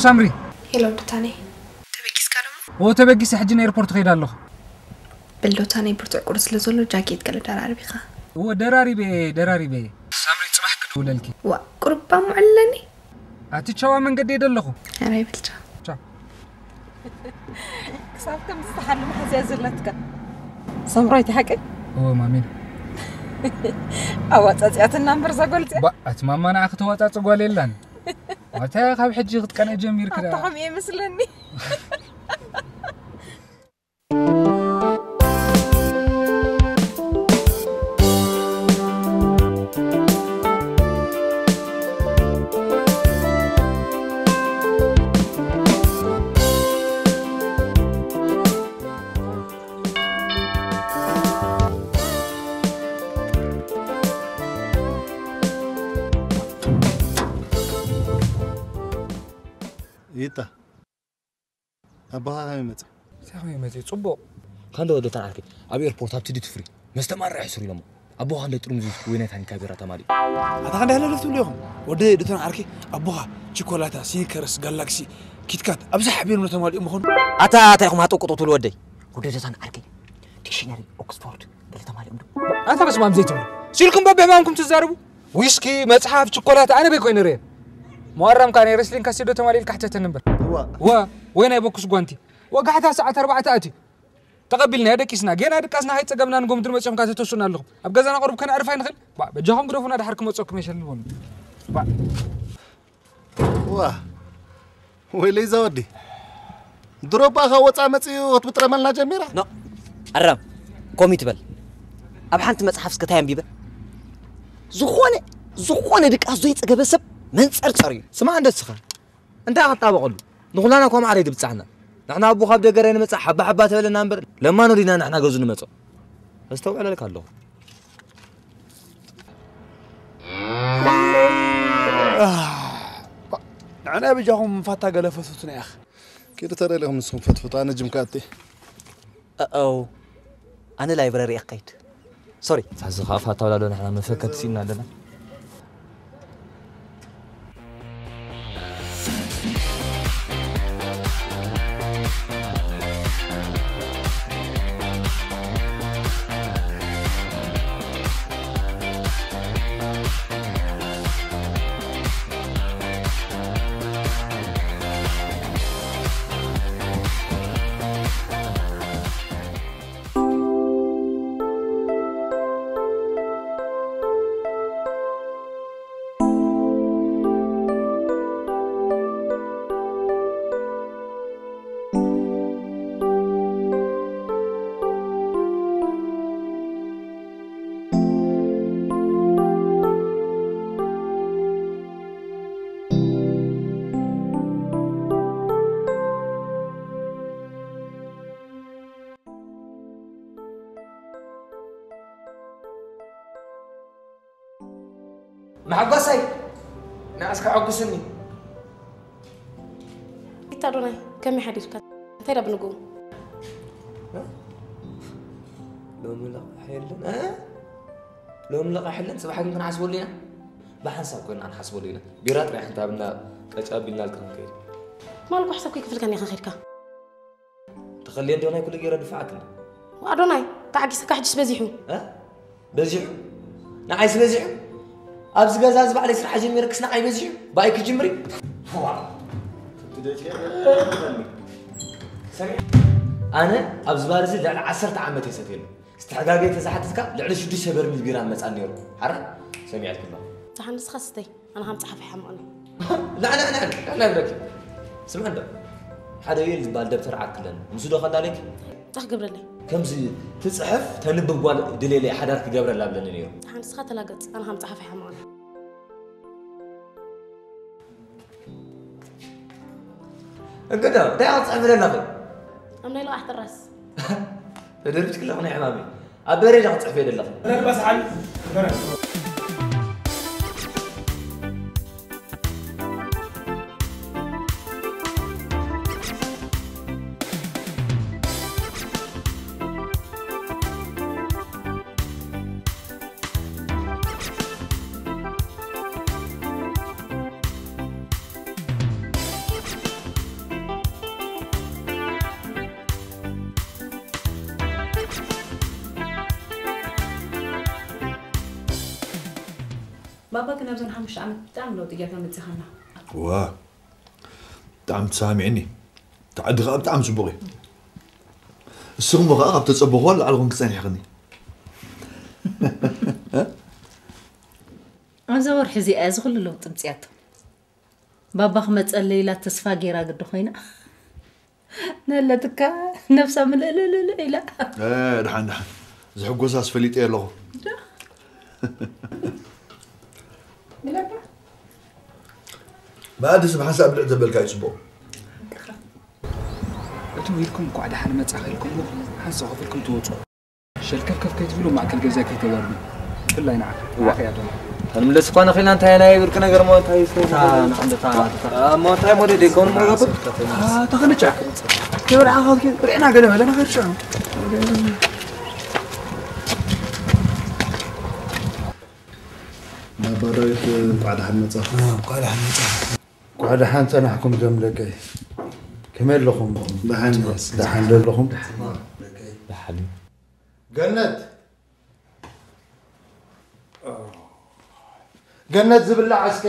ሳምሪ። ሄሎ ዶታነይ፣ ተበጊስካ ደሞ? ኦ ተበጊሰ፣ ሕጂ ንኤርፖርት ከይድ ኣለኹ። በል ዶታነይ፣ ብርቱዕ ቁሪ ስለ ዘሎ ጃኬት ገለ ደራርብ ኢኻ። ኦ ደራሪበ፣ ደራሪበ። ሳምሪ፣ ጽባሕ ክድውለልኪ። ዋ፣ ቁርብ ኣሙዕለኒ። ኣቲ ቻዋ፣ መንገዲ እየ ደለኹ። ኧረ ይበል ቻው። ቻው። ክሳብ ከም ዝተሓልመ ሓዚያ ዘለትካ ሳምራዊት ሓቀይ? እወ ማሚን። ኣዋጻጺኣትና እምበር እዛ ጓል እዚኣ። ባ፣ ኣቲ ማማ ንዓ ክተዋጻጽ ጓል የላን። ኣታ ካብ ሕጂ ክትቀነ ጀሚርክ ደኣ። ኣታ ከምኡ እየ መስለኒ። ይታ ኣባኻ ከመይ መጽእ? እንታይ ከመይ መጽእ? ጽቡቕ። ካንደ ወደታን ዓርከይ ኣብ ኤርፖርት ኣብቲ ዲቲ ፍሪ መስተ ማራ ይሕስሩ ኢሎሞ። ኣቦኻ እንደ ጥርሙዝ ዊስኪ ወይ ናይ ታኒካ ቢራ ተማሊኡ። ኣታ ክንደይ ኣለለ ትብሉ ኢኹም? ወደይ ዶታን ዓርከይ ኣቦኻ ቺኮላታ፣ ሲኒከርስ፣ ጋላክሲ፣ ኪትካት ኣብዛ ሓቢሮም ተማሊኡ ምኾኑ። ኣታ እንታይ ኢኹም ሃጠው ቅጥው ትብሉ ወደይ? ወደይ ዶታን ዓርከይ ዲክሽነሪ ኦክስፎርድ ገለ ተማሊኦም ዶ? ኣታ በስማም ዘይትብሉ ሲልኩም በብሕማምኩም ትዛረቡ። ዊስኪ፣ መጽሓፍ፣ ችኮላት ኣነ በይ ኮይነ ርየ። መዋራም ካነ ሬስሊንግ ካሲዶ ተማሊል ካሕተተን እምበር። ዋ፣ ዋ፣ ወይ ናይ ቦክስ ጓንቲ። ወጋሕታ ሰዓት ኣርባዕተ ኣትዩ። ተቐቢልና ደቂስና ጌና ድቃስና ሃይ ጸገምና ንጎምድር መጽኹም ካተተሱና ኣለኹም። ኣብ ገዛና ቁሩብ ከነዕርፍ ኣይንኽእል። ባ በጃኹም ግደፉና ድሓር ክመጽኩም የሸልቦም። ባ ዋ ወይለይ ዘወዲ ድሮ ባኻ ወፃ መፅኡ ክትብጥረመልና ጀሚራ። ኖ ኣራም ኮሚት በል። ኣብ ሓንቲ መጽሓፍ እስከ እንታይ ኣንቢበ? ዝኾነ ዝኾነ ድቃስ ዘይጸገበ ሰብ መንጸርጸር እዩ። ስማ እንደ እስኻ እንታይ ክጣበቐሉ? ንኹላና እኳ ማዕረ ድብጻሕና። ንሕና ኣቦ ካብ ደገ ራይ ንመጽእ ሓባ ሓባ ተበለና እምበር ለማኖ ዲና ንሕና ገዙ ንመጾ። ኣስተውዕለልካ ኣለኹ። ንዕና ብጃኹም ፋታ ገለ ፈሱትና ያኽ። ኪዱ ተደሊኹም ንስኹም ፈትፍጡ፣ ኣነ ጅም ክኣቲ። እው ኣነ ላይብረሪ እየ ክኸይድ። ሶሪ። ሳዚ ኸዓ ፋታ ውላሎ ንሕና መፈከቲ ሲእና ኣለና። መሐጎሰይ ንኣስካ ዐጉስኒ። ኢታ ዶናይ ከመይ ሓዲርካ? እንታይ ዳ ብንግኡ? ሎሚ ለቃሕ የለን እ? ሎሚ ለቃሕ የለን። ጽባሕ ግን ክንሓስበሉ ኢና። ብሓንሳብ ኮይና ክንሓስበሉ ኢና። ቢራ ጥራይ ሓንቲ ኣብና ቀጫ ኣቢልናልካ ክንከይድ። ማልኩ ሕሰብ ከይክፍልካኒ ኢኻ ከይድካ። ተኸልየ ዶ ናይ ኩሉ ገይረ ድፋዓክኒ? ኣዶናይ ተዓጊሰካ ሕጅስ በዚሑ። እ? በዚሑ? ንዓይስ በዚሑ? ኣብዚ ገዛ እዚ ባዕለይ ስራሕ ጀሚረ ክስ ንዓይ በዚሑ? ብኣይ ክጅምሪ? ኣነ ኣብዚ ባር እዚ ልዕሊ ዓሰርተ ዓመት እየ ሰትየሉ። ዝተሓጋገየ ተዛሓተትካ ልዕሊ ሽዱሽተ በርሚል ቢራ መጻ ነይሩ። ሓራ ሰሚዐልክሎ። ዝሓንስኻ ስተይ። ኣነ ከም ጸሓፊ ሓምቕኒ። ላዕላ ላዕላ ላዕላ ብረኪ። ስምዕ እንዶ ሓደ ዩኤል ዝበሃል ደብተር ዓርክለን ምስ ዶ ከላለኪ እንታይ ክገብረለይ? ከምዚ ትጽሕፍ ተንብብ ጓል ድሌለይ ሓዳር ክገብረላ ብለኒ ነይሩ። ሓንስኻ ተላገጽ ኣነ ከም ጸሓፊ ሓምቕኒ። እንግዶ እንታይ ክትጽሕፍ ዘለኺ? ኣብ ናይ ልቓሕ ጥራስ ተደርቢትኪ ኣለኹ ናይ ሕማመይ። ኣብ በሬዳ ክትጽሕፈ ዘለኺ። ባባ ግን ኣብዘን ሓሙሽተ ዓመት ብጣዕሚ ለውጢ ጌርካ መጺኻና። ዋ፣ ብጣዕሚ ተሰማሚዕኒ። እቲ ዓዲ ኸኣ ብጣዕሚ ጽቡቕ እዩ። እስኹም ኸኣ ካብ ተጸበኹዋ ንላዕሊ ኹንኪ ጸኒሕኽኒ። ኣብዛ ወርሒ እዚኣ እዚ ኩሉ ለውጢ ምጽያቶ። ባባ ክመጸለይ ኢላ ተስፋ ጌራ ግዲ ኮይና። ነለትካ ነብሳ ምልእልእልእ ኢላ። እ፣ ደሓን፣ ደሓን። ዝሕጎሳስ ፈሊጠ ኣለኹ። ብኣድስ ብሓንሳእ ብልዕ ዘበልካ እዩ ጽቡቕ። እትው ኢልኩም እንኳዕ ደሓን መጻ ከልኩም ሓንሳእ ከፍልኩም ትወጹ። ሸልከፍከፍ ከይትብሉ ማእከል ገዛ ከይተዋርዱ። ብፍላይ ንዓኻ። ንዓኻ እያ ዶና። ክንምለስ እኳ ንኽእልና እንታይ ናይ ብርቂ ነገር እሞ እንታይ ይስተ ንዓንደታ እሞ እንታይ ሞዴል ደይከውን እሞ ገብር ተኽንጫ ከይበልዓኻ ብርዕና ገለ በለና ከርሻ ባባ ዳዊት እንኳዕ ደሓን መጻ እንኳዕ ደሓን መጻ እንኳዕ ደሓን ጸናሕኩም ዘም ደቀይ ከመይ ኣለኹም ደሓን ደሓን ደለኹም ደሓን ገነት ገነት ዝብላዕ እስከ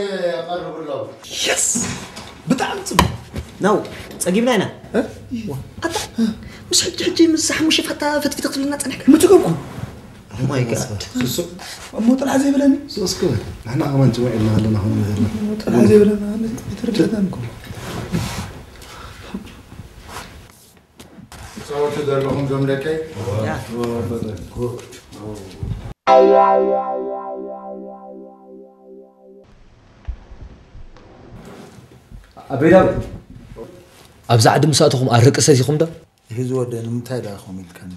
ቀርብሎም። የስ ብጣዕሚ ጽቡቅ ናው ጸጊብና ኢና። ኣታ ምስ ሕጂ ሕጂ ምስ ሓሙሽ ፋታ ፈትፊት ክትብልና ጸኒሕካ። ምትገብኩም። Oh my god። እሞ ጥራሕ ዘይብለኒ ሶስ ክብል ንሕና ከማን ጭዋ ኢልና ኣለና ኹን ይዘልና ጥራሕ ዘይብለና ይትርድእና ንኩም ጸወቱ ዘለኹም ዞም ደቀይ ኣበይ ዳዊት ኣብዚ ዓዲ ምስ ኣተኹም ኣረቂ ሰቲኹም ዶ እዚ ወደ ንምንታይ ደኣ ኹም ኢልካኒ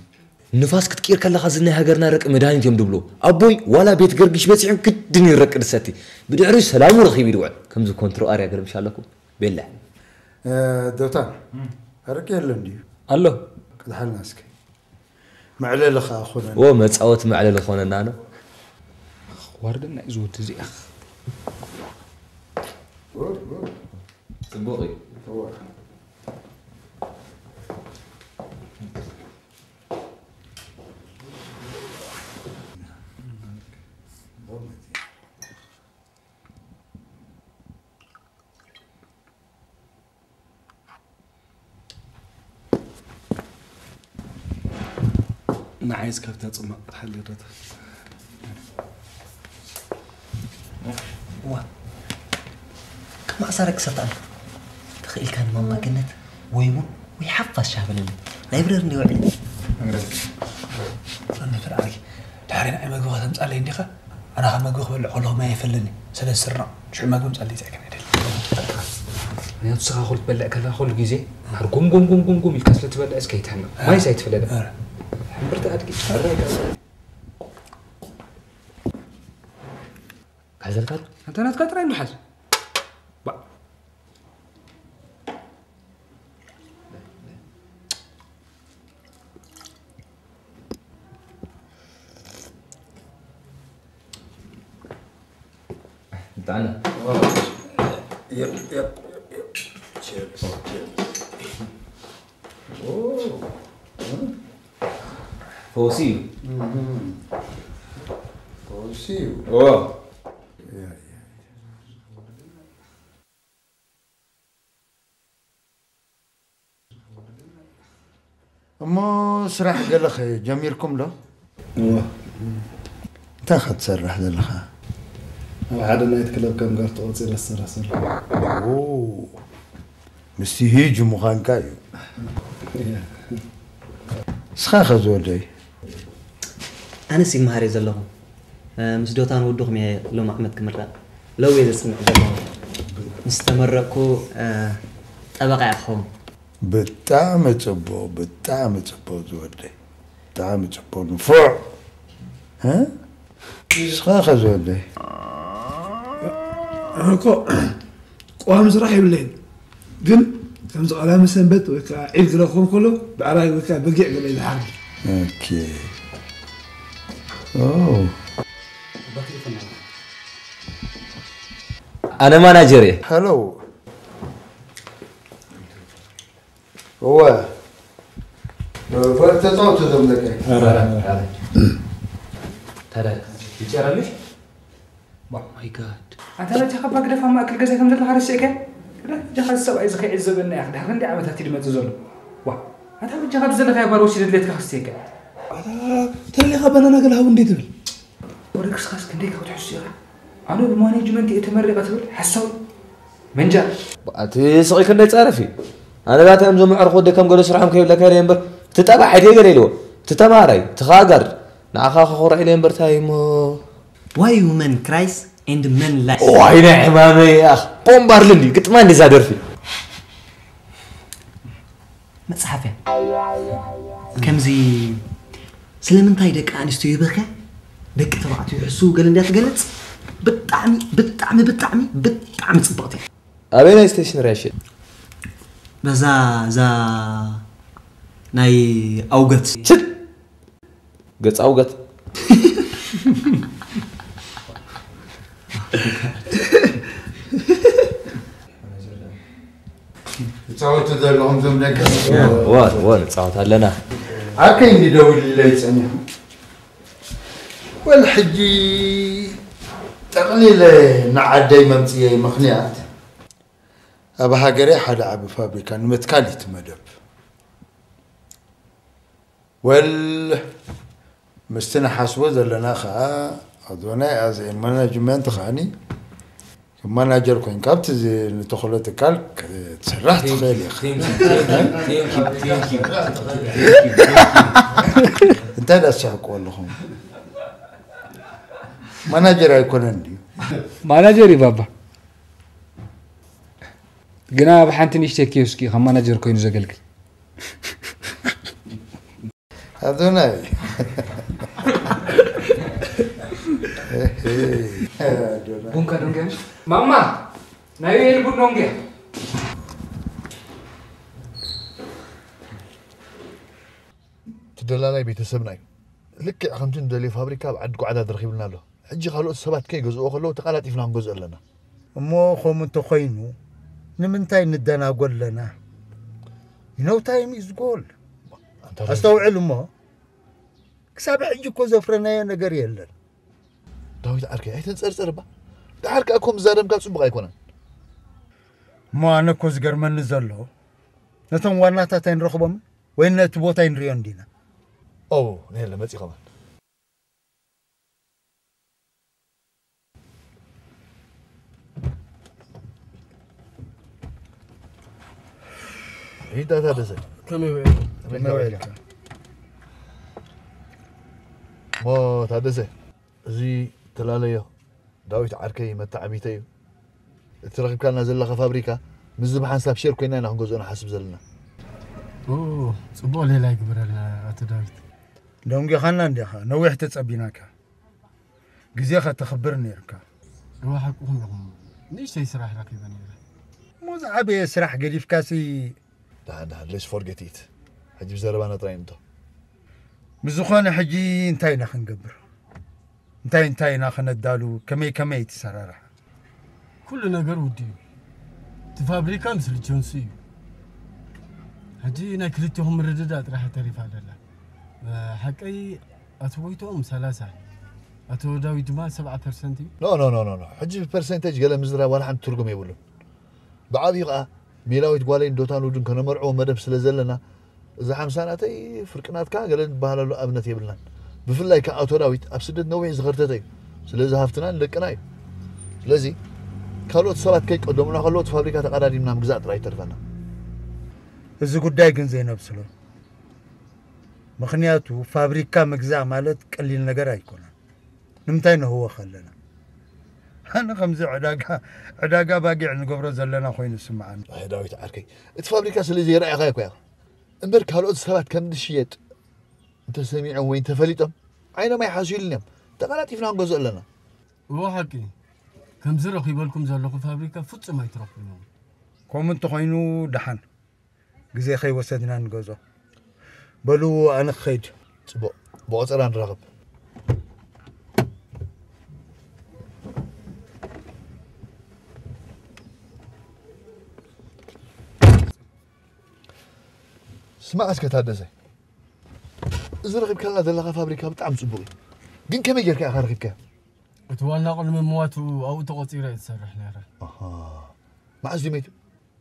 ንፋስ ክትቅይር ከለኻ ዝናይ ሃገርና ረቂ መድሃኒት እዮም ድብሎ ኣቦይ ዋላ ቤት ገርግሽ በፂሑ ግድን ይረቂ ድሰቲ ብድሕሪኡ ሰላሙ ረኺቡ ይድውዕል ከምዚ ኮንትሮ ኣርያ ገርምሽ ኣለኩም ቤላ ዶታ ኣረቂ የለን ድዩ ኣሎ ቅድሓልና እስኪ መዕለሊ ኸዓ ኾነና። ዎ መጻወቲ መዕለሊ ኾነና ነው። ዋርድና እዩ ዝወዲ እዚኣ። ጽቡቕ እዩ። ንዓይስ ካብታ ጽማቕ ክትሓልዮ ዶ ትኽእል? እዋ ከም ኣሳረ ክሰታን ተኽኢልካ ንማማ ገነት ወይ ቡን ወይ ሓፋሽ ሻህ በለለይ ላይብረሪ እንዲ ውዕል ኣነፍር ዓርኪ ድሓሪ ንዓይ መግቢ ከተምጻለይ እንዲኻ ኣነ ካብ መግቢ ክበልዕ ከለኹ ማይ የፈለኒ ስለ ዝስርቕ ሽዑ መግቢ ምጻለይ ይጽዕከን ኣይደል ምክንያቱ ስኻ ኩሉ ትበልዕ ከለኻ ኩሉ ግዜ ድሓር ጉም ጉም ጉም ጉም ጉም ኢልካ ስለ ትበልዕ እስከ ይትሕመም ማይስ ኣይትፈለለ ሕምብርቲ ኣድጊ ካዘልካት ኣንተ ናትካ ጥራይ እንዶ ሓዝ ጥዕና ፈውሲ እዩ ፈውሲ እዩ እሞ ስራሕ ገለኸ ጀሚርኩም ዶ? እወ። እንታይ ኸ ትሰርሕ ዘለኻ? ኣብ ሓደ ናይት ክለብ ከም ጋር ተቖጺረ ዝሰርሕ ዘለኹ። ኦ፣ ምስቲ ሂጅ ምዃንካ እዩ። እስኻ ኸ ዝወደይ? ኣነስ ይመሃር እየ ዘለኹ። ምስ ዶታን ውዱኹም እየ ሎም ዓመት ክምረቕ። ለው እየ ዘጽንዕ ዘለኹ። ምስ ተመረቕኩ ጠበቓ እየ ክኸውን። ብጣዕሚ ጽቡቕ ብጣዕሚ ጽቡቕ ዝወደይ ብጣዕሚ ጽቡቕ ንፉዕ ንስኻ ኸ ዝወደይ ኣነ እኮ ቀዋሚ ስራሕ የብለይን ግን ከምዚ ቀዳሚ ሰንበት ወይ ከዓ ዒድ ገለ ክኾን ከሎ ብዕራይ ወይ ከዓ በጊዕ ገለ ይዝሓር ኦኬ ኣነ ማናጀር እየ ሄሎ እወ ፎር ተጻወቱ ዞም ደቀይ ታዲያ ይጨረልሽ Oh my god. ኣንታ በጃኻ ባግደፍ ኣብ ማእከል ገዛይ ከም ዘለኻ ረሲዕካ? በጃኻ እዚ ሰብኣይ እዚ ከይዕዘበና ኢኻ ድሕሪ ክንደይ ዓመታት እዩ ዝመጽእ ዘሎ? ዋ ኣንታ በጃኻ ኣብዚ ዘለኻዮ ባር ወሲደ ድሌትካ ከስትየካ። ኣታ ተለኻ ባናና ገለ ሃቡ እንዴ ትብል? ወደ ክስኻስ ክንደይ ካብ ትሕሱ ኢኻ? ኣነ ብማኔጅመንት እየ ተመሪቐ ትብል ሓሳዊ መንጃ። ኣቲ ስቕ ኢልካ እንዳይጻረፍ እዩ። ኣነ ባታ እዮም ዘምዕርኹ ወደ ከም ገለ ስርሖም ከይብለካ ኢለ እምበር፣ እቲ ጠባሕ ኣይደይ ገለ ኢልዎ። እቲ ተማሃራይ፣ እቲ ኻጋር፣ ንዓኻ ከኹርዕ ኢለ እምበር ታይ እሞ። Why women cries and men lie? ዋይ ናይ ሕማመይ ኣኽ ቦምባር ልንዲ ግጥማ እንዲዛ ደርፊ። መጽሓፍ እያ። ከምዚ ስለምንታይ ደቂ ኣንስትዮ ይበኽያ ደቂ ተባዕትዮ ይሕስዉ ገለ እንዲያ ትገልጽ። ብጣዕሚ ብጣዕሚ ብጣዕሚ ብጣዕሚ ጽብቕቲ እያ። ኣበይ ናይ ስቴሽነሪ ይሸጥ? በዛ እዛ ናይ ኣውገት። ስድ ገጽ ኣውገት። ትጻወቱ ዘለኹም ዞም ደቂ ኣንስትዮ። ወ ወ ንጻወት ኣለና። ኣከይ እንዲ ደውልለይ ጸኒሑ። ወል ሕጂ ጠቕሊለ ንዓደይ መምጽየይ ምኽንያት ኣብ ሃገረይ ሓደ ዓቢ ፋብሪካ ንምትካል እዩ እቲ መደብ። ወል ምስቲ ንሓስቦ ዘለና ኸኣ ኣዶናይ ኣዘ ማናጅመንት ኸኣኒ ከም ማናጀር ኮይንካ ኣብቲ ዝ- ንተኽሎ ትካል ክትስራሕ ትኽእል ኢኻ። እንታይ ዳ ትስሕቅዎ ኣለኹም? ማናጀር ኣይኮነን ድዩ? ማናጀር እዩ ባባ። ግና ኣብ ሓንቲ ንእሽተይ ኪዮስክ እዩ ከም ማናጀር ኮይኑ ዘገልግል። ኣዶናይ። ቡንካ ዶንግያ። ማማ ናይ ዌል ቡን ዶንግያ። እቲ ደላላይ ቤተሰብና እዩ። ልክዕ ከምቲ ንደልዮ ፋብሪካ ኣብ ዓዲ ጓዕዳድ ረኺብልና ኣሎ። ሕጂ ካልኦት ሰባት ከይገዝእዎ ከለዉ ተቓላጢፍና ክንገዝኦ ኣለና። እሞ ከምኡ እንተኾይኑ ንምንታይ ንደናጎ ኣለና? You know time is gold። ኣንታ ኣስተውዕል እሞ ክሳብ ሕጂ እኮ ዘፍረናዮ ነገር የለን። ዳዊት ዓርከይ ኣይተንጸርጸር እባ። ደሓር ከኣ እኮ ምዛረምካ ጽቡቕ ኣይኮነን። እሞ ኣነ እኮ ዝገርመኒ ዘሎ ነቶም ዋናታት ኣይንረኽቦምን ወይ ነቲ ቦታ ኣይንርእዮን ዲና? ኦ፣ ነየለ መጺ ከማን። ይንታ ታደሰ። ከመይ ውዒልካ? ከመይ ውዒልካ? ሞ ታደሰ፣ እዚ ተላለዮ ዳዊት ዓርከይ መተዓቢተይ እዩ። እቲ ረኺብካልና ዘለኻ ፋብሪካ ምስዚ ብሓንሳብ ሼር ኮይና ኢና ክንገዝኦ ንሓስብ ዘለና። ኦ፣ ጽቡቕ ሌላ ይግበረልና ኣቶ ዳዊት። ደንጒኻና እንዲኻ፣ ነዊሕ ተጸቢናካ። ግዜ ከተኽብር ነይርካ። እወ፣ ሓቅኹም ኢኹም። ንእሽተይ ስራሕ ረኺበ ነይረ። እሞ ዝዓበየ ስራሕ ገዲፍካሲ። ደሓን፣ ደሓን፣ let's forget it። ሕጂ ብዘረባና ጥራይ ንእቶ። ብዝኾነ ሕጂ እንታይ ኢና ክንገብር? እንታይ እንታይ ኢና ከነዳሉ? ከመይ ከመይ ትሰራርሓ? ኩሉ ነገር ውድእ እዩ። እቲ ፋብሪካ ምስ ልጆንስ እዩ። ሕጂ ናይ ክልቲኹም ምርድዳእ ጥራሕ ተሪፋ ደላ። ሓቀይ ኣቶ ጎይትኦም ሰላሳ፣ ኣቶ ዳዊት ድማ ሰብዓ ፐርሰንት እዩ። ኖ፣ ኖ፣ ኖ፣ ኖ፣ ኖ። ሕጂ ብፐርሰንቴጅ ገለ ምዝራብ ዋላ ሓንቲ ትርጉም የብሉን። ብዓብዩ ኸኣ ሜላዊት ጓለይን ዶታን ውዱን ከነመርዕዎ መደብ ስለ ዘለና፣ እዚ ሓምሳ ናተይ ፍርቂ ናትካ ገለ ንበሃለሉ ኣብነት የብልናን። ብፍላይ ከኣ ኣቶ ዳዊት ኣብ ስደት ነዊሕ ዝኸርተተ እዩ። ስለዚ ሃፍትና ንደቅና እዩ። ስለዚ ካልኦት ሰባት ከይቀደሙና ከለዉ እቲ ፋብሪካ ተቐዳዲምና ምግዛእ ጥራይ ይተርፈና። እዚ ጉዳይ ግን ዘይነብስሎ። ምኽንያቱ ፋብሪካ ምግዛእ ማለት ቀሊል ነገር ኣይኮነን። ንምንታይ ነህወኽ ኣለና? ኣነ ከምዚ ዕዳጋ ዕዳጋ ባጊዕ ንገብሮ ዘለና ኮይኑ ይስምዓኒ። ኣይ ዳዊት ዓርከይ፣ እቲ ፋብሪካ ስለ ዘይረኣኻዮ እኮ ኢኻ። እምበር ካልኦት ሰባት ከም ዝሽየጥ እንተሰሚዖም ወይ እንተፈሊጦም ዓይኖም ኣይሓስዩሉን እዮም። ተቐላጢፍና ክንገዝኦ ኣለና። እወ ሓቂ፣ ከምዚ ረኺበልኩም ዘለኹ ፋብሪካ ፍጹም ኣይትረኽብዎ። ከምኡ እንተኾይኑ ደሓን። ግዜ ከይወሰድና ንገዝኦ። በሉ ኣነ ክኸይድ። ጽቡቕ፣ ብቆጸራ ንራኸብ። ስማዕ እስከ ታደሰ፣ እዚ ረኺብካልና ዘለኻ ፋብሪካ ብጣዕሚ ጽቡቕ እዩ። ግን ከመይ ጌርካ ኢኻ ረኺብካዮ? እቲ ዋና ቅድሚ ምዋቱ ኣብኡ ተቖጺረ እየ ትሰርሕ ነይረ። መዓዝ ድዩ መይቱ?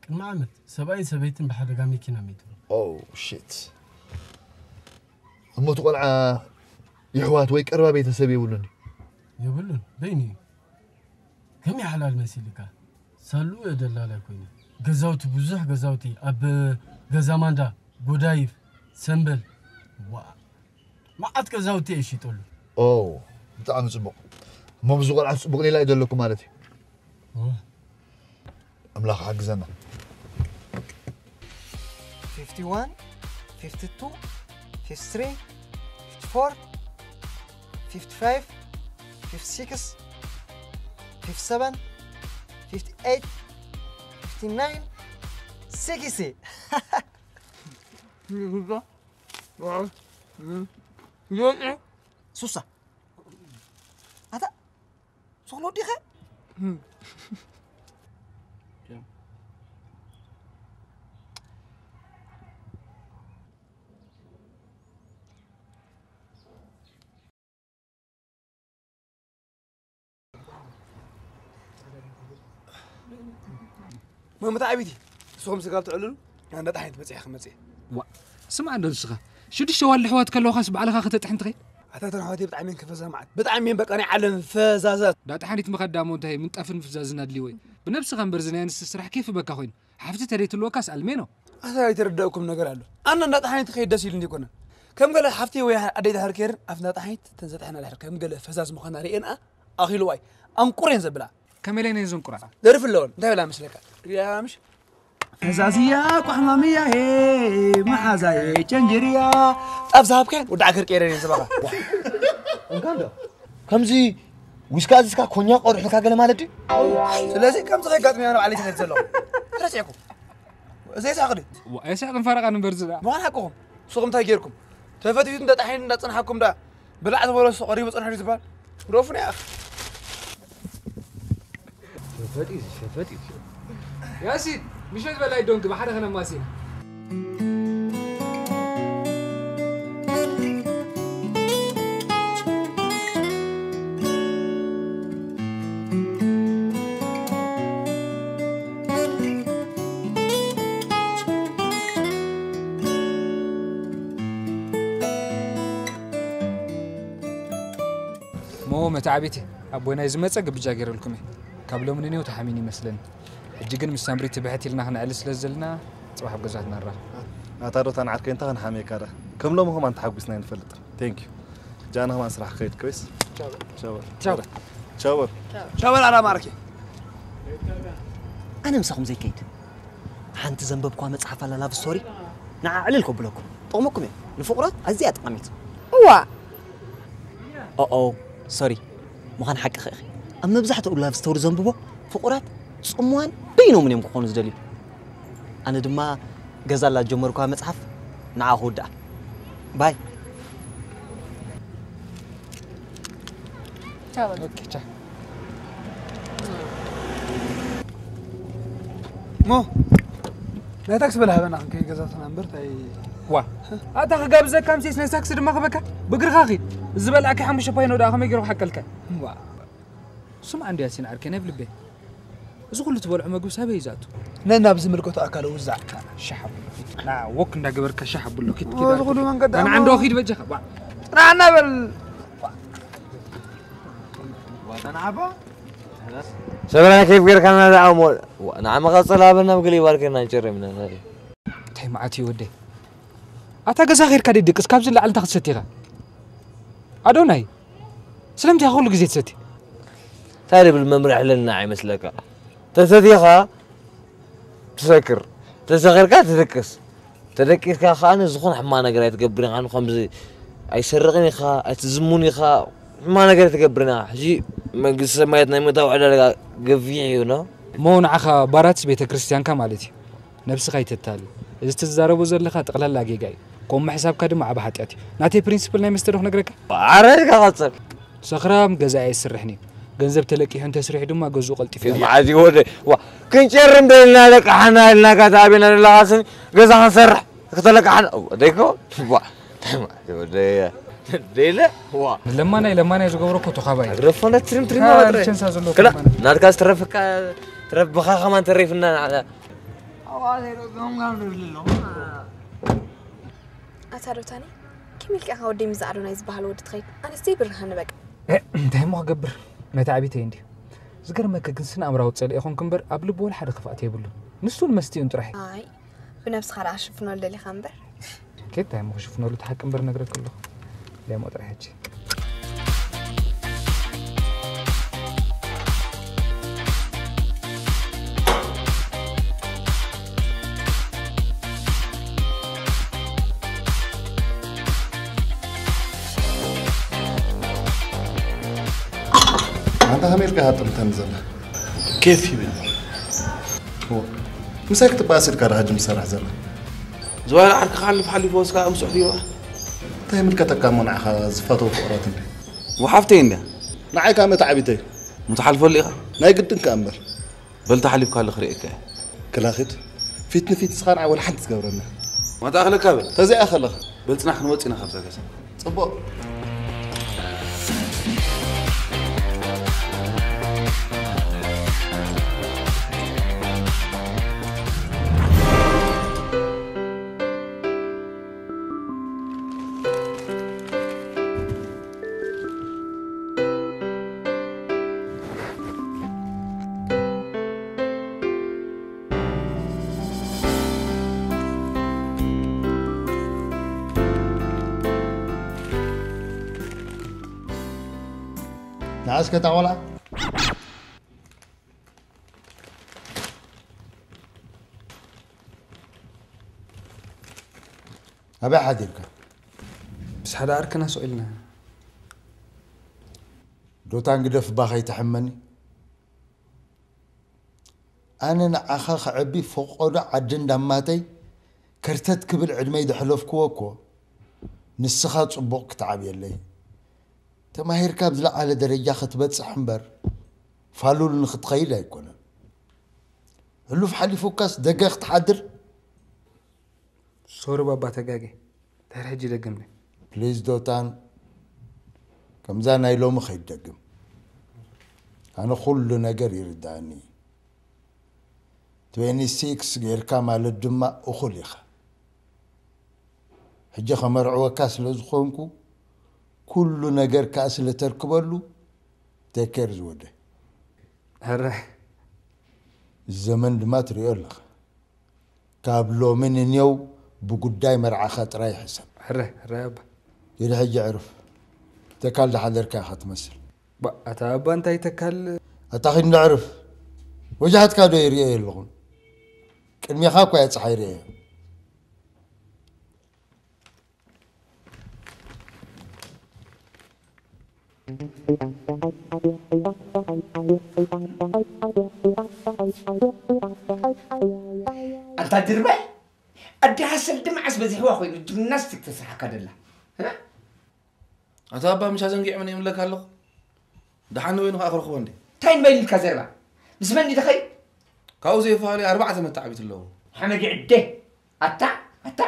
ቅድሚ ዓመት ሰብኣይን ሰበይትን ብሓደጋ መኪና መይቱ። Oh shit። እሞ እቲ ቆልዓ ይሕዋት ወይ ቀረባ ቤተሰብ የብሉን? የብሉን፣ በይኑ እዩ። ከመይ ሓላል መሲልካ? ሳሉ እየ ደላላይ ኮይነ። ገዛውቲ፣ ብዙሕ ገዛውቲ፣ ኣብ ገዛ ማንዳ፣ ጎዳይፍ፣ ሰምበል፣ ዋ፣ መዓት ገዛውቲ እየ ሸይጠሉ። ኦ፣ ብጣዕሚ ጽቡቕ። እሞ ብዚ ቆልዓ ጽቡቕ ሌላ እዩ ዘለኩም ማለት እዩ። ዋ፣ ኣምላኽ ሓግዘና። fifty-one, fifty-two, fifty-three, fifty-four, fifty-five, fifty-six, fifty-seven, fifty-eight, fifty-nine, sixty. ሱሳ ኣታ ዝኾነ ወዲኸ መምታ ዓቢቲ ንስኹም ስጋብ ትዕልሉ እንዳ ጣሒን ትመጽእ ኢኻ መጽእ። ዋ፣ ስማዕ እንዶ ንስኻ ሽዱሽተ ዋልድ ኣሕዋት ከለውኻስ ባዕልኻ ከተጥሕን ትኸይድ? ኣታ እተን ኣሕዋተይ ብጣዕሚ እየን ክፈዛ መዓት። ብጣዕሚ እየን በቃ ናይ ዓለም ፈዛዛት። እንዳ ጣሒን ምኻድ ዳሞ እንታይ ምንጣፍን ምፍዛዝን ኣድልይዎ እዩ? ብነብስኻ እምበር እዚ ናይ ኣንስቲ ስራሕ ኬፍ በካ ኮይኑ። ሓፍቲ ተደይትልወካስ ኣልሜኖ። ኣታ ኣይተረዳእኩም ነገር ኣሎ። ኣነ እንዳ ጣሒን ትኸይድ ደስ ኢሉኒ ኣይኮነን። ከም ገለ ሓፍቲ ወይ ኣደይ ድሕር ከይርን ኣብ እንዳ ጣሒን ተንዘጥሐና ድሕር ከም ገለ ፈዛዝ ምዃና ርእየንኣ ኣኺልዋ እዩ። ኣንቁር እየን ዘብላ። ከመይ ኢለን እየን ዘንቁራ? ደርፊ ኣለወን። እንታይ ይብላ መስለካ? ሪኣ ምሽ? ፈዛዝያ ቋሕማምያ ሄ መሓዛየ ጨንጅርያ ጣብ ዝሃብካየን ወዲ ዓከር ቀይረን እየን ዝባኻ። እንካ እንዶ ከምዚ ዊስካ ኣዚዝካ ኮኛ ቆርሕልካ ገለ ማለት ድዩ? ስለዚ ከምዚ ከጋጥምያ ናብ ዓለይቲ ከይድ ዘለኹ ረሲዕኩም። እዚ ይስሕቕ ድዩ? ኣይስሕቕን ፈረቓን እምበር ዝዳ። ምዃን ሓቅኹም። ንስኹም እንታይ ጌርኩም? ተፈቲቱ እንዳ ጣሒን እንዳጸንሓኩም ዳ ብላዕ ዝበሎ እሱ ቀሪቡ ጸንሑ ድዩ ዝበሃል? ግደፉና ያኺ። ሸፈጥ እዩ ሸፈጥ እዩ። ያሲን ምሸት በላይ ዶንግ ብሓደ ከነማሲና። ሞ መተዓቢቲ ኣቦይ ናይ ዝመፀ ግብጃ ገይረልኩም እየ። ካብ ሎሚ ንኔው ተሓሚን ይመስለኒ። ሕጂ ግን ምስ ሳምሪ ትብሕት ኢልና ክንዕሊ ስለ ዘለና ፅባሕ ኣብ ገዛ ትነራ። ኣታ ዶ ታን ዓርከይ እንታይ ክንሓምየካ ዳ? ከም ሎሚ ከማን ተሓጒስና ኣይንፈልጥን። ቴንክ ዩ። ጃና ከማን ስራሕ ክኸይድ ኮይስ። ቻው። ቻው። ቻው። ቻው በል ኣላ ማርኬ። ኣነ ምሳኹም ዘይከይድ። ሓንቲ ዘንበብኳ መጽሓፍ ኣላ ላቭ ስቶሪ። ንዓ ዕልል ከብለኩም። ጠቕመኩም እየ። ንፍቑራት ኣዝያ ጠቓሚት። እዋ። ኦኦ ሶሪ። ምዃን ሓቂ ኸኢኺ። ኣብ መብዛሕትኡ ላቭ ስቶሪ ዘንብቦ ፍቑራት ጽሙዋን በይኖምን እዮም ክኾኑ ዝደልዩ። ኣነ ድማ ገዛ ኣላ ዝጀመርኳ መጽሓፍ ንዓ ክውድኣ። ባይ። ቻው በል። ኦኬ ቻው። ሞ ናይ ታክሲ በል ሃበና ክንከይ ገዛትና እምበር ታይ ዋ ኣታ ክጋብዘካ ምሴስ ናይ ታክሲ ድማ ክበካ ብግርኻ ኺድ ዝበልዓካ ሓሙሽተ ፓይኖ ደኣ ከመይ ገይሩ ክሓቀልካ ዋ ስም ኣንድ ያሲን ዓርከይ ናይ ብልቤ እዚ ኩሉ ትበልዖ መግቢ ሳበይ እዩ ዝኣቱ ነናብ ዝምልከቶ ኣካል ውዛዕ ሻሓ ና ወክ እንዳገበርካ ሻሓ ብሎ ኪድ ኪድ እዚ ኩሉ መንገዲ ኣና ኣሞ- እንዶ ኺድ በጃኻ ዋ ጥራና በል ዋጠናዓባ ሰብና ኬፍ ጌርካና ደኣ እሞ ንዓ መቐጸል ሃበና ብገለ ይባርከና ጨሪምና እንታይ መዓት እዩ ወደይ ኣታ ገዛ ኸይድካ ደይ ድቅስ ካብዚ ላዕሊ እንታይ ክትሰቲ ኢኻ ኣዶናይ ስለምንታይ ኩሉ ግዜ ትሰቲ እንታይ ድብል መምርሒ ኣለና ኣይመስለካ ተሰቲኻ ትሰክር ተሰኺርካ ትድቅስ ተደቂስካ ከዓ ዝኾነ ሕማ ነገር ኣይትገብርን ኢኻ ከምዚ ኣይሰርቕን ኢኻ ኣይትዝሙን ኢኻ ሕማ ነገር ኣይትገብርን ኢኻ ሕጂ መንግስቲ ሰማያት ናይ ምእታው ዕዳጋ ገፊሕ እዩ ኖ እሞ ንዓኻ ባራትስ ቤተ ክርስቲያንካ ማለት እዩ ነብስኻ ኣይተታልል እዚ ትዛረቦ ዘለኻ ጠቕላላ ጌጋ እዩ ከምኡ ምሕሳብካ ድማ ዓቢ ሓጢኣት እዩ ናተይ ፕሪንስፕል ናይ መስተ ዶ ክነግረካ ኣረ ኢልካ ቀጽል ሰኽራም ገዛ ኣይስርሕን እዩ ገንዘብ ተለቂሑ እንተስሪሑ ድማ ገዝኡ ቀልጢፉ እዩ መዓዝ ይወደ ዋ ክንጨርም ደልና ለቃሓና ኢልና ጋታ ኣቤና ለላኻስን ገዛ ክንሰርሕ ከተለቃሓና ደይኮ ዋ ወደ ሌለ ዋ ለማናይ ለማናይ ዝገብሮ እኮ ተኻባይ ረፈነ ትሪም ትሪም አ፣ ማጥረ ቸንሳ ዘለዎ ክላ ከማን። ናትካስ ትረፍካ ትረፍ ብኻ ከማን ተሪፍና ንዓና ኣታ ዶታኒ ከመይ ኢልካ ኢኻ ወደይ ምዛ ኣዶናይ ዝበሃል ወዲ ትኸይድ ኣነስ ዘይብርሃኒ በቃ እ፣ እንታይ እሞ ክገብር መታዕቢተይ እንዲ ዝገርመካ ግን ስነ ኣምራዊ ፀልኢ ይኹንክ እምበር ኣብ ልቢ ወላ ሓደ ክፍኣት የብሉን ንሱ ንመስትኡ ጥራሕ ኣይ ብነብስኻ ደኣ ሽፍኖ ደሊኻ እምበር ኬት እንታይ እሞ ክሽፍነሉ እቲ ሓቂ እምበር ነግረክ ኣለኹ ደሞ ጥራሕ ሕጂ ኣንታ ከመይ ኢልካ ኢኻ ጥምተኒ ዘላ ኬፍ ይብል ምሳይ ክትበኣስ ኢልካ ዳ ሕጂ ምሰርሕ ዘላ ዝባን ዓርክኻ ሓልፍ ሓሊፉ ወስካ ምስሕ ድዋ እንታይ ምልከተካ እሞ ንዓኻ ዝፈተው ፍቕረት እንዲ ወሓፍተይ እንዳ ንዓይ ከዓ መታዕቢተይ ምትሓልፈሉ ኢኻ ናይ ግድን ከኣ እምበር በልታ ሓሊፍካ ኣሎ ክርእየካ እየ ክላኺት ፊት ንፊት ንስኻ ንዓይ ወላ ሓንቲ ትገብረና ማታ ኣኽለካ በል ተዚኣ ከለኻ በልጽና ክንወጽእ ኢና ካብዛ ገዛ ጽቡቕ ንዓስከ እታ ቆልዓ ኣበይ ሓዲርካ ምስ ሓደ ዓርክና ስቕ ኢልና ዶታን ግደፍ እባ ከይትሕመኒ ኣነ ንዓኻ ክዕቢ ፈቆዶ ዓዲ እንዳማተይ ከርተት ክብል ዕድመይ ዘሕለፍክዎ እኮ ንስኻ ጽቡቕ ክትዓብየለይ ተማሂርካ ኣብ ዝለዓለ ደረጃ ክትበጽሕ እምበር ፋሉል ንክትኸይድ ኣይኮነን ሕሉፍ ሓሊፉካስ ደገ ክትሓድር ሶሪ ባባ ተጋጌ ድሕሪ ሕጂ ይደግምለይ ፕሊዝ ዶታን ከምዛ ናይ ሎሚ ከይትደግም ኣነ ኩሉ ነገር ይርድኣኒ እዩ ትዌንቲ ሲክስ ጌርካ ማለት ድማ እኹል ኢኻ ሕጂ ከመርዕወካ ስለ ዝኾንኩ ኩሉ ነገር ከኣ ስለ ተርክበሉ ቴኬር ዝወደ ሕረ እዚ ዘመን ድማ ትሪኦ ኣለኻ ካብ ሎሚ ንኔው ብጉዳይ መርዓኻ ጥራይ ሕሰብ ሕረ ሕረ ኣባ ኪድ ሕጂ ዕርፍ ተካል ዝሓደርካ ኢኻ ትመስል ባ- ኣታ ኣባ እንታይ ተካል ኣታ ኺድ እንዶ ዕርፍ ወጃሃትካ ዶ ይሪኦ የለኹን ቅድሜኻ እኳ እየ ፀሓይ ሪኦ ኣንታ ድርባይ ኣዲኻ ሰልዲ መዓስ በዚሕዋ ኮይኑ ጂምናስቲክ ተስርሓካ ደላ ኣቶ ኣባ ምሻ ዘንጊዖ መን ይምለክ ኣለኹ ደሓን ወይኑ ከዓ ክረኽቦ እንዴ እንታይ ንበይኑ ኢልካ ዘረባ ምስ መን ድኸይ ካብኡ ዘይፈላለዩ ኣርባዕተ መታዕቢት ኣለዎ ሓመድ ዕደ ኣታ ኣታ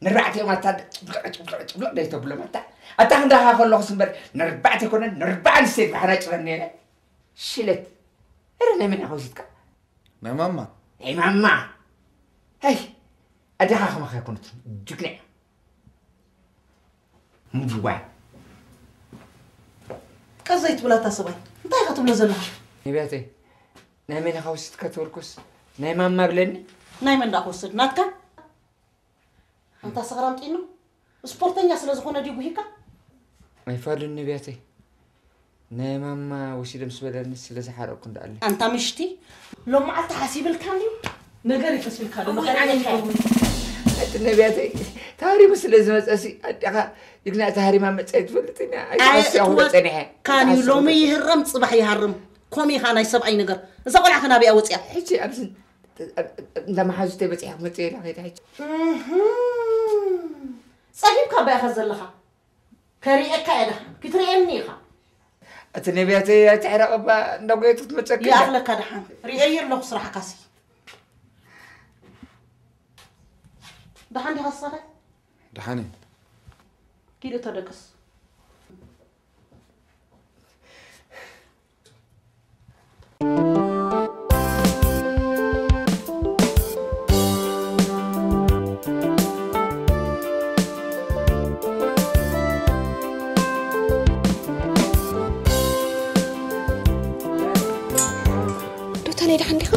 ንርባዕቲኦም ኣታ ጭብልቕ ጭብልቕ ጭብልቕ ደይተብሎም ኣታ ኣታ ክንዳኻ ከለኹስ እምበር ንርባዕተ ይኮነን ንርባዕ ኣንስተይቲ ብሓና ጭረኒ እየ ሽለት እረ ናይ መን ኢኻ ወሲድካ ናይ ማማ ናይ ማማ ሀይ ኣደኻ ከማኻ ይኮነት ጅግና እያ ምጅዋይ ቀስ ዘይትብል ኣታ ሰብኣይ እንታይ ኢኻ ትብሎ ዘለኻ ነቢያተይ ናይ መን ኢኻ ወሲድካ ትበልኩስ ናይ ማማ ብለኒ ናይ መን ደኣ ክወስድ ናትካ ኣንታ ሰኽራም ጢኑ ስፖርተኛ ስለ ዝኾነ ድዩ ጉሂካ ኣይፋሉን ነቢያተይ ናይ ማማ ወሲዶም ስበለኒ ስለ ዝሓረቕኩ እንዳኣለ ኣንታ ምሽቲ ሎም መዓልቲ ሓሲብልካ እንድዩ ነገር ይፈስልካ ዶ እቲ ነቢያተይ ታሪሙ ስለ ዝመፀሲ ኣዲኻ ጅግና ታሪማ መፀ ትፈልጥኛ ኣይተረስያ ኩሎ ፀኒሐ ካን እዩ ሎሚ ይህረም ፅባሕ ይሃርም ኮም ኢኻ ናይ ሰብኣይ ነገር እዛ ቆልዓ ከናቢያ ወፅያ ሕጂ ኣብዚ እንዳ መሓዙተይ በፂሐ ክመፅእ ኢለ ከይደ ሕጂ ጸጊብካ እባ ኢኻ ዘለኻ ከርእየካ እየ ደሓን ክትርእየኒ ኢኻ እቲ ነቢያተይ ኣይትሕረቕ እባ እንዳ ጎየቱ ክትመፀኪ ይኣኽለካ ደሓን ርእየዮ ኣለኹ ስራሕካሲ ደሓን ዲኻ ስኻኸ ደሓነ ኪድ እቶ ደቅስ ኣነ ደሓን ዲኻ?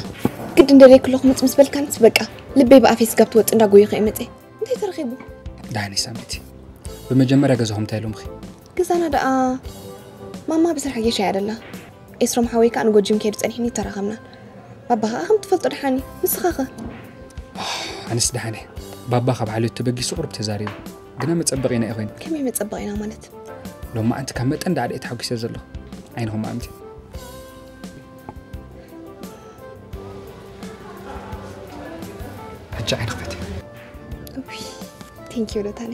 ግድን ደለይኩ ኣለኹ ምጽ ምስ በልካንስ በቃ ልበይ ብኣፈይ ስጋብ ትወጽእ እንዳጎየኹ እየ መጽየ። እንታይ ተረኺቡ? ደሓን እየ ሳምሪቲ። ብመጀመርያ ገዛኹም እንታይ ኢሎምኺ? ገዛና ደኣ ማማ ብስራሕ ጌሻ እያ ደላ። ኤስሮም ሓወይ ከኣ ንጎጂም ከይዱ ጸኒሕኒ ተራኸብና። ባባ ከኣ ከም ትፈልጦ ደሓን እዩ። ንስኻ ኸ? ኣነስ ደሓን እየ። ባባ ካብ ዓሌቱ ተበጊሱ ቁሩብ ተዛሪቡ። ግና መጸበቒና እዩ ኮይኑ። ከመይ መጸበቒና ማለት? ሎማዓንቲ ካብ መጠን ዳዕደ እየ ተሓጒሰ ዘለኹ። ዓይንኹም ኣምቲ። ሕጂ ዓይኒ ክፈት። ኡይ፣ ቴንክ ዩ ዶታኒ።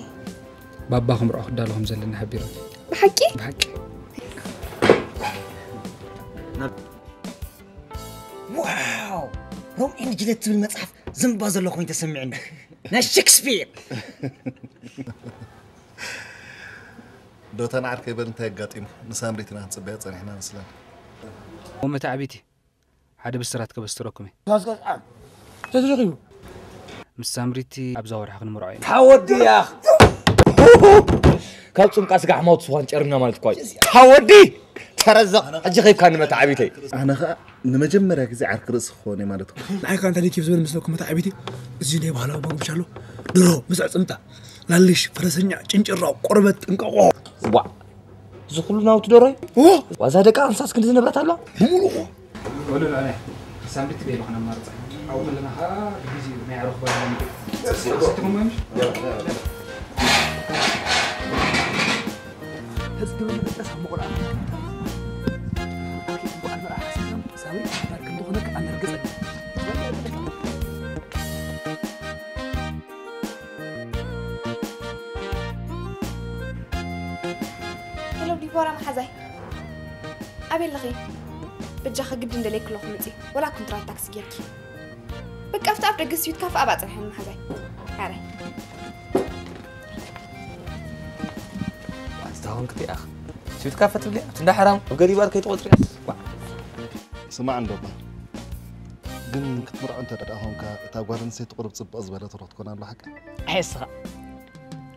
ባባ ክምርዖ ክዳሎ ከም ዘለና ሓቢሮም። ብሓቂ? ብሓቂ። ዋው! ሮም ኤንድ ጁልየት ትብል መጽሓፍ ዘንባ ዘሎ ኮይኑ ተሰሚዕኒ። ናይ ሼክስፒር። ዶታን ዓርከይ በል እንታይ ኣጋጢሙ? ንሳምሪት ኢና ክንጽበያ ጸኒሕና መስለኒ። እሞ መተዓቢቲ ሓደ ብስራት ከበስትረኩም እየ። ተረኺቡ። ምስ ሳምሪቲ ኣብዛ ወርሒ ክንምርዖ ኢና። ሓወዲ ያኽ። ካብ ጽምቃ ስጋ ሕማውት ስዋን ጨርና ማለት እኮ እዩ። ሓወዲ ተረዘቕ። ሕጂ ኸይብካ ንመተዓቢተይ። ኣነ ኸኣ ንመጀመርያ ግዜ ዓርኪ ርእሲ ክኸውን እየ ማለት እኮ። ንዓይ ከኣ እንታይ ደኪብ ዝብል ምስለኩም መተዓቢቲ፣ እዚ ናይ ባህላዊ መግቢ ሻሎ ድሮ ምስ ኣጽምጣ፣ ላልሽ፣ ፈረሰኛ፣ ጭንጭራው፣ ቆርበት፣ ጥንቀቆ። ዋ፣ እዚ ኩሉ ናውቲ ደሮይ? ኦ! ዋዛ ደቂ ኣንስታስ ክንዲ ዝነብረት ኣላ? ብምሉኡ። ወለሎ ኣነ ሳምሪት ቤሎ ከነማርጻ። ኣብኡ ከለና ኸኣ ብግዜ ናይ ኣረኽባ። ሰትኹም ወይም? ህዝቢ መጠጠስ ኣብ መቑል ኣፍሪካ። ኣኪ እንኳን መርዓ ሓሲብኩም ሳምሪት ሓዳር ከም ዝኾነ ከኣ ነርግጸ። ሄሎ ዲቦራ መሓዛይ፣ ኣበይ ኣለኺ? በጃኺ ግድን ደልየኪ ኣለኹ ምጺ፣ ወላ ኮንትራት ታክሲ ጌርኪ። በቃ ኣብቲ ኣፍ ደገ ስዩትካ ፍኣ ባጽንሐኒ መሓዛይ። ሓራይ። ኣንታ ሆንክ ዲኣኽ። ስዩትካ ፈትብልያ፣ ኣብቲ እንዳ ሓራም፣ ኣብ ገሪባት ከይትቖጽርያ። ዋ። ስማዕ እንዶ እባ። ግን ክትምርዖ እንተ ደኣ ኾንካ፣ እታ ጓል ኣንስተይቲ ቁሩብ ጽብቕ ዝበለት ሮ ክትኮን ኣሎ ሓቂ። ኣየ እስኻ።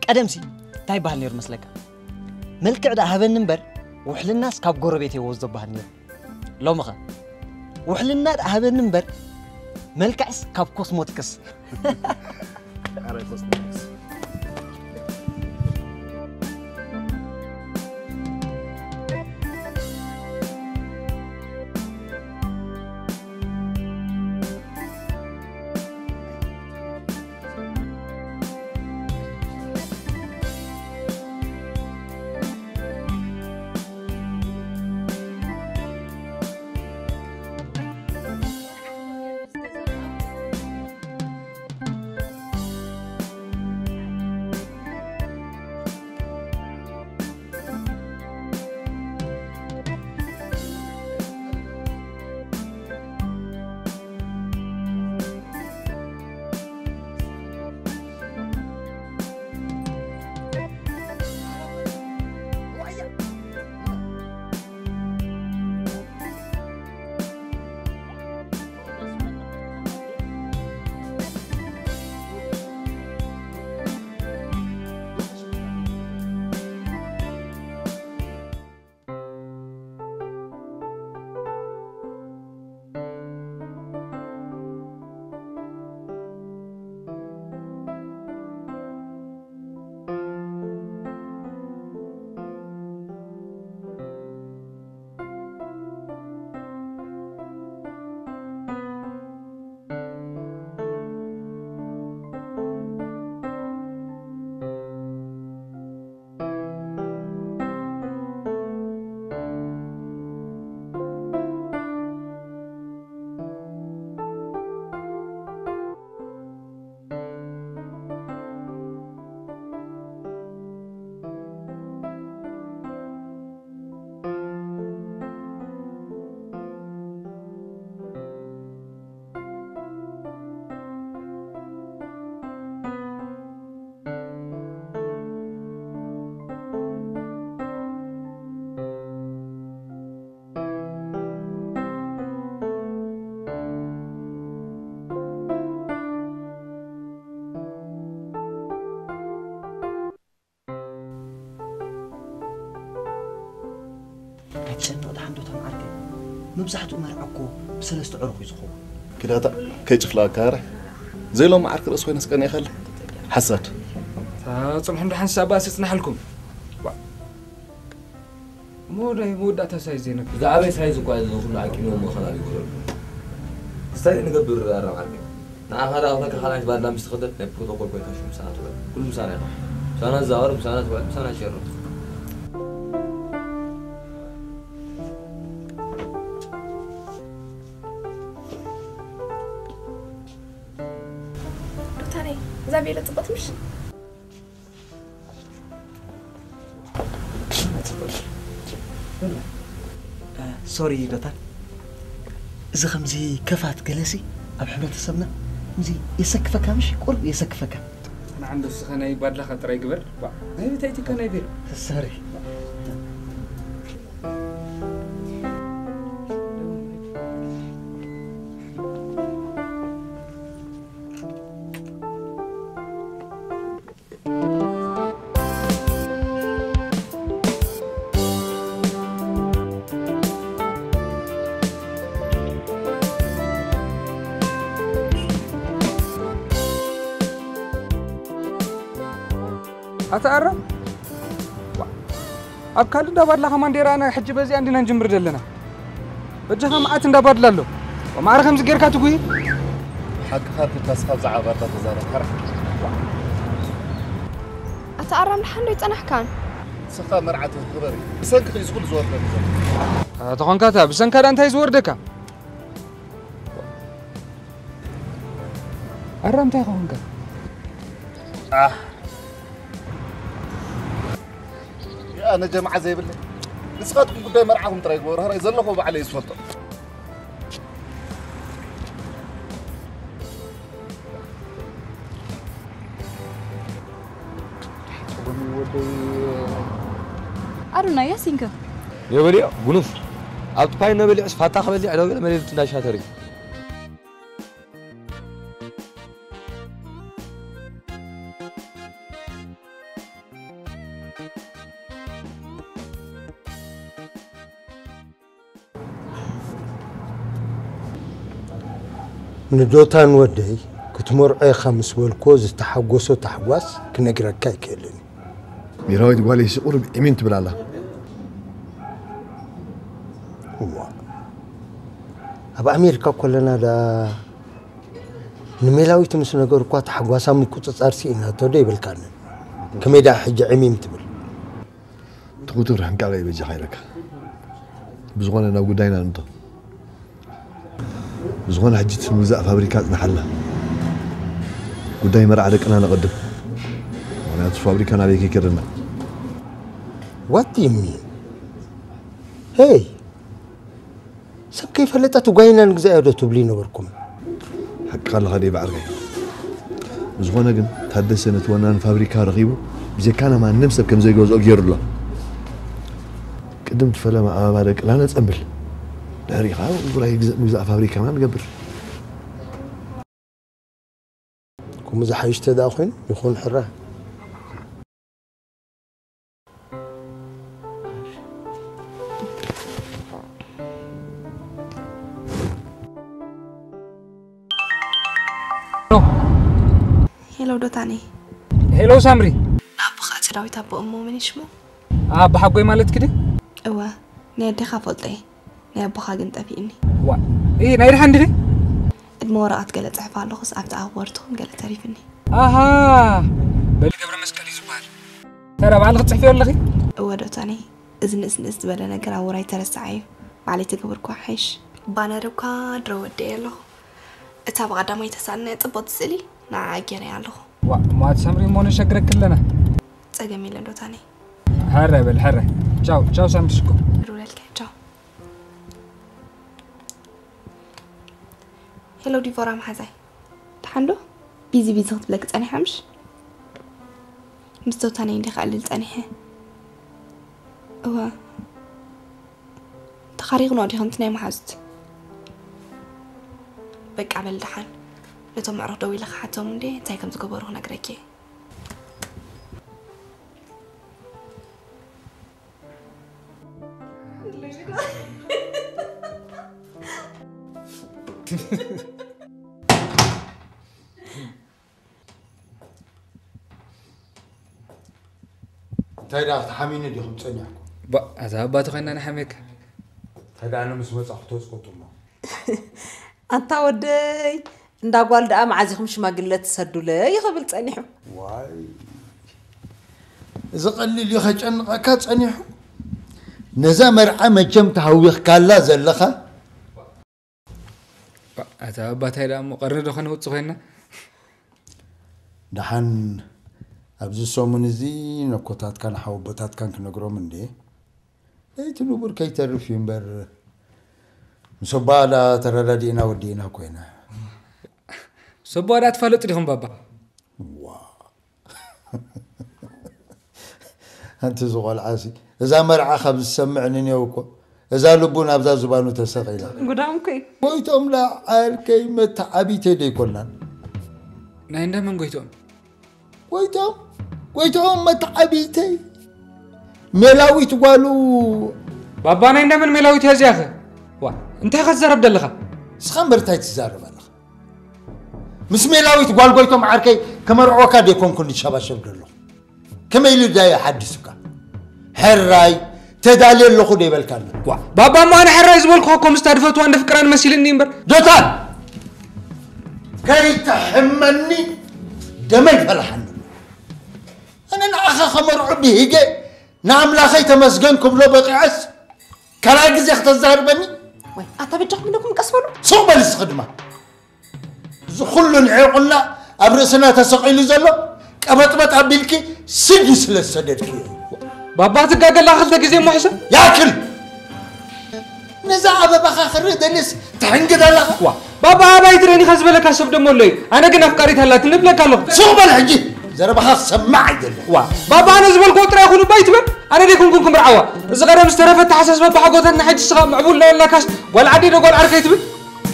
ቀደምሲ እንታይ ይበሃል ነይሩ መስለካ? መልክዕ ደኣ ሃበኒ እምበር፣ ውሕልናስ ካብ ጎረቤት እየ ወስዶ በሃል ነይሩ። ሎምኸ? ውሕልና ደኣ ሃበኒ እምበር፣ መልክዕስ ካብ ኮስሞቲክስ። ኣረ ኮስሞቲክስ። ኣይትጨነቕ፣ ደሓን ዶ ተማዓርከ? መብዛሕትኡ መርዓ እኮ ብሰለስተ ዕሩኽ እዩ ዝኸውን። ክዳታ ከይጭፍላካ ረ ዘይሎም ዓርክ ርእስ ኮይነ ስቀን ይኸል ሓሳድ። ጽንሑ እንዶ ሓንሳብ ባስ ጽናሕልኩም። እሞ ናይ መወዳእታ ሳይዝ ዘይነግር። ብዛዕባይ ሳይዝ እኳ እዚ ኩሉ ዓቂኖም መኸላ ይጎደሉ። ክሳይ ንገብር ኣረም ዓርክ። ንዓኻ ደኣ ክብለካ ካልኣይት ባንዳ ምስ ትኸደት ናይ ፕሮቶኮል ኮይንካ ሽም ምሳና ትውዕል። ኩሉ ምሳና ኢኻ። ምሳና ዝዛወር፣ ምሳና ትውዕል፣ ምሳና ትሸርፍ። ዶታነይ እዛ ቤሎ ጽቡቅ ምሽ ሶሪ ዶታ እዚ ከምዚ ከፋት ገለሲ ኣብ ሕብረተሰብና ከምዚ የሰክፈካ ምሽ ቁርብ የሰክፈካ ንዓንዶ ስኸ ናይ ባድላኻ ጥራይ ግበር ባ ናይ ቤታይትካ ናይ ቤሎ ሶሪ ኣታ ኣረ ኣብ ካልእ እንዳባድላኻ ማንዴራና ሕጂ በዚኣ እንዲና ንጅምር ዘለና በጃኻ መዓት እንዳባድላ ኣሎ ማዕረ ከምዚ ጌርካ ትጉይ ሓቅኻ ተካስኻ ብዛዕባ ባድላ ተዛረብ ሓራ ኣታ ኣራም ድሓን ዶ ይጸናሕካን ንስኻ መርዓት ክበር ብሰንኪ ኺ ዝኹሉ ዝወርደኒ ዘሎ ተኾንካታ ብሰንካ ዳ እንታይ ዝወርደካ ኣራ እንታይ ኾንካ ኣነ ጀምዓ ዘይብለይ ንስኻትኩም ጉዳይ መርዓኹም ጥራይ ግበሩ። ሀራይ ዘለኹ ባዕለይ ዝፈልጦ። ኣሩና ያሲንከ የበልዮ ጉኑፍ ኣብ ጥፓይ ነበሊዑስ ፋታ ክበሊዕ ደው ኢለ መሌልቱ እንዳሻተሪ ንዶታን ወደይ ክትመርዖ ኢኻ ምስ በልክዎ ዝተሓጎሶ ታሕጓስ ክነግረካ ኣይክእልን እዩ። ሚራዊት ጓለይሲ ቁሩብ ዕሚም ትብል ኣላ። እዋ ኣብ ኣሜሪካ ኮለና ዳ ንሜላዊት ምስ ነገርኳ ታሕጓሳ ምቁጽጻር ስኢናቶ ዶ ይብልካኒ? ከመይ ዳ ሕጂ ዕሚም ትብል? ትኹትር ሕንቃቐ ይበጃኻ ኢለካ። ብዝኾነ ናብ ጉዳይና ንእቶ። ብዝኾነ ሕጂ እቲ ምግዛእ ፋብሪካ ኣጽንሓልና። ጉዳይ መርዓ ደቅና ነቐድም። ምኽንያቱ ፋብሪካ ናበይ ከይከደና። What do you mean? Hey! ሰብ ከይፈለጠ እቲ ጓይና ንግዛእዮ ዶ ትብሉ ይነበርኩም? ሓቅኻ ኣለኻ ደይ በዓርከይ። ብዝኾነ ግን ታደሰ ነቲ ወናኒ ፋብሪካ ረኺቡ ብጀካና ማንም ሰብ ከም ዘይገዝኦ ገይሩ ኣሎ። ቅድም እቲ ፈለማ ኣበባ ደቅና ነጸንብል። ድሕሪኡ ኸዓ ውራይ ግዛእ ፋብሪካና ንገብር። ከምኡ ዝሓይሽ ተደኣ ኮይኑ ይኹን ሕራ። ሄሎ ዶታኒ ሄሎ ሳምሪ ንኣቦኻ እቲ ዳዊት ኣቦ እሞ መን ሽሙ ኣቦ ሓጎይ ማለት ክዲ እወ ናይ ኣዴኻ ፈልጠ ናይ ኣቦኻ ግን ጠፊእኒ ዋ እ ናይ ድሓን ድኺ ቅድሚ ወረቐት ገለ ጽሕፍ ኣለኹስ ኣብቲ ኣኽበርትኹም ገለ ተሪፍኒ ኣሃ በሊ ገብረ መስቀል እዩ ዝበሃል ተራ ባዕልኺ ትጽሕፍዮ ኣለኺ እወ ዶታኒ እዚ ንእስ ንእስ ዝበለ ነገር ኣብ ውራይ ተረሳዓዩ ባዕለይ ተገብርኳ ሓይሽ ባነር እኳ ድሮ ወደየ ኣለኹ እታ ብቐዳማይ ተሳእልናያ ጽቡቕቲ ስእሊ ንዓኣ ገይረያ ኣለኹ ዋ ማት ሳምሪ እሞ ነሸግረክ ኣለና ጸገም የለን ዶታኒ ሕረ በል ሕረ ቻው ቻው ሳምሪ ሽኮር ሩለልከ ቻው ሄሎ ዲቮራ መሓዛይ ደሓን ዶ ቢዚ ቢዚ ክትብለኪ ጸኒሓ ምሽ ምስ ዶታነይ እንዲ ክዕልል ጸኒሐ እወ ተኻሪኽኖ ዲኹም እቲ ናይ መሓዙት በቃ በል ደሓን ነቶም ኣዕሩኽ ደዊለ ክሓቶም እንዴ እንታይ ከም ዝገበሩ ክነግረኪ እየ እንታይ ደኣ ክትሓሚኒ ዲኹም ጸኒሕኩም? ባ፣ ኣዛ ኣባቲ ኮይና ንሓሜካ። እንታይ ደኣ ኣነ ምስ መጻኹ ተጽቅጡሞ? ኣንታ ወደይ፣ እንዳ ጓል ደኣ መዓዚኹም ሽማግለ ትሰዱለይ ክብል ጸኒሑ። ዋይ፣ እዚ ቀሊል እዩ ከጨንቐካ ጸኒሑ። ነዛ መርዓ መቸም ተሃዊኽካላ ዘለኻ። ባ፣ ኣታ ኣባታይ ደኣ እሞ ቀርኒ ዶ ከነውጽእ ኮይንና? ደሓን ኣብዚ ሰሙን እዚ ነኮታትካን ሓወቦታትካን ክነግሮም እንዴ? እቲ ንቡር ከይተርፍ እዩ እምበር፣ ምስ ኣቦኣ ዳ ተረዳዲእና ወዲእና ኮይና። ምስ ኣቦኣ ዳ ትፋለጡ ዲኹም ባባ? ዋ። ኣንቲ እዚ ቆልዓሲ፣ እዛ መርዓ ካብ ዝሰምዕ ንኔው እኮ፣ እዛ ልቡ ናብዛ ዝባኑ ተሰቒላ። ጉዳም እኮ እዩ። ጎይቶም ዳ ዓርከይ መተዓቢተይ ደይኮናን። ናይ እንደመን ጎይቶም? ጎይቶም፣ ጎይቶም መተዓቢተይ። ሜላዊት ጓሉ። ባባ ናይ እንደመን ሜላዊት እያ እዚኣኸ? ዋ፣ እንታይ ኢኻ ትዛረብ ዘለኻ? ንስኻ እምበር እንታይ ትዛረብ ኣለኻ? ምስ ሜላዊት ጓል ጎይቶም ዓርከይ ከመርዕወካ ደይኮንኩ ንሸባሸብ ዘለኹ። ከመይ ኢሉ ዳየ ሓዲሱካ? ሕራይ ተዳልየ ኣለኹ ዶ ይበልካኒ? ዋ፣ ባባ እሞ ኣነ ሕራይ ዝበልኩኻ እኮ ምስታ ድፈትዋን ደፍቅራን መሲልኒ እምበር። ዶታን! ከይትሕመኒ ደመይ ፈልሓኒ። ኣነ ንዓኻ ከመርዑ ብሂገ ንኣምላኸይ ተመስገን ክብሎ በቂዐስ ካልኣይ ግዜ ክተዛርበኒ? ወይ፣ ኣታ በጃኹም ኢለኩም ቀስ በሉ። ሱቕ በል እስኺ ድማ። እዚ ኩሉ ንዒቑና ኣብ ርእስና ተሰቒሉ ዘሎ ቀበጥበጥ ኣቢልኪ ስዲ ስለ ዝሰደድክዮ። ባባ ትጋገላ ክልተ ግዜ እሞ ሕሰብ። ያክል! ነዛ ኣበባኻ ክርኢ ደልየስ ትሕንግድ ኣለኻ? ዋ፣ ባባ ኣባይ ትረኒኻ ዝበለካ ሰብ ደሞ ኣሎ እዩ። ኣነ ግን ኣፍቃሪት ኣላትኒ እብለካ ኣለኹ። ሱቕ በል ሕጂ! ዘረባኻ ክሰማዕ ኣይደልን። ዋ፣ ባባ ኣነ ዝበልክዎ ጥራይ ይኹን እባ ኣይትበል። ኣነ ደይኮንኩን ክምርዓዋ። እዚ ቀደም ዝተረፈ ኣተሓሳስባ ኣቦሓጎታትና ሕጂ ንስኻ ምዕቡል ናይ ኣላካስ ጓል ዓዲ ዶ ጓል ዓርከይ ትብል?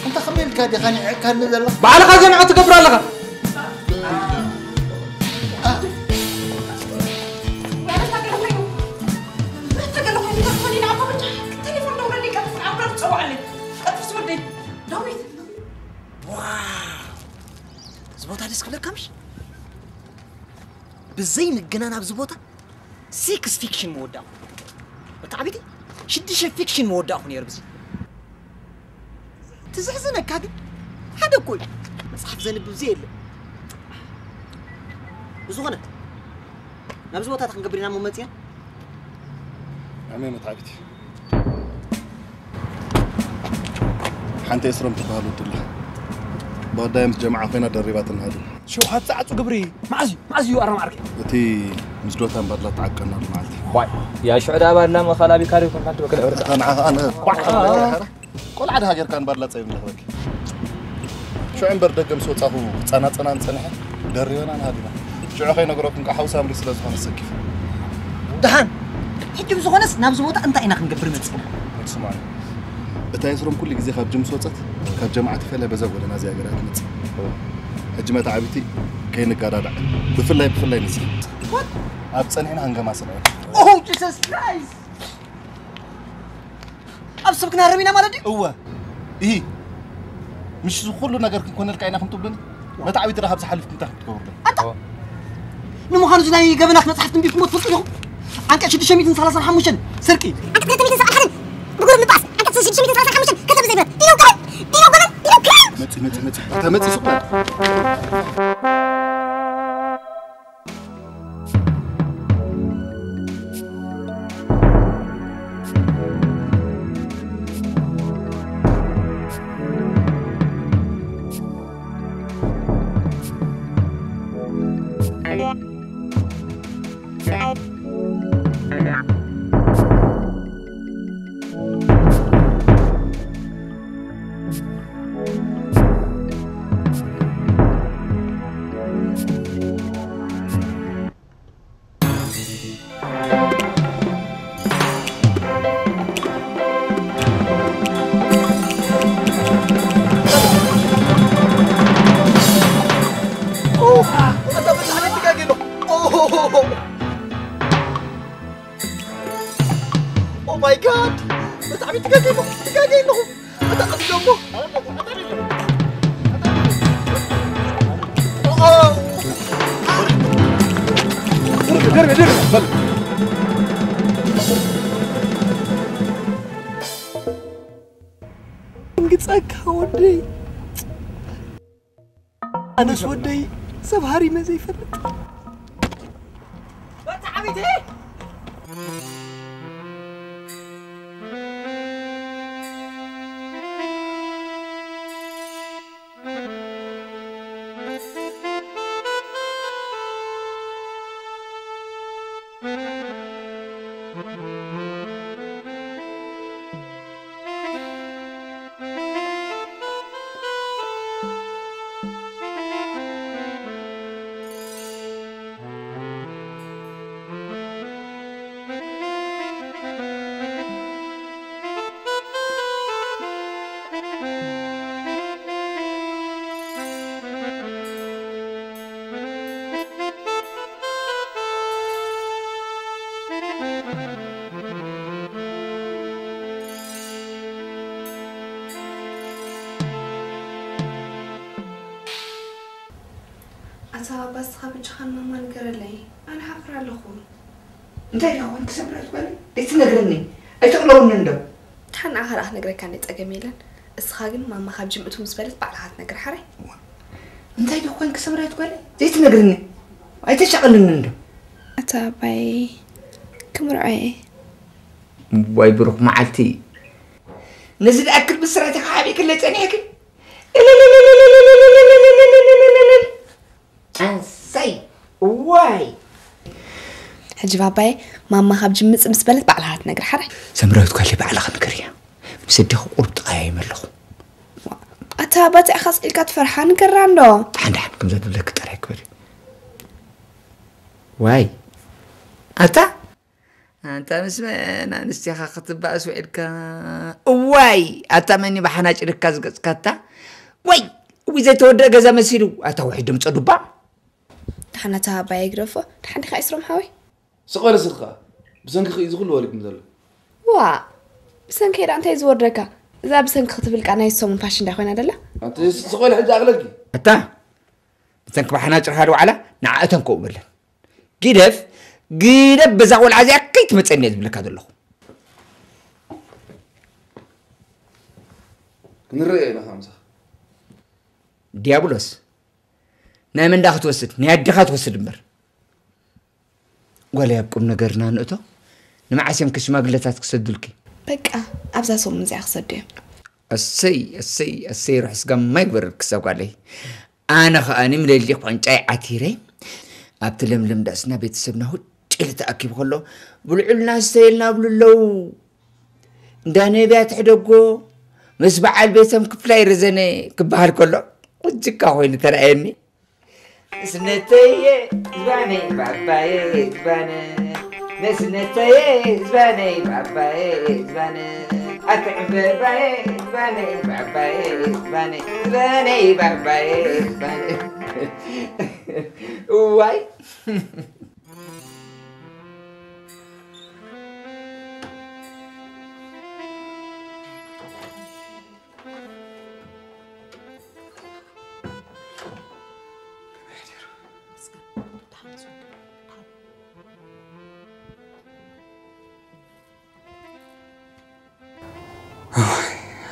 ኣንታ ከመይ ኢልካ ዲኻ ንዒቕካኒ ዘለኻ? ባዕልኻ ዘንዖ ትገብር ኣለኻ። ቴሌፎን ደውለለይ፣ ቀልጥፍ፣ ኣብ በር ትጸውዓለይ። ቀልጥፍ ዝወደይ። ዳዊት። ዋው! እዚ ቦታ ደስ ክብለካ ምሽ? ብዘይ ምግናን ኣብዚ ቦታ ሴክስ ፊክሽን መወዳእኹ። መተዓቢቲ ሽዱሽተ ፊክሽን መወዳእኹ ነይሩ ብዚ። ትዝሕዝነካ ግን ሓደ እኮ እዩ። መጽሓፍ ዘንብብ ዘየለ። ብዝኾነ ናብዚ ቦታ ክንገብር ኢና እሞ መጺና። ኣሜን መትዓቢት። ሓንቲ ኤስሮም ትበሃል ወዲ ኣላ። ብቐዳይ ምስ ጀማዓ ኮይና ደሪባ ትናሃሉ። ሸውሃት ጸዓጹ ግብሪ። መዓዝ እዩ? መዓዝ እዩ ኣራም ዓርከይ? እቲ ምስ ዶታን ባድላ ተዓቀናሉ መዓልቲ። ዋይ፣ ያ ሽዑ ዳ ባድላ መኻላቢ ካሪ ኮንካ ትበቅል ዕብርካ። ንዓኻ ኣነ ዋይ። ቆልዓ ድሃ ጌርካ ንባድላ ጸይብ ንረኽበኪ። ሽዑ እምበር ደገ ምስ ወጻኹ ጸናጸናን ጸንሐ ደሪበናን ሃዲና። ሽዑ ከይነግረኩም ከዓ ሓው ሳምሪ ስለ ዝኾነ ሰኪፉ። ደሓን፣ ሕጂ ብዝኾነስ ናብዚ ቦታ እንታይ ኢና ክንገብር መጺና? ስማዕ፣ እታ የስሮም ኩሉ ግዜ ካብ ጅም ምስ ወጸት ካብ ጀማዓ ተፈልያ በዛ ጎደና እዚኣ ገይራ ትመጽእ። ሕጂ መታዓቢቲ ከይንጋዳዳዕ ብፍላይ ብፍላይ ንስኻ። What? ኣብ ጸኒሕና ክንገማስላ ኢና። Oh, Jesus Christ! ኣብ ሰብ ክናረብ ኢና ማለት ድዩ? እወ። እሂ። ምሽ እዚ ኩሉ ነገር ክንኮነልካ ኢና ክንትብሉኒ? መታዕቢት ረኻብ ዝሓልፍ እንታይ ክትገብሩ? ኣታ! ንምዃኑ እዚ ናይ ገበናት መጽሓፍ ትንቢት ክሞ ትፈልጡ ኢኹም? ዓንቀጽ ሽዱሽተ ሚእትን ሰላሳን ሓሙሽተን ስርቂ። ዓንቀጽ ክልተ ሚእትን ሰብዓን ሓደን ብግሩብ ምባስ። ዓንቀጽ ሽዱሽተ ሚእትን ሰላሳን ሓሙሽተን ከልተ ብዘይ ብረት። ዲኖ ገበን! ዲኖ ገበን! ዲኖ ገበን! መጺ፣ መጺ፣ መጺ። ተመጺ ሱቕ በል። Oh my God! ብጣዕሚ ትገርም፣ ትገርም ኣለኹ። ኣታ ቀስ ኢሎ እሞ። ጸጋ ወደይ፣ ኣነስ ወደይ ሰብ ሃሪመ ዘይፈልጥ። ኣታ ባባ፣ ንስኻ ብጃኻ ንማማ ንገረለይ፣ ኣነ ሓፍር ኣለኹ። እንታይ ደኣ ኮንኪ ሰምራዊት ጓለይ? ዘይትነግርኒ? ኣይተቕለውኒ እንዶ? ደሓን ንዓኻ ደኣ ክነግረካ እንደ ጸገም የለን። እስኻ ግን ማማ ካብ ጅም እቱ ምስ በለት ባዕልኻ ትነግር ሓራይ። እንታይ ደኣ ኮንኪ ሰምራዊት ጓለይ? ዘይትነግርኒ? ኣይተሻቕልኒ እንዶ? ኣታ ኣባይ፣ ክምርዖ እየ። ዋይ ብሩኽ መዓልቲ። ነዚ ዝኣክል ብስራት ኢኻ ሓቢእክለይ ጸኒሕኪ? ኣሰይ! ዋይ! ሕጂ ባባየ፣ ማማ ካብ ጅምጽ ምስ በለት ባዕልኻ ትነግር ሓራይ። ሰምራዊት ጓለይ ባዕልኻ ንገርያ። ምስ ኣዴኺ ቁሩብ ተቐያይመ ኣለኹ። ኣታ ባባ፣ እንታይ ኢኻ ስቕ ኢልካ ትፈርሓ? ንገራ እንዶ። ደሓን ደሓን፣ ከምዛ ትብለኪ ጥራይ ክበሪ። ዋይ! ኣታ ኣንታ ምስ መን ኣንስቲ ኢኻ ክትባእስ ውዒልካ? እዋይ! ኣታ መን እዩ ብሓናጭ ኢልካ ዝገጽካ ኣታ? ወይ! እዊ ዘይተወደአ ገዛ መሲሉ። ኣታ ውሒድ ድምጾ ዱባ። ደሓን ኣታ ኣባየ ግደፎ። ደሓን ዲኻ ኤስሮም ሓወይ? ስቕ በል እስኻ። ብሰንክኺ እዩ እዚ ኩሉ ወሪድኒ ዘሎ። ዋእ! ብሰንከይ ደኣ እንታይ ዝወርደካ? እዛ ብሰንኪ ክትብል ከኣ ናይ ሰሙን ፋሽን ዳኣ ኮይና ደላ? ኣንቲ ስቕ በል ሕጂ ኣቕለልኪ። ኣታ ብሰንኪ ብሓናጭ ኢልካ ድዩ ዋዕላ? ንዓ እተን ከምኡ በለን። ግደፍ፣ ግደፍ በዛ ቆልዓ እዚኣ ከይትመጸኒ እየ ዝብለካ ዘለኹ። ክንረኣዮ ኢና ከምዛ። ዲያብሎስ፣ ናይ መን ደኣ ክትወስድ? ናይ ኣዴኻ ትወስድ እምበር። ጓለይ፣ ኣብ ቁም ነገርና ንእቶ። ንመዓስ እዮም ከ ሽማግለታት ክሰዱልኪ? በቃ፣ ኣብዛ ሰሙን እዚኣ ክሰዱ እዮም። ኣሰይ፣ ኣሰይ፣ ኣሰይ፣ ርሑስ ጋማ ይግበረልኪ እዛ ጓለይ። ኣነ ኸኣ ንምለሊ ቋንጫይ ዓቲረ፣ ኣብቲ ለምለም ዳስና ቤተሰብና ሁጭ ኢሉ ተኣኪቡ ከሎ፣ ብልዑልና ስተየልና ብሉ ኣለዉ። እንዳ ነብያት ሕደጎ ምስ በዓል ቤቶም ክፍላይ ረዘነ ክበሃል ከሎ፣ እጅካ ኮይኑ ተራእየኒ። ነስነተየ ዝባነይ ባባየ ዝባነ፣ ነስነተየ ዝባነይ ባባየ ዝባነ፣ ኣቲ ዕምበባየ ዝባነይ ባባየ ዝባነ፣ ዝባነይ ባባየ ዝባነ። እዋይ።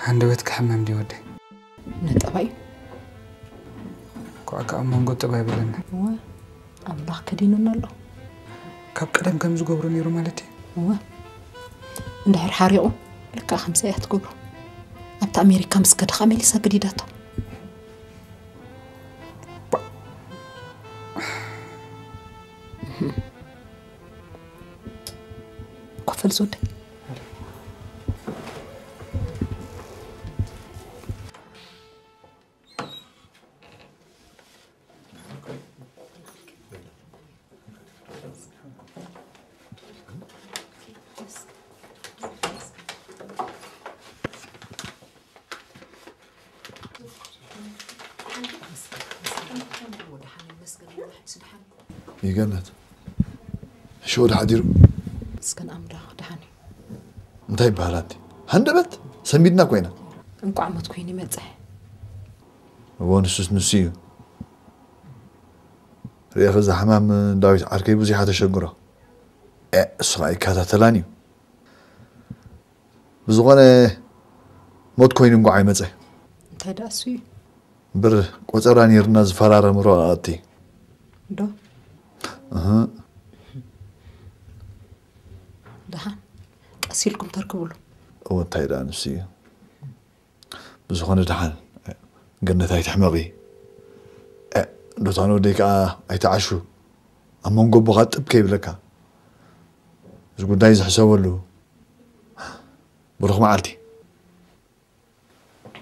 ሃንደበትካ ሕማም ድዩ ወደይ? ነጠባ እዩ። ኳዕካ ኣብ መንጎ ጥባ ይብለና። እወ፣ ኣምላኽ ከዲኑና ኣሎ። ካብ ቀደም ከም ዝገብሮ ነይሩ ማለት እዩ። እወ፣ እንድሕር ሓሪቑ ልክዕ ከምዚ እያ ትገብሮ። ኣብቲ ኣሜሪካ ምስ ከደ ኸኣ መሊሳ ገዲዳቶ። ኮፍ በል ዝወደይ። ይገለት። ሽወደ ሓዲሩ። እስከ ንኣምላኽ ደሓን እዩ። እንታይ ይበሃል ኣቲ? ሃንደበት ሰንቢድና ኮይና። እንቋዕ ሞት ኮይኑ ይመጽእ። እዎ፣ ንሱስ ንሱ እዩ። ርኤኺ፣ እዛ ሕማም ዳዊት ዓርከይ ብዙሕ እያ ተሸግሮ። ኤ፣ እሱ ኸኣ ኣይከታተላን እዩ። ብዝኾነ፣ ሞት ኮይኑ እንቋዕ ኣይመጸ። እንታይ ደኣ እሱ እዩ? እምበር ቆጸራ ነይርና ዝፈራረም ወረቓቕቲ። ዶ? እህ። ደሓን ቀስ ኢልኩም ተርክብሉ። እወ፣ እንታይ ደኣ ንሱ እዩ። ብዝኾነ ደሓን፣ ገነት ኣይትሕመቒ። እ፣ ዶታን ወደይ ከኣ ኣይትዓሹ። ኣብ መንጎ ኣቦኻ ጥብ ከይብለካ። እዚ ጉዳይ ዝሕሰበሉ። ብሩኽ መዓልቲ።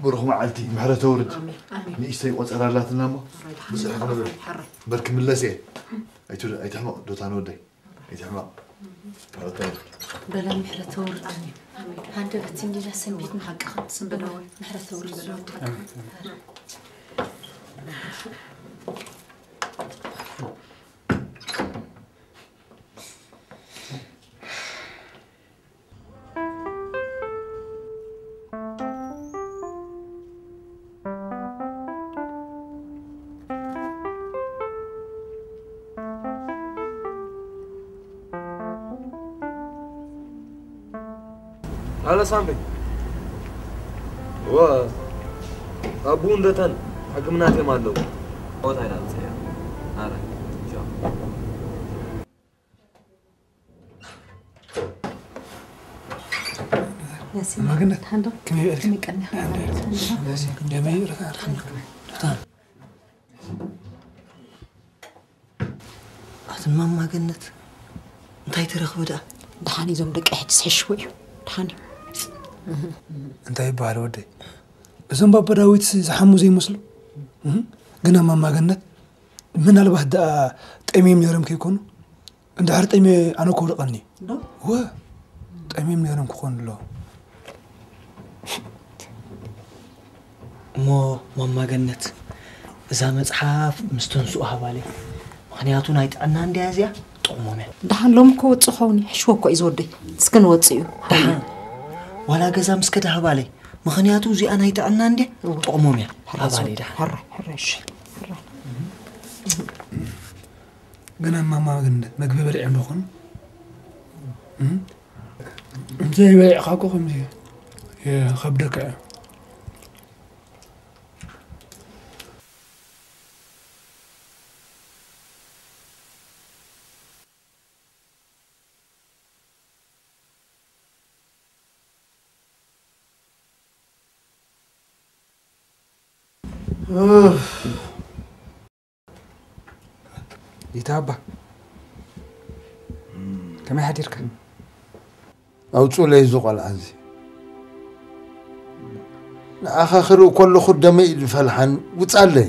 ብሩኽ መዓልቲ፣ ምሕረት ኣውርድ። ኣሜን፣ ኣሜን። ንእሽተይ ቆጸራ ኣላትና እሞ፣ ኣሜን። ብጽሕ ክንብል። ኣሜን። ሕራይ። በርክ ምለስ እየ። ኣይቱ-፣ ኣይትሕመቕ፣ ዶታን ወደይ። ኣይትሕመቕ። ምሕረት ኣውርድ። በላ ምሕረት ኣውርድ። ኣሜን፣ ኣሜን። ሃንደበት እንዲና ሰንቢድና። ሓቅኻ፣ ሰንበዳወ። ምሕረት ኣውርድ። ኣሜን። ኣለ ሳምሪ። ወ-፣ ኣቡ እንደተን ሕክምና ቴማ ኣለዉ። ቦታ ኢና ንጽያ። ኣረ፣ ቻው። ያሲን፣ ማግነት፣ ሓንዶ፣ ከመይ በልክ? ከመይ ቀኒኻ? ከመይ በልክ? ኣቲ ማማ ገነት፣ እንታይ ትረኽቢ ደኣ? ደሓን እዞም ደቂ ሕጂ ዝሕሽዎ እዩ። ደሓን እዩ። እንታይ ይበሃል ወደይ? እዞም ባባ ዳዊት ዝሓሙ ዘይመስሉ? እህ፣ ግና ማማ ገነት፣ ምናልባት ደኣ ጠምዮም ነይሮም ከይኮኑ? እንድሕር ጠምየ ኣነ እኮ ውድቐኒ። ዶ? ወ፣ ጠምዮም ነይሮም ክኾኑ ኣለዎም። እሞ ማማ ገነት፣ እዛ መጽሓፍ ምስ ተንስኡ ሃባለይ። ምኽንያቱ ናይ ጥዕና እንድያ እዚኣ፣ ጥቕሞም እያ። ደሓን ሎሚ እኮ ወጽእ ኸውን እዩ። ሕሽዎ እኮ እዩ ዝወደይ። እስከ ንወጽእ እዩ። ደሓን። ዋላ ገዛ ምስ ከደ ሃባለይ። ምኽንያቱ እዚኣ ናይ ጥዕና እንድያ፣ እወ። ጥቕሞም እያ። ሕራይ ሃባለይ ዝወደይ። ደሓን። ሕራይ፣ ሕራይ፣ እሺ፣ ሕራይ። ግን እማማ ግን መግቢ በሊዖም ዶ ኾኑ? እም? እንተ በሊዕኻ እኮ ከምዚ ይኸብደካ እዩ። ይታባ፣ ከመይ ሓዲርካ? ኣውጹለይ እዚ ቆልዓ እዚ። ንዓኻ ክርኢ ከለኹ ደመይ እዩ ዝፈልሓን። ውጻለይ።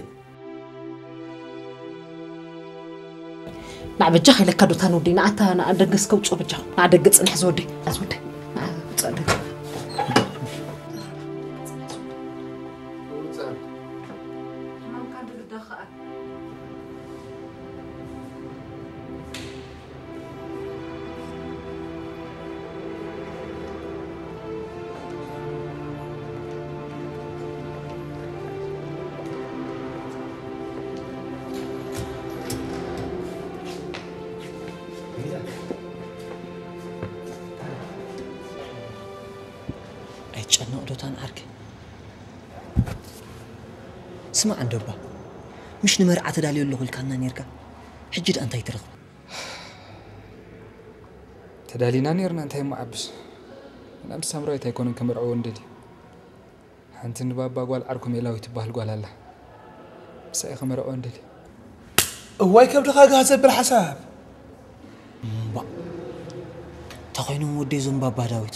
ንዓ በጃኻ ኢለካ ዶታን ወደይ፣ ንዓታ ንዓ ደገ እስከ ውጽኦ በጃኻ። ንዓ ደገ ጽንሕ ዝወደይ፣ ዝወደይ። ንዓ ውጻእ ደገ። ሕማምካ እንድርዳ ኸኣ። ኣይትጨነቕ ዶታን ዓርከይ። ስማዕ እንዶ እባ፣ ምሽ ንመርዓ ተዳልዮ ኣለኹ ኢልካና ኔርካ፣ ሕጂ ደኣ እንታይ ትረኽቦ? ተዳሊና ኔርና፣ እንታይ እሞ ዓብስ። ናብ ሳምራዊት ኣይኮነን ከመርዕዎ እንደልዩ። ሓንቲ ንባባ ጓል ዓርኮም ኤላዊት ትበሃል ጓል ኣላ። ምሳይ ከመርዕዎ እንደልዩ። እዋይ ከብድኻ ጋህ ዘብል ሓሳብ። እምባእ። እንተኾይኖም ወደይ እዞም ባባ ዳዊት፣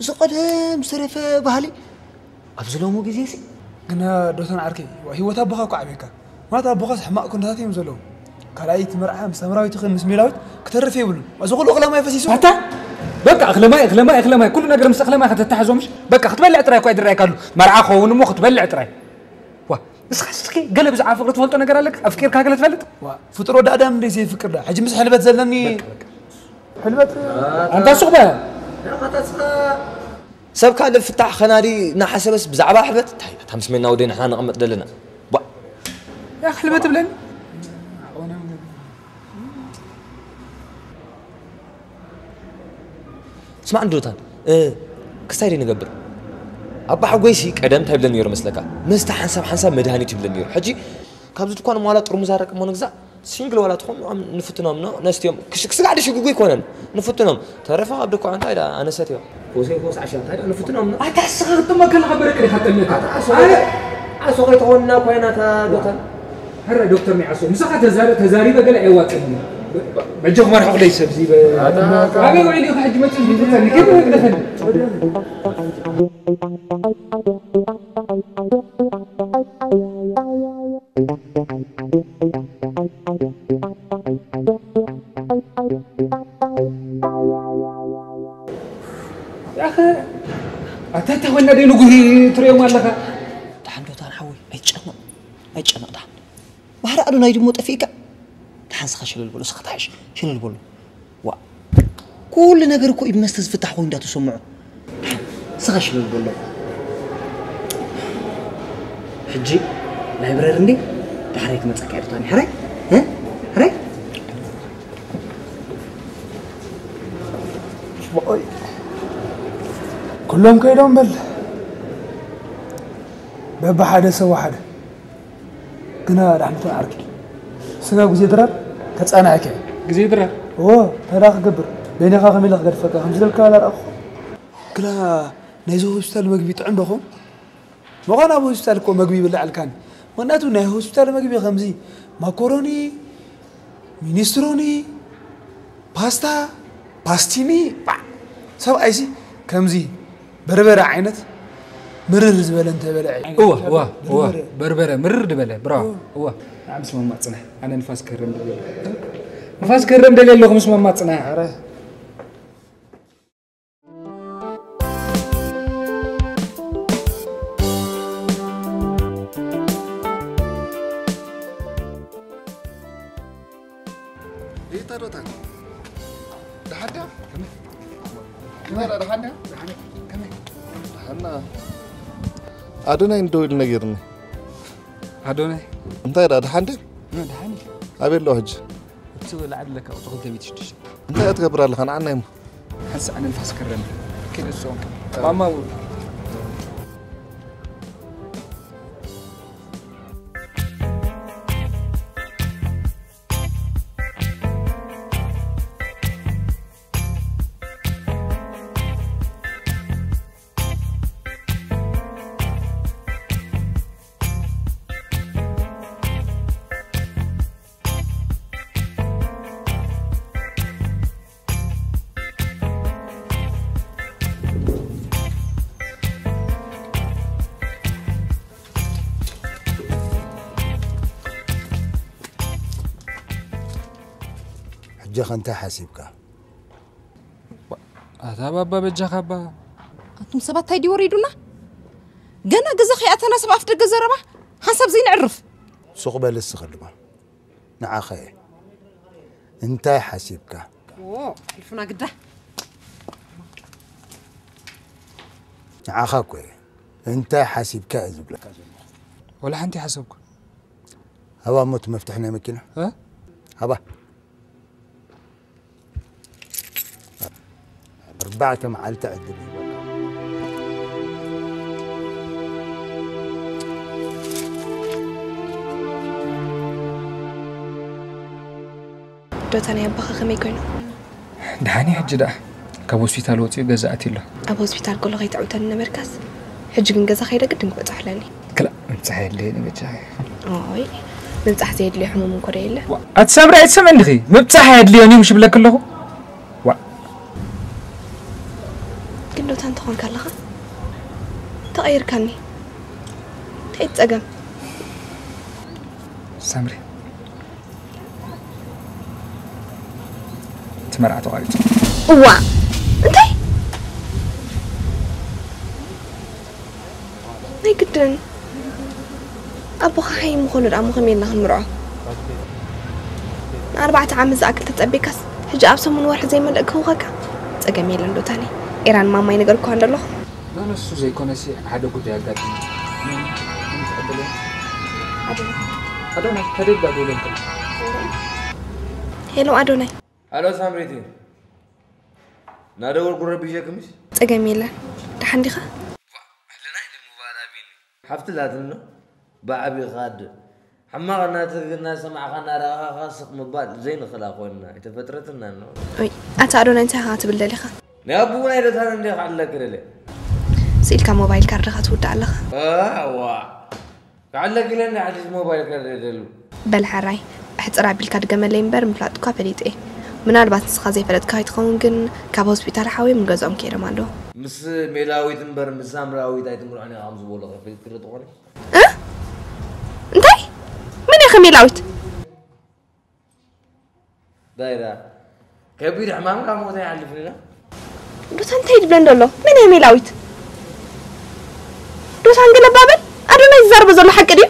እዚ ቀደም ዝተረፈ ባህሊ ኣብዚ ሎሚ ግዜሲ። ግና ዶተን ዓርከይ፣ ህይወት ኣቦኻ እኮ ዓብየካ። ማለት ኣቦኻስ ሕማቕ ኩነታት እዮም ዘለዉ። ካልኣይ እቲ መርዓ ምስ ሳምራዊት ይኹን ምስ ሜላዊት ክተርፍ የብሉን። እዚ ኩሉ እኽለማይ ፈሲሱ። ኣታ በቃ እኽለማይ፣ እኽለማይ፣ እኽለማይ፣ ኩሉ ነገር ምስ እኽለማይ ከተተሓዞ ምሽ? በቃ ክትበልዕ ጥራይ እኳ ይድረኣካ ኣሎ። መርዓ ክኸውን እሞ ክትበልዕ ጥራይ። ዋ፣ ንስኻስ እስኪ ገለ ብዛዕባ ፍቕሪ ትፈልጦ ነገር ኣለካ? ኣፍቂርካ ገለ ትፈልጥ? ዋ፣ ፍጡር ወዲ ኣዳም እንደ ዘይፍቅር ዳ? ሕጂ ምስ ሕልበት ዘለኒ በቃ፣ በቃ። ሕልበት ኣንታ ሱቕ በ። ሰብ ካልእ ፍታሕ ኸናዲ እናሓሰበስ ብዛዕባ ሕልበት? እንታይ፣ እታ ምስ ሜና ወደይ ንሕና ነቐምጥ ዘለና? ዋ። ያ ሕልበት ትብለኒ? ስማዕ እንዶ ዶታን፣ እ፣ ክስታይ ደይ ንገብር? ኣባ ሓጎይሲ ቀደም እንታይ ይብለኒ ነይሩ መስለካ? መስተ ሓንሳብ ሓንሳብ መድሃኒት ይብለኒ ነይሩ። ሕጂ ካብዚ ድኳን ዋላ ጥርሙዝ ኣረቂ እሞ ንግዛእ፣ ሲንግል ዋላ ትኾን ንኣም-፣ ንፍትኖም ኖ፣ ነስትዮም። ክስ-፣ ክስጋዕ ድሽጉጉ ኣይኮነን። ንፍትኖም። ተረፈ ካብ ድኳን እንታይ ደኣ ኣነሰትዮ። ኮሰይ ኮስ ዓሻ እንታይ ደኣ ንፍትኖም ኖ። ኣታ እስኻ ክትጥመ ከለኻ በረቅ ዲኻ ትጠምት? ኣታ ዓሶ ኣነ ከይተ-፣ ዓሶ ከይትኾንና እኮ ኢና እታ ዶታን። ሕረ ዶክተር ናይ ዓሶ፣ ምሳኻ ተዛረ-፣ ተዛሪበ ገለ ኣየዋጽእን እዩ። በ-፣ በ-፣ በጃኹም ኣርሕቑለይ ሰብዚ በ-፣ ኣታ ኣበይ ውዒሉ ኢኻ ሕጂ መጺኡ ዝጥርጠኒ? ከመይ ወግደኸኒ? ያኸ ኣታ ተኾና ደይ ንጉሂ ትሪኦም ኣለኻ። ደሓን ዶ ታን ሓወይ፣ ኣይጨነቕ፣ ኣይጨነቕ ደሓን። ባህሪ ኣዶናይ ድሞ ጠፊእካ። ደሓን ስኻ ሽልል በሎ፣ ስኻ ተሓሽ፣ ሽልል በሎ። ዋ፣ ኩሉ ነገር እኮ ኢድ መስተ ዝፍታሕ ኮይኑ እንዳተሰምዖ። ደሓን ስኻ ሽልል በሎ። ሕጂ ላይብረሪ እንዴ? ዳሕራይ ክመጻካ እየ ዶታኒ። ሕራይ? እ? ሕራይ? ኦይ። ኩሎም ከይዶም በል። በብሓደ ሰብ ሓደ። ግና ዳሕንትን ዓርኪ። ስጋብ ግዜ ድራር ከጻንዐካ እየ። ግዜ ድራር? እዎ፣ እንታይ ደኣ ክገብር? በይንኻ ከመይ ኢለ ክገድፈካ? ከምዚ ኢለካ ኣላረኣኹ። ግና ናይዚ ሆስፒታል መግቢ ጥዑም ዶ ኸውን? ምዃን ኣብ ሆስፒታል እኮ መግቢ ይብላዕ ኣልካኒ። ምኽንያቱ ናይ ሆስፒታል መግቢ ከምዚ ማኮሮኒ፣ ሚኒስትሮኒ፣ ፓስታ፣ ፓስቲኒ፣ ባዕ። ሰብኣይሲ ከምዚ በርበረ ዓይነት ምርር ዝበለ እንተበልዐ። እወ፣ እወ፣ እወ። በርበረ። በርበረ፣ ምርር ዝበለ፣ ብራዎ። እወ። እወ። ንዓ፣ ምስማማዕ ጽናሕ። ኣነ ንፋስ ክህረም ደልየ ኣለኹ። ንፋስ ክህረም ደልየ ኣለኹ፣ ምስማማዕ ጽናሕ። ኧረ። ሪታ ዶታ፣ ደሓን ድያ? ከመይ? እንታይ ደኣ፣ ደሓን ድያ? ደሓን። ከመይ? ደሓና። ኣዶናይ እንደው ኢሉ ነጊርኒ። ኣዶናይ? እንታይ ደኣ፣ ደሓን ድያ? እ፣ ደሓን እዩ። ኣበይ ኣሎ ሕጂ? እቲ ላዕሊ ለካ ቁጽሪ ክልተ ሚእቲ ሽዱሽተ። እንታይ ትገብር ኣለኻ? ንዓና እሞ። ሓንሳእ ኣነ ንፋስ ክረም። ኪድ እሱ። ማማ። ሕጂ ኸ እንታይ ሓሲብካ? ኣታ ባባ በጃኻ ባ። ኣንቱም ሰባት እንታይ ድዩ ወሪዱና? ገና ገዛ ከይኣተና ሰብ ኣፍ ደገ ዘረባ ሓንሳብ ዘይንዕርፍ። ሱቕ በል እስኺ ድማ። ንዓኸ እንታይ ሓሲብካ? ኦ፣ ሕልፍና ግዳ። ንዓኻ እኮ እየ እንታይ ሓሲብካ እየ ዝብለካ ዘለኹ። ወላ ሓንቲ ሓሰብኩ። ሃባ እሞ እቲ መፍትሒ ናይ መኪና። እ? ሃባ። ኣርባዕተ መዓልቲ ዕድል ይህበካ። ዶታ ናይ ኣባኻ ከመይ ኮይኑ? ደሓን እዩ ሕጂ ደኣ። ካብ ሆስፒታል ወጺኡ ገዛ ኣትዩ ኣሎ። ኣብ ሆስፒታል ከሎ ከይተዕውተኒ ነበርካስ፣ ሕጂ ግን ገዛ ከይደ ግድን ክበጽሕ ኣለኒ። ክላእ፣ ምብጻሕ የድልየኒ በጃኺ። ኦይ፣ ምብጻሕ ዘየድልዮ ሕሙም እንኮ ዶ የለ? ዋ፣ ኣቲ ሳምሪ ኣይትሰምዕን ዲኺ? ምብጻሕ ኣየድልዮን እዩ ምሽ ይብለኪ ኣለኹ። ዋ። ግን ዶታ እንተኾንካ ኣለኻ፣ ተቐይርካኒ። እንታይ እቲ ጸገም? ሳምሪ፣ እቲ መርዓ ተቋሪጹ። እዋ፣ እንታይ? ናይ ግድን። ኣቦኻ ሓይ ምኾኑ ደኣ እሞ ከመይ ኢልና ክንምርዖ? ንኣርባዕተ ዓመት ዝኣክል ተጸቢካስ፣ ሕጂ ኣብ ሰሙን ወርሒ ዘይመልእ ክህውኸካ? ጸገም የለን ዶታኒ። ኤራን ማማ ይነገርኩዋ እንዶ ኣለኹ። ኖ፣ ኖ፣ እሱ ዘይኮነሲ ሓደ ጉዳይ ኣጋጢሙ። ምን፣ ምን ትቐበለ? ኣዶናይ። ኣዶናይ፣ ተደብዳ ደውለልኩም። ሄሎ ኣዶናይ። ኣሎ ሳምሪቲ። ናደወልኩ ረቢሸክምሽ? ጸገም የለን። ደሓን ዲኻ? ሕልናይ ሓፍቲ ላትኖ ብዓቢኻ ኣደ። ሕማቕ እናተ-፣ እናሰማዕኻ እናረኣኻኻ ስቕ ምባል ዘይንኽእላ ኮይንና ኣይተፈጥረትናን ነው። ወይ ኣታ ኣዶናይ እንታይ ኢኻ ትብል ደሊኻ? ናይ ኣቡኡ ናይ ደታን እንደ ክዕለክ ደለ። ስኢልካ ሞባይል ካርድኻ ትውዳእ ኣለኻ። ኣዋ። ክዕለክ ኢለ እንደ ሓድሽ ሞባይል ካርድ ደሉ። በል ሓራይ ኣሕፅር ኣቢልካ ድገመለይ እምበር ምፍላጥ እኳ ፈሊጠ እየ። ምናልባት ንስኻ ዘይፈለጥካ ኣይትኸውን ግን ካብ ሆስፒታል ሓወዮም ንገዝኦም ከይዶም ኣለዉ። ምስ ሜላዊት እምበር ምስ ሳምራዊት ኣይትምርዖን ኢኻ ከም ዝበሉ ከፊልክሪ ትኾኒ። እ? እንታይ? መን እያ ከሜላዊት? ዳይራ ከቢድ ሕማም ካብ ሞት ኣይሓልፍን ኢና። ዶታ እንታይ ይብለን ዘሎ? መን እያ ሜላዊት? ዶታ እንግለባበል ኣዶናይ ዝዛረቦ ዘሎ ሓቂ ድዩ?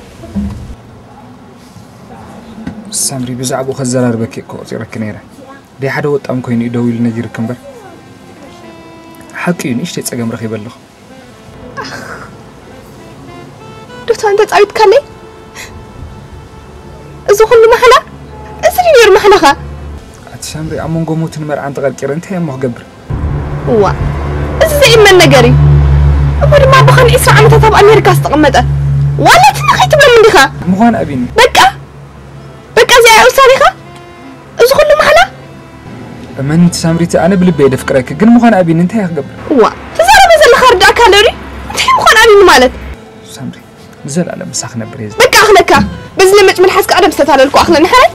ሳምሪ ብዛዕባኡ ከዘራርበኪ እኮ ቆፂረኪ ነይረ። ደይ ሓደ ወጣም ኮይኑ እዩ ደው ኢሉ ነጊርክ እምበር ሓቂ እዩ ንእሽተይ ፀገም ረኺበ ኣለኹ። ዶታ እንተ ፃዊትካለይ እዚ ኩሉ ማሕላ እዚ ድዩ ነይሩ ማሕላኻ? ኣቲ ሳምሪ ኣብ መንጎ ሞትን መርዓን ተቐርቂረ እንታይ እሞ ክገብር? እዋ እዚ ዘኢመን ነገር እዩ። እሞ ድማ ብኸን ዒስራ ዓመታት ኣብ ኣሜሪካ ዝተቐመጠ ዋላ እቲ ንኸይትብሎም እንዲኻ? ምዃን ኣቢኒ በቃ በቃ እዚኣ እያ ውሳኔኻ? እዚ ኩሉ ማሕላ? እመንቲ ሳምሪቲ ኣነ ብልበይ የደፍቅረኪ ግን ምዃን ኣቢኒ እንታይ እያ ክገብር? እዋ ትዛረበ ዘለኻ ርዳእካ ኣሎ ድዩ? እንታይ ምዃን ኣቢኒ ማለት? ሳምሪ ንዘለኣለም ምሳኺ ክነብር እየ ዝደሊ። በቃ ኣኽለካ በዚ ለመጭ መልሓስካ ቀደም ዝተታለልኩ ኣኽለኒ ሓራይ።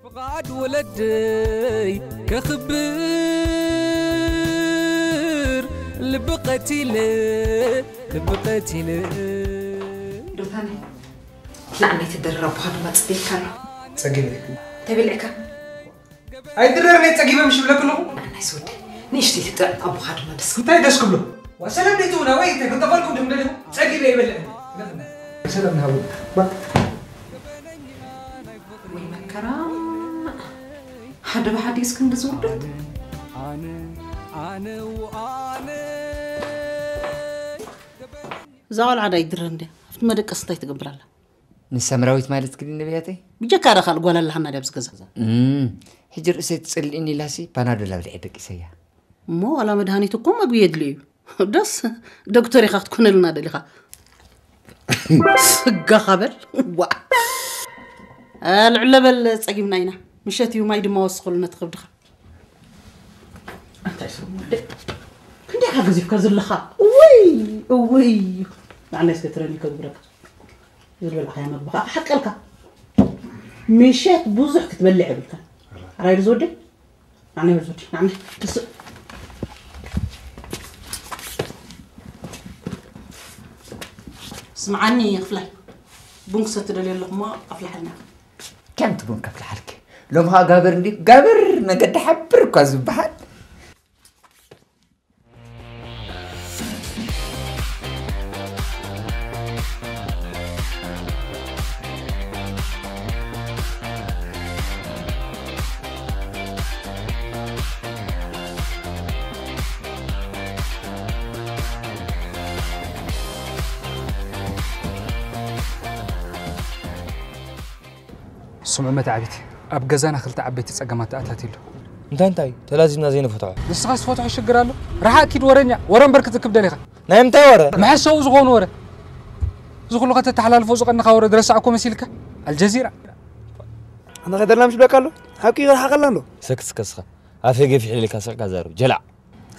ፍቓድ ወለደይ ከኽብር ልቢ ቀቲለ ልቢ ቀቲለ ዶታነ ንዓነይ ትደረር ኣቦኻ ድማ ጽበየካ ኣሎ ጸጊበ እንታይ በሊዕካ ኣይድረር ናይ ጸጊበ ምሽ ብለክ ኣለኹ ንዓነይ ዝወደ ንእሽተይ ትጥዕም ኣቦኻ ድማ ደስ እንታይ ደስ ክብሎ ወሰለም ደይትውና ወይ ተክንጠፈልኩም ድም ደሊኹ ጸጊበ ይበልዕ ሰላም ንሃቡ ወይ መከራ ሓደ ብሓደ እስክንዲ ዝውደት እዛ ቆልዓ ዳ ይድረ እንድያ ኣብቲ መደቀስ እንታይ ትገብር ኣላ ንሰምራዊት ማለት ግን ነቢያተይ ብጀካ ዳ ካልእ ጓል ኣለሃና ድያ ኣብዚ ገዛ እም፣ ሕጂ ርእሰይ ትጸልእኒ ኢላሲ ፓናዶል ኣብሊዐ ደቂሰያ እሞ ዋላ መድሃኒት እኮ መግቢ የድልዮ እዩ ደስ ዶክተር ኢኻ ክትኮነልና ደሊኻ ስጋኻ በል ዋ ልዕለ በል ጸጊምና ኢና ምሸት እዩ ማይ ድማ ወስኸሉ ነቲ ከብድኻ እንታይ ሰብ ወደ ክንደይ ኢኻ ገዚፍካ ዘለኻ እውይ እውይ ንዓና እስከ ትረኒ ከግብረካ ዝልበልዓኻያ መግቢ ከዓ ክሓቀልካ ምሸት ብዙሕ ክትበልዕ የብልካን ኣራይ ዝወደይ ኣነ ወዲ ኣነ ትስእ ስምዓኒ ክፍላይ ቡን ክሰቲ ደልየ ኣለኹ እሞ ኣፍልሓልና ከምቲ ቡን ከፍልሓልኪ ሎም ኸዓ ጋብር እንዲ ጋብር መገዲ ሓብር እኳ ዝበሃል ስምዑ መተዓቢቲ፣ ኣብ ገዛና ክልተ ዓበይቲ ጸገማት ተኣታትዩ ኣሎ። እንታይ እንታይ? ተላዚብና ዘይንፈትሖ። ንስኻስ ትፈትሖ ሽግር ኣሎ? ርሓቕ ኪድ ወረኛ፣ ወረ እምበር ክትእክብ ደሊኻ። ናይ ምንታይ ወረ? መሐሰዊ ዝኾኑ ወረ። እዚ ኩሉ ከተተሓላልፎ ዝቐንኻ ወረ ዝረሳዕኩ መሲልካ? ኣልጀዚራ። ኣንታ ከይደልና ምሽ ብለካ ኣሎ? ሓቂ ይርሓቐልና ኣሎ። ሰክት እስከ እስኻ። ኣፈይ ገፊሕ ኢልካ ስቕ ኢልካ ዛረብ። ጀላዕ።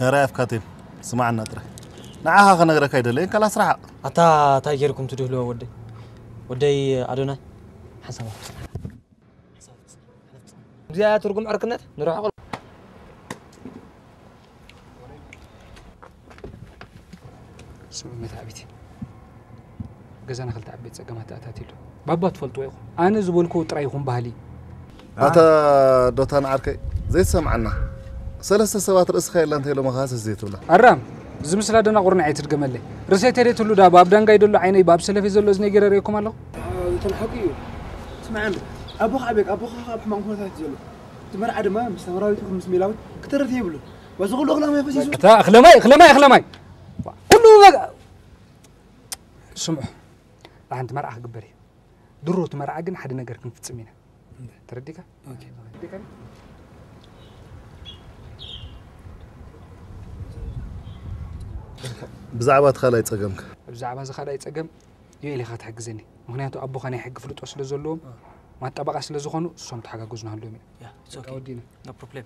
ሕራይ ኣፍካ ቴብ፣ ስማዓና ጥራይ። ንዓኻ ክነግረካ ኣይደለይን፣ ካላስ ርሓቕ። ኣታ እንታይ ጌርኩም ትድህልዎ ወደይ? ወደይ ኣዶናይ ሓሳብ ኣፍጽም። እዚኣ ትርጉም ዕርክነት ንርሕቕ። ስምዒት ዓቢት ገዛና ክልተ ዓበይቲ ጸገማት ኣታቲሉ። ባባ ትፈልጥዎ ኢኹም። ኣነ ዝበልኩዎ ጥራይ ይኹን ባህሊ። ኣታ ዶታን ዓርከይ ዘይትሰምዓና። ሰለስተ ሰባት ርእስኻ የላ እንተ ኢሎምኻ ሰስ ዘይትብላ። ኣራም፣ እዚ ምስላ ደናቑርና ኣይትድገመለይ። ርእሰይ ተደትሉ ዳ፣ ኣብ ዳንጋይ ደሎ ዓይነይ፣ ኣብ ሰለፈይ ዘሎ እዝነይ ገይረ ርእየኩም ኣለኹ። እቶም ሓቂ እዩ። ስምዓኒ፣ ኣቦኻ ኣቤት፣ ኣቦኻ ኣብ ሕማም ኩነታት እዩ ዘሎ። እቲ መርዓ ድማ ምስ ሳምራዊት ይኹን ምስ ሜላዊት ክተርፍ የብሉን። በዚ ኩሉ እኽለ ማይ ፈሲሱ። እታ እኽለ ማይ፣ እኽለ ማይ፣ እኽለ ማይ። ኩሉ በቃ። ስምዑ፣ ሓንቲ መርዓ ክግበር እዩ። ድሮ እቲ መርዓ ግን ሓደ ነገር ክንፍጽም ኢና። ተረዲካ? ኦኬ። ብዛዕባ እቲ ካልኣይ ጸገምካ። ብዛዕባ እዚ ካልኣይ ጸገም ዮኤል ኢኻ ትሕግዘኒ። ምኽንያቱ ኣቦኻ ናይ ሕጊ ፍልጦ ስለ ዘለዎም፣ ማጠበቓ ስለ ዝኾኑ፣ እሶም ተሓጋገዙ ንሃልዎም ኢና። ያ፣ it's okay። ወዲና። No problem።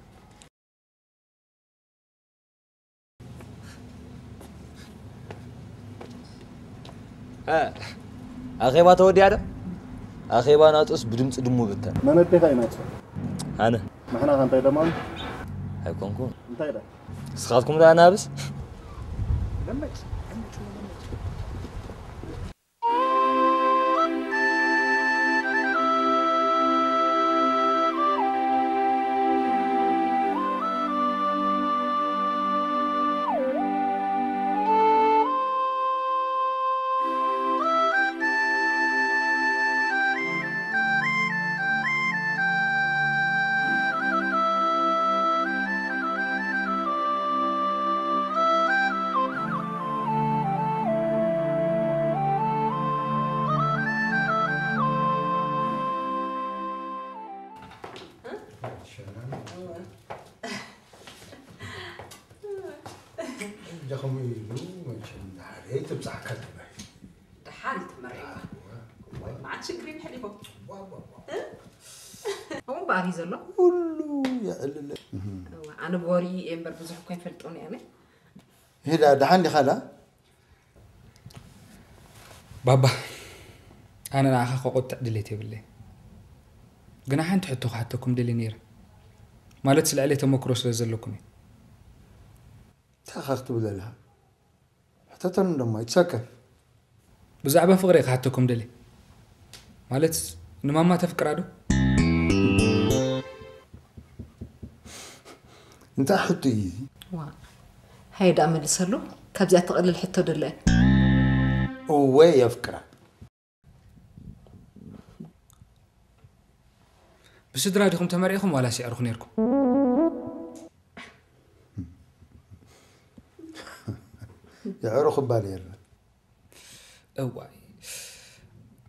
እ፣ ኣኼባ ተወዲኣ ዶ? ኣኼባ ናጹስ ብድምጺ ድሙ ብተን። መን ኣዴኻ እዩ ናጹ? ኣነ። ንሕና ከ እንታይ ደማን? ኣይኮንኩን። እንታይ ዳ? ንስኻትኩም ደኣ ናብስ? ለመድ። እጃኹም ኢሉ መቸም ደሓር ትብጻሕካ ትበል። ደሓር እዩ ተመሪቕካ። እዋ፣ እዋ። ወይ መዓት ሽግር ይንሕል ይኾን? እዋ፣ እዋ፣ እዋ። እ? ከምኡ እምበኣር እዩ ዘሎ። ኩሉ የዕልለ። እዋ፣ ኣነ ብወሪ እየ እምበር ብዙሕ እኮ ኣይፈልጦን እየ ኣነ። ሄዳ ደሓን ዲኻ ዳ? ባባ፣ ኣነ ንዓኻ ከቖጥዕ ድሌት የብለይ። ግና ሓንቲ ሕቶ ክሓተኩም ደልየ ነይረ። ማለት፣ ስለ ዕለይ ተመክሮ ስለ ዘለኩም እዩ። እንታይ ኢኻ ክትብል ዘለኻ? ሕተተኒ ደሞ፣ ኣይትሰከፍ። ብዛዕባ ፍቕሪ ክሓተኩም ደልየ። ማለት፣ ንማማ ተፍቅራ ዶ? እንታይ ሕቶ እዩ እዚ? ዋ፣ ሃየ ደኣ መልሰሉ። ካብዚኣ ትቕልል ሕቶ ደለ። እወ፣ የፍቅራ። ብስድራ ዲኹም ተመርዒኹም ዋላ ስዕርኹ ነይርኩም? የዕሩ ክባል የለን። እዋይ፣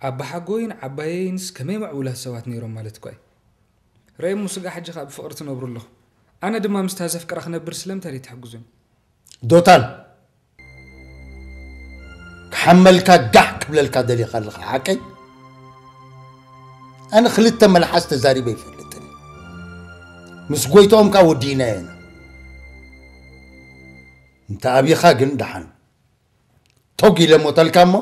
ኣባሓጎይን ዓባየይንስ ከመይ ምዕቡላት ሰባት ነይሮም ማለት እኳ እዩ። ረእሞ ስጋ ሕጂ ኸኣ ብፍቕሪ ትነብሩ ኣለኹም። ኣነ ድማ ምስታ ዘፍቅራ ክነብር ስለምንታይ ደይትሕግዙኒ? ዶታን፣ ክሓመልካ ጋሕ ክብለልካ ደሊኻ ኣለኻ፣ ሓቀይ? ኣነ ክልተ መልሓስ ተዛሪበ ይፈልጥን። ምስ ጎይትኦም ከኣ ወዲእናዮ ኢና። እንተ ኣቢኻ ግን ደሓን። ቶግ ኢለ ሞተልካ እሞ፣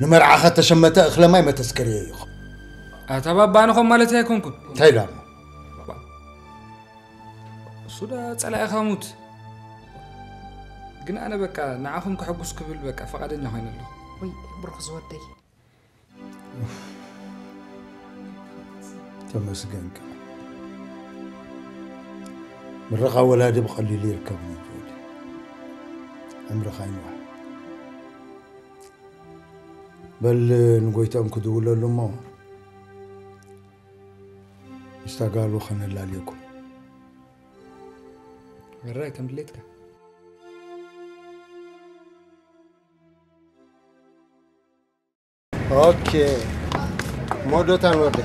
ንመርዓኻ ተሸመተ እኽለ ማይ መተስከርዮ ኢኹ። ኣታ ባባ፣ ኣነ ኸም ማለተይ ኣይኮንኩን። እንታይ ኢላ እሞ? እሱ ዳ ጸላኢኻ ሙት። ግን ኣነ በቃ ንዓኹም ከሐጉስ ክብል በቃ ፈቓደኛ ኮይነ ኣለኹ። ወይ ብሩኽ ዝወደይ። ተመስገን ከኣ። ምርቓ ወላዲ ብቐሊሉ ይርከብን እዩ ትብል። ኣምርኻ ይንዋሕ። በል ንጎይትኦም ክድውለሉ እሞ ምስታ ጋሉ ከነላልየኩም። ሕራይ ከም ድሌትካ። ኦኬ። ሞዶታን ወደ።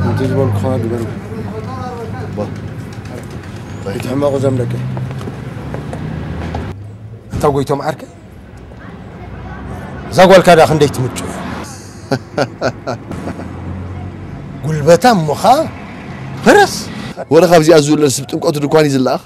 እቲ ዝበልኩኻ ግበር። ባ። ኣይትሕመቑ እዞም ደቂ። እታ ጎይቶም ዓርከይ። እዛ ጓልካ ዳ ክንደይ ትምቹ። ጉልበታ እሞ ኸኣ ፈረስ። ወረ ካብዚኣ ዝውለድ ስብ ጥምቀቱ ድኳን እዩ ዝለኣኽ።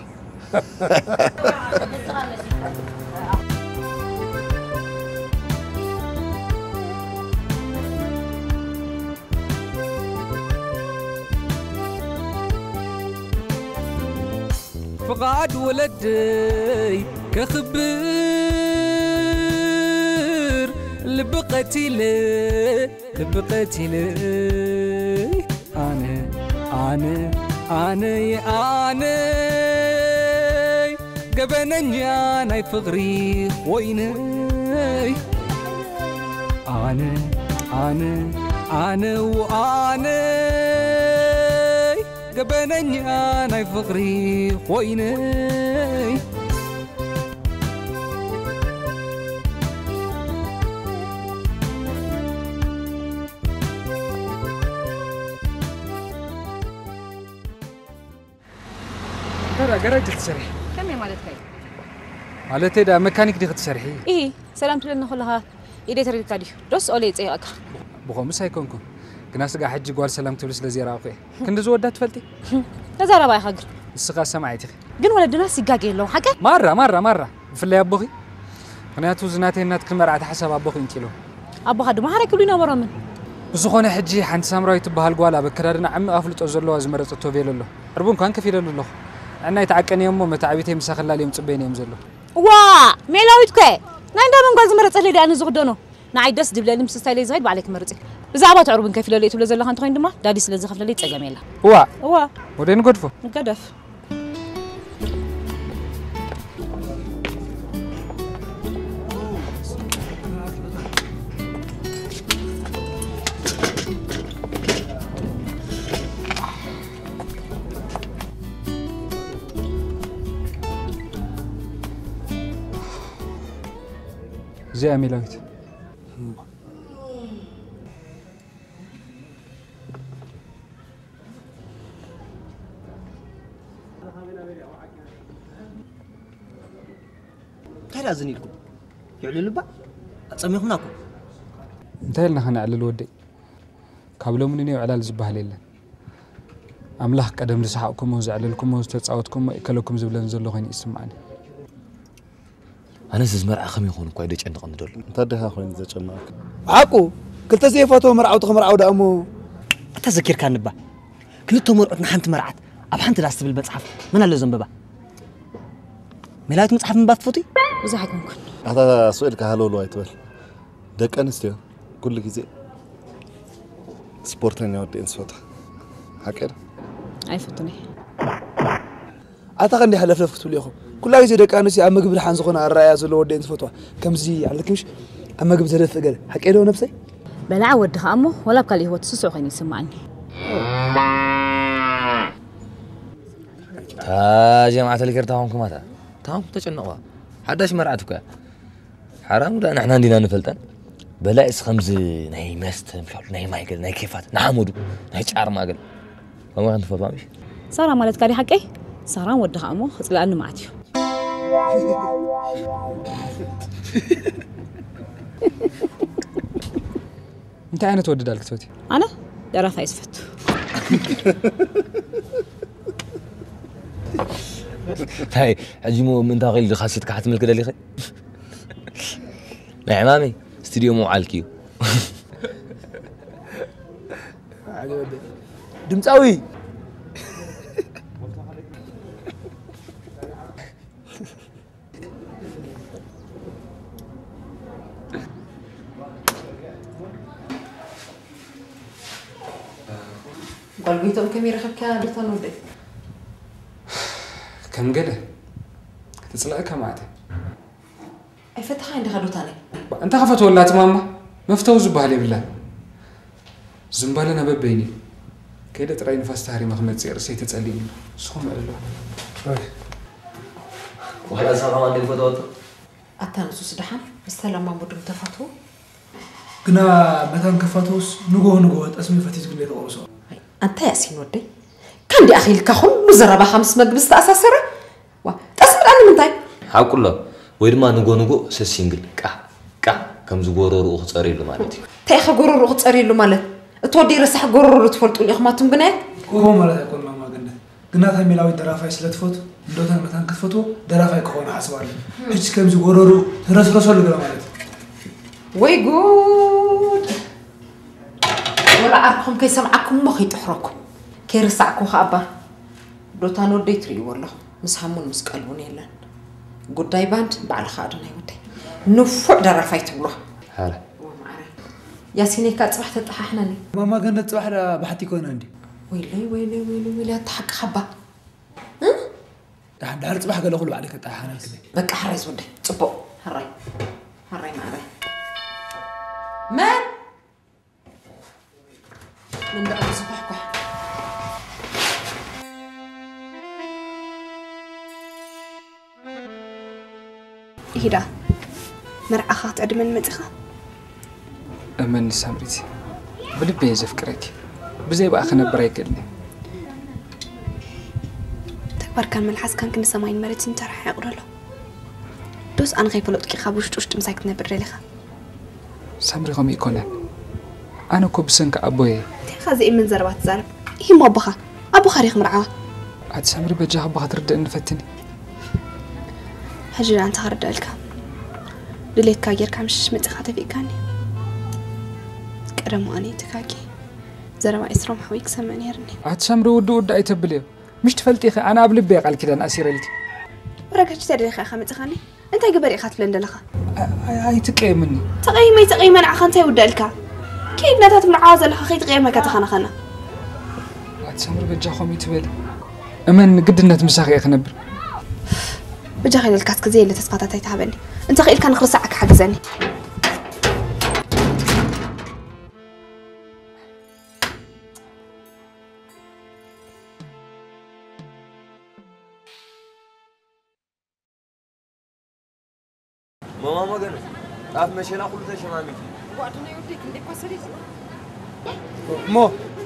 ፍቓድ ወለደይ ከኽብር ልቢ ቀቲለ ልቢ ቀቲለ ኣነ ኣነ ኣነ ኣነ ገበነኛ ናይ ፍቕሪ ኮይነይ ኣነ ኣነ ኣነ ኣነ ገበነኛ ናይ ፍቕሪ ኮይነይ ገራ ገራ ጅል ትሰርሒ ከመይ ማለትካ እዩ? ማለተይ ዳ መካኒክ ዲኺ ትሰርሒ? ኢ ሰላም ትብለኒ ከለኻ ኢደይ ተረዲእካ ድዩ? ዶስ ኦለ ይጸይቐካ? ብኸምኡስ ኣይኮንኩን። ግና ስጋ ሕጂ ጓል ሰላም ትብል ስለ ዘይረኣኹ እየ። ክንዲ ዝወዳ ትፈልጢ? ተዛረባ ኢኻ ግን። ንስኻ ሰማዒት ኢኺ። ግን ወለድናስ ይጋገ የለውን ሓቀ? ማራ ማራ ማራ ብፍላይ ኣቦኺ። ምኽንያቱ እዚ ናተይ ናትክን መርዓት ሓሳብ ኣቦኺ እንኪሎም። ኣቦኻ ድማ ሓራይ ክብሉ ይነበሮምን። ብዝኾነ ሕጂ ሓንቲ ሳምራዊት ትበሃል ጓል ኣብ ኣከዳድና ዓሚቕ ኣፍልጦ ዘለዋ ዝመረጸቶ ቬሎ ኣሎ። ዕርቡን ኳን ከፊለሉ ኣለኹ። ንዕናይ ተዓቀንዮ እሞ መታዕቢተይ ምሳኺ ላልዮም ጽበይን እዮም ዘለዉ። ዋ ሜላዊት ከ ናይ እንዳ መን ጓል ዝመረጸለይ ድኣ ንዝኽደኖ ንዓይ ደስ ድብለኒ ምስ ስታይለይ ዝኸይድ ባዕለይ ክመርጽ እየ። ብዛዕባ እቲ ዕርቡን ከፊለሉ እየ ትብሎ ዘለኻ እንተኾይኑ ድማ ዳዲ ስለ ዝኸፍለለይ ጸገም የላ። እዋ እዋ ወደ ንገድፎ። ንገደፍ። እዚኣ ሜላዊት። እንታይ ደኣ ዝን ኢልኩም? ይዕልሉ እባ። ኣጸሚኹምና እኮ። እንታይ ኢልና ኸነዕልል ወደይ? ካብ ሎሚ ንኔው ዕላል ዝበሃል የለን። ኣምላኽ ቀደም ዝሰሓቕኩሞ፣ ዘዕለልኩሞ፣ ዝተጻወትኩሞ ይከለኩም ዝብለኒ ዘሎ ኮይኑ ይስምዓኒ። ኣነስ እዚ መርዓ ከመይ ይኾን እኳ እዩ ደጨንቐኒ ዘሎ። እንታይ ዲኻ ኮይኑ ዘጨንቐካ? ብሓቁ ክልተ ዘይፈትዎ መርዓውቲ ክምርዓው ደኣ እሞ። ኣታ ዘኪርካኒ እባ። ክልተ መርዑት ንሓንቲ መርዓት ኣብ ሓንቲ ዳስ ትብል መጽሓፍ መን ኣሎ ዘንበባ? ሜላዊት መጽሓፍ ምንባብ ትፈትዊ? ብዙሕ ኣይኮንኩን። ኣታ ስቕ ኢልካ ሃለውለው ኣይትበል። ደቂ ኣንስትዮ ኩሉ ግዜ ስፖርተኛ ወዲ እየን ዝፈትዋ። ሓቂ ዶ? ኣይፈቱን እየ። ኣታ ከ እንዲይ ሓለፍለፍ ክትብሉ ኢኹም። ኩላ ግዜ ደቂ ኣንስትዮ ኣብ ምግቢ ደሓን ዝኾነ ኣረኣእያ ዘለዎ ወዲ እየን ዝፈትዋ። ከምዚ ኣለክምሽ ኣብ ምግቢ ዘደፍእ ገለ። ሓቂ ዶ ነብሰይ? በላዓ ወዲ ከኣ እሞ ዋላ ኣብ ካልእ ህይወት ስሱዕ ኮይኑ ይስምዓኒ። እታ ጀምዓት ኣልኬር ታኾንኩም ኣታ። ታኾንኩም ተጨነቑዋ። ሓዳሽ መርዓት እኮ እያ። ሓራም ዳ ንሕና እንዲና ንፈልጠን። በላዒስ ከምዚ ናይ መስተ፣ ምሻሉ ናይ ማይ ገለ፣ ናይ ኬፋት፣ ንሓመዱ፣ ናይ ጫርማ ገለ። ከምኡ ከም ትፈትዋ ምሽ? ሳራ ማለትካ ድዩ ሓቀይ? ሳራን ወድኻ እሞ ክጽልኣኒ መዓት እዩ። እንታይ ዓይነት ወዲ ዳል ክትፈትዩ? ኣነ ደራፋይ ዝፈቱ። እንታይ ሕጂ ሞ ምእንታ ኸይሉ ካሴትካ ክትምልክ ደሊኸ? ናይ ዕማመይ ስቱድዮ ምውዓልኪ እዩ። ድምፃዊ። ጓል ጎይቶም ከመይ ረኸብካ ዶታን ወደይ? ከም ገለ ክትጽልኣካ ማዕተ። ኣይፈተኻን ዲኻ ዶታነይ? እንታይ ክፈትወላ እቲ ማማ? መፍተዊ ዝበሃል የብላን። ዝምባለና በበይኑ እዩ። ከይደ ጥራይ ንፋስ ተሃሪመ ክመጽእ ርእሰይ ተጸሊእኒ ኣሎ። ንስኹም እዕልሉ። ዋላ እዛ ከማን ደይፈተወቶ? ኣታ ንሱስ ደሓን ምስ ተለማመዱ ምተፋትዉ። ግና መታን ክፋተውስ ንግሆ ንግሆ ጠስሚ ፈቲትኪ እንዴ ተቆርሶ? ኣይ፣ ኣንታይ ኣሲን ወደይ? ካን ዲኣ ኺልካ ኩሉ ዘረባኻ ምስ መግቢ ዝተኣሳሰረ? ዋ፣ ጠስሚ ደኣ ንምንታይ? ሓቁ ኣሎ። ወይ ድማ ንጎ ንጎ ሰሲንግል ቃ ቃ ከምዚ ጎረርኡ ክጸርየሉ ማለት እዩ። እንታይ ኢኻ ጎረርኡ ክጸርየሉ ማለት? እቲ ወዲ ረሳሕ ጎረሮ ትፈልጡሉ ኢኹም ኣቱም ግናያት? ጎቦ ማለት ኣይኮን ማማ ገነት። ግና እታ ሜላዊት ደራፋይ ስለ ትፈቱ፣ ንዶታን መታን ክትፈትዎ ደራፋይ ክኾኑ ሓስባ ኣሎ። ሕጂ ከምዚ ጎረርኡ ተረስረሰሉ ገለ ማለት እዩ። ወይ ጉድ! ወላ ዓርክኹም ከይሰምዓኩም እሞ ከይጥሕረኩም። ከይረሳዕኩ ከኣ እባ ዶታን ወደይ ትርእይዎ ኣለኹም። ምስ ሃሙን ምስ ቀልቡን የለን። ጉዳይ ባንድ ባዕልኻ ኣዶናይ ወደይ። ንፉዕ ደራፋይ ትብሎ። ሓረ እወ ማዓረይ። ያሲነይ ከኣ ጽባሕ ተጠሓሕነኒ። ማማ ገነት ጽባሕ ዳ ብሓቲ ኮይና እንዲ ወይለይ ወይለይ ወይለይ ወይለይ ኣታ ሓቅኻ እባ። ድሓር ድሓር ጽባሕ ገለ ኩሉ ባዕለይ ከጠሓሓነልክኒ። በቃ ሕራይ ዝወደይ ጽቡቕ። ሕራይ ሕራይ ማዓረይ። መን? ምን ደኣ ዝኳሕኳሕ። ይሂዳ መርዓኻ ክትዕድመኒ መጺኻ? እመኒ ሳምሪት፣ ብልቢ እየ ዘፍቅረኪ። ብዘይ ብኣ ክነብር ኣይክእልን እየ። ተግባርካን መልሓስካን ክንዲ ሰማይን መሬትን ተረሓሒቑ ደሎ። ዶስ ኣነ ከይፈለጥኪ ካብ ውሽጢ ውሽጢ ምሳይ ክትነብር ደሊኻ? ሳምሪ ከምኡ ኣይኮነን። ኣነ እኮ ብሰንኪ ኣቦየ። እንታይ ኢኻ ዘይእመን ዘረባ ትዛረብ? ይሂሞ ኣቦኻ። ኣቦኻ ድዩ ክምርዓዋ? ኣቲ ሳምሪ በጃኻ ኣቦኻ ትርድእኒ ፈትኒ። ሕጂ ደኣ እንታይ ክርድኣልካ? ድሌትካ ጌርካ ምሽሽ መጺኻ ተፊእካኒ። ቀደም ኣነ ተካኪ ዘረባ ኤስሮም ሓወይ ክሰምዕ ነይርኒ። ኣቲ ሳምሪ ውዲ ውዲ ኣይተብልዮ። ምሽ ትፈልጢ ኢኺ ኣነ ኣብ ልበይ ቃል ኪዳን ኣሲረልኪ። ወረጋች ተደሊኻ ኢኻ መጺኻኒ? እንታይ ግበር ኢኻ ትብለን ዘለኻ? ኣይትቀየምኒ። ተቐይመ ኣይተቐይመ ንዓኻ እንታይ ይውዳእልካ? ከይድ ነታ ትምርዓዋ ዘለኻ ከይትቐየመካ ተኸናኸና። ኣቲ ሳምሪ በጃ ከምኡ ትበሊ። እመን ግድነት ምሳኺ እየ ክነብር። በጃኻ ኢለልካ እስከ ዘየለ ተስፋታት ኣይትሃበኒ። እንተ ኽኢልካ ንኽርስዓካ ሓግዘኒ። መማሞ ገነት ጣፍ መሸላ ኩሉ ተሸማሚቱ። ዋዕዶ ናይ ወደይ ክንደይ እኳ ሰሪቱ። እሞ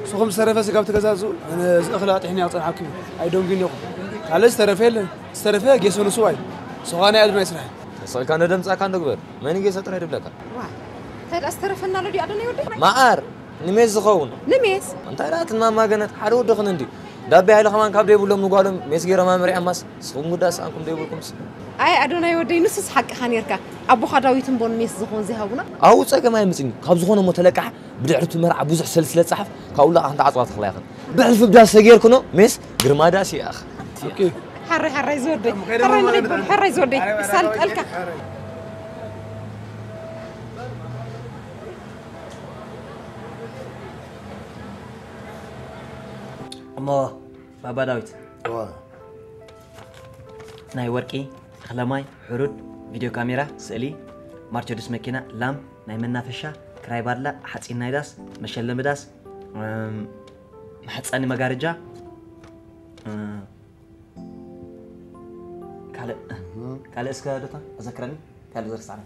ንስኹም ዝተረፈ ስጋብ ትገዛዝኡ እዚ እኽሊ ኣጥሒኒ ክፀንሓኩም እዩ። ኣይደንጉን ኢኹም። ካልእ ዝተረፈ የለን። ዝተረፈ ጌሶ ንስዋ እዩ። ንስኻ ናይ ኣዶናይ ስራሕ እዩ። ተሰእልካ ነደምፃካ እንዶ ግበር። መን ጌሶ ጥራይ ድብለካ? ዋ እንታይ ደኣ ዝተረፈና ኣሎ ድዩ ኣዶናይ ወደይ? መዓር ንሜስ ዝኸውን። ንሜስ? እንታይ ደኣ ትማማ ገነት ሓደ ወድኽን እንድዩ። ዳቤ ሃይለ ከማን ካብ ደይብሎም ንጓሎም ሜስ ገይሮም ኣመሪዖማስ ንስኹም ጉዳ ሰኣንኩም ደይብልኩምስ። ኣይ ኣዶናይ ወደይ ንሱስ ሓቅኻ ኔርካ ኣቦኻ ዳዊት እምቦ ንሜስ ዝኾን ዘይሃቡና። ኣብኡ ጸገም ኣይምጽእን እዩ ካብ ዝኾነ እሞ ተለቃሕ ብድሕሪ እቲ መርዓ ብዙሕ ሰልስለ ጸሓፍ ካብኡ ለቓሕ እንተ ዓጽዋ ተኽላ ኢኽን ብሕልፊ ብዳስ ተጌርክኖ ሜስ ግርማ ዳስ ይኣኽ። ሓራይ ሓራይ ዝወደይ ሓራይ ንኺድ በል ሓራይ ዝወደይ ይሳልጠልካ። እሞ ባባ ዳዊት ናይ ወርቂ፣ እኽለ ማይ፣ ሕሩድ፣ ቪድዮ ካሜራ፣ ስእሊ፣ ማርቸዲስ መኪና፣ ላም፣ ናይ መናፈሻ፣ ክራይ ባድላ፣ ሓፂን ናይ ዳስ፣ መሸለሚ ዳስ፣ መሕፀኒ መጋረጃ፣ ካልእ ካልእ እስከ ዶታ ኣዘክረኒ ካልእ ዘርሳዕና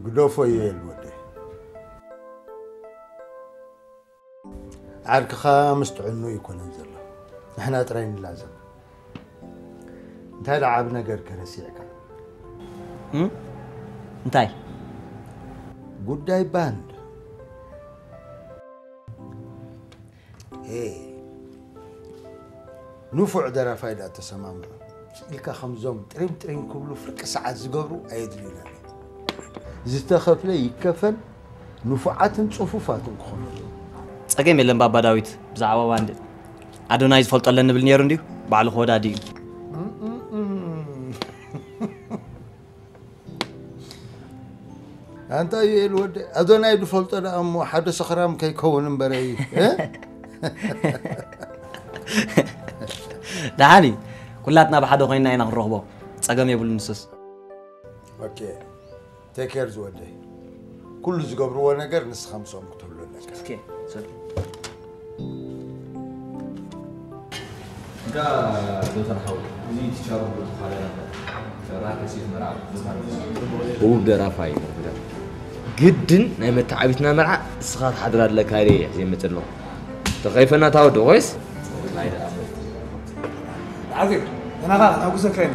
ግደፎ ዮኤል ወደይ። ዓርክኻ ምስ ጥዕኑ ኣይኮነን ዘሎ። ንሕና ጥራይ ንላዘብ። እንታይ ደኣ ዓቢ ነገር ከ ረሲዕካ? እንታይ? ጉዳይ ባንድ። ኤ፣ ንፉዕ ደራፋይ ደኣ ተሰማምዑ ኢልካ ከምዞም ጥሪም ጥሪም ክብሉ ፍርቂ ሰዓት ዝገብሩ ኣየድልዩናን እዮም። ዝተኸፍለ ይከፈል ንፉዓትን ጽፉፋትን ክኾኑ ኣለዎም። ጸገም የለን ባባ ዳዊት ብዛዕባ ባንድ ኣዶናይ ዝፈልጦ ኣለኒ ንብል ነይሩ እንድዩ ባዕሉ ክወዳዲ እዩ። ኣንታ ዩኤል ወደ ኣዶናይ ዝፈልጦ ደኣ እሞ ሓደ ሰኽራም ከይከውን እምበረይ። ደሓን እዩ ኩላትና ብሓደ ኮይንና ኢና ክንረኽቦ ጸገም የብሉ ንሱስ። ኦኬ ቴክ ኬር ዝወደይ ኩሉ ዝገብርዎ ነገር ንስኻ ምስኦም ክትህሉ ኣለካ። እንካ ዶተር ሓወይ እዚ ትቻሩ ብዝኻለ ነበር ራከሲት መርዓ ህቡብ ደራፋይ ግድን ናይ መተዓቢትና መርዓ እስኻ ትሓድር ኣለካ ኢለ እየ ዘይመፅእ ኣለኹ ተኸይፈና ታወዲ ኮይስ ዓዜብ ተናኻ ናጉዘካ ኢና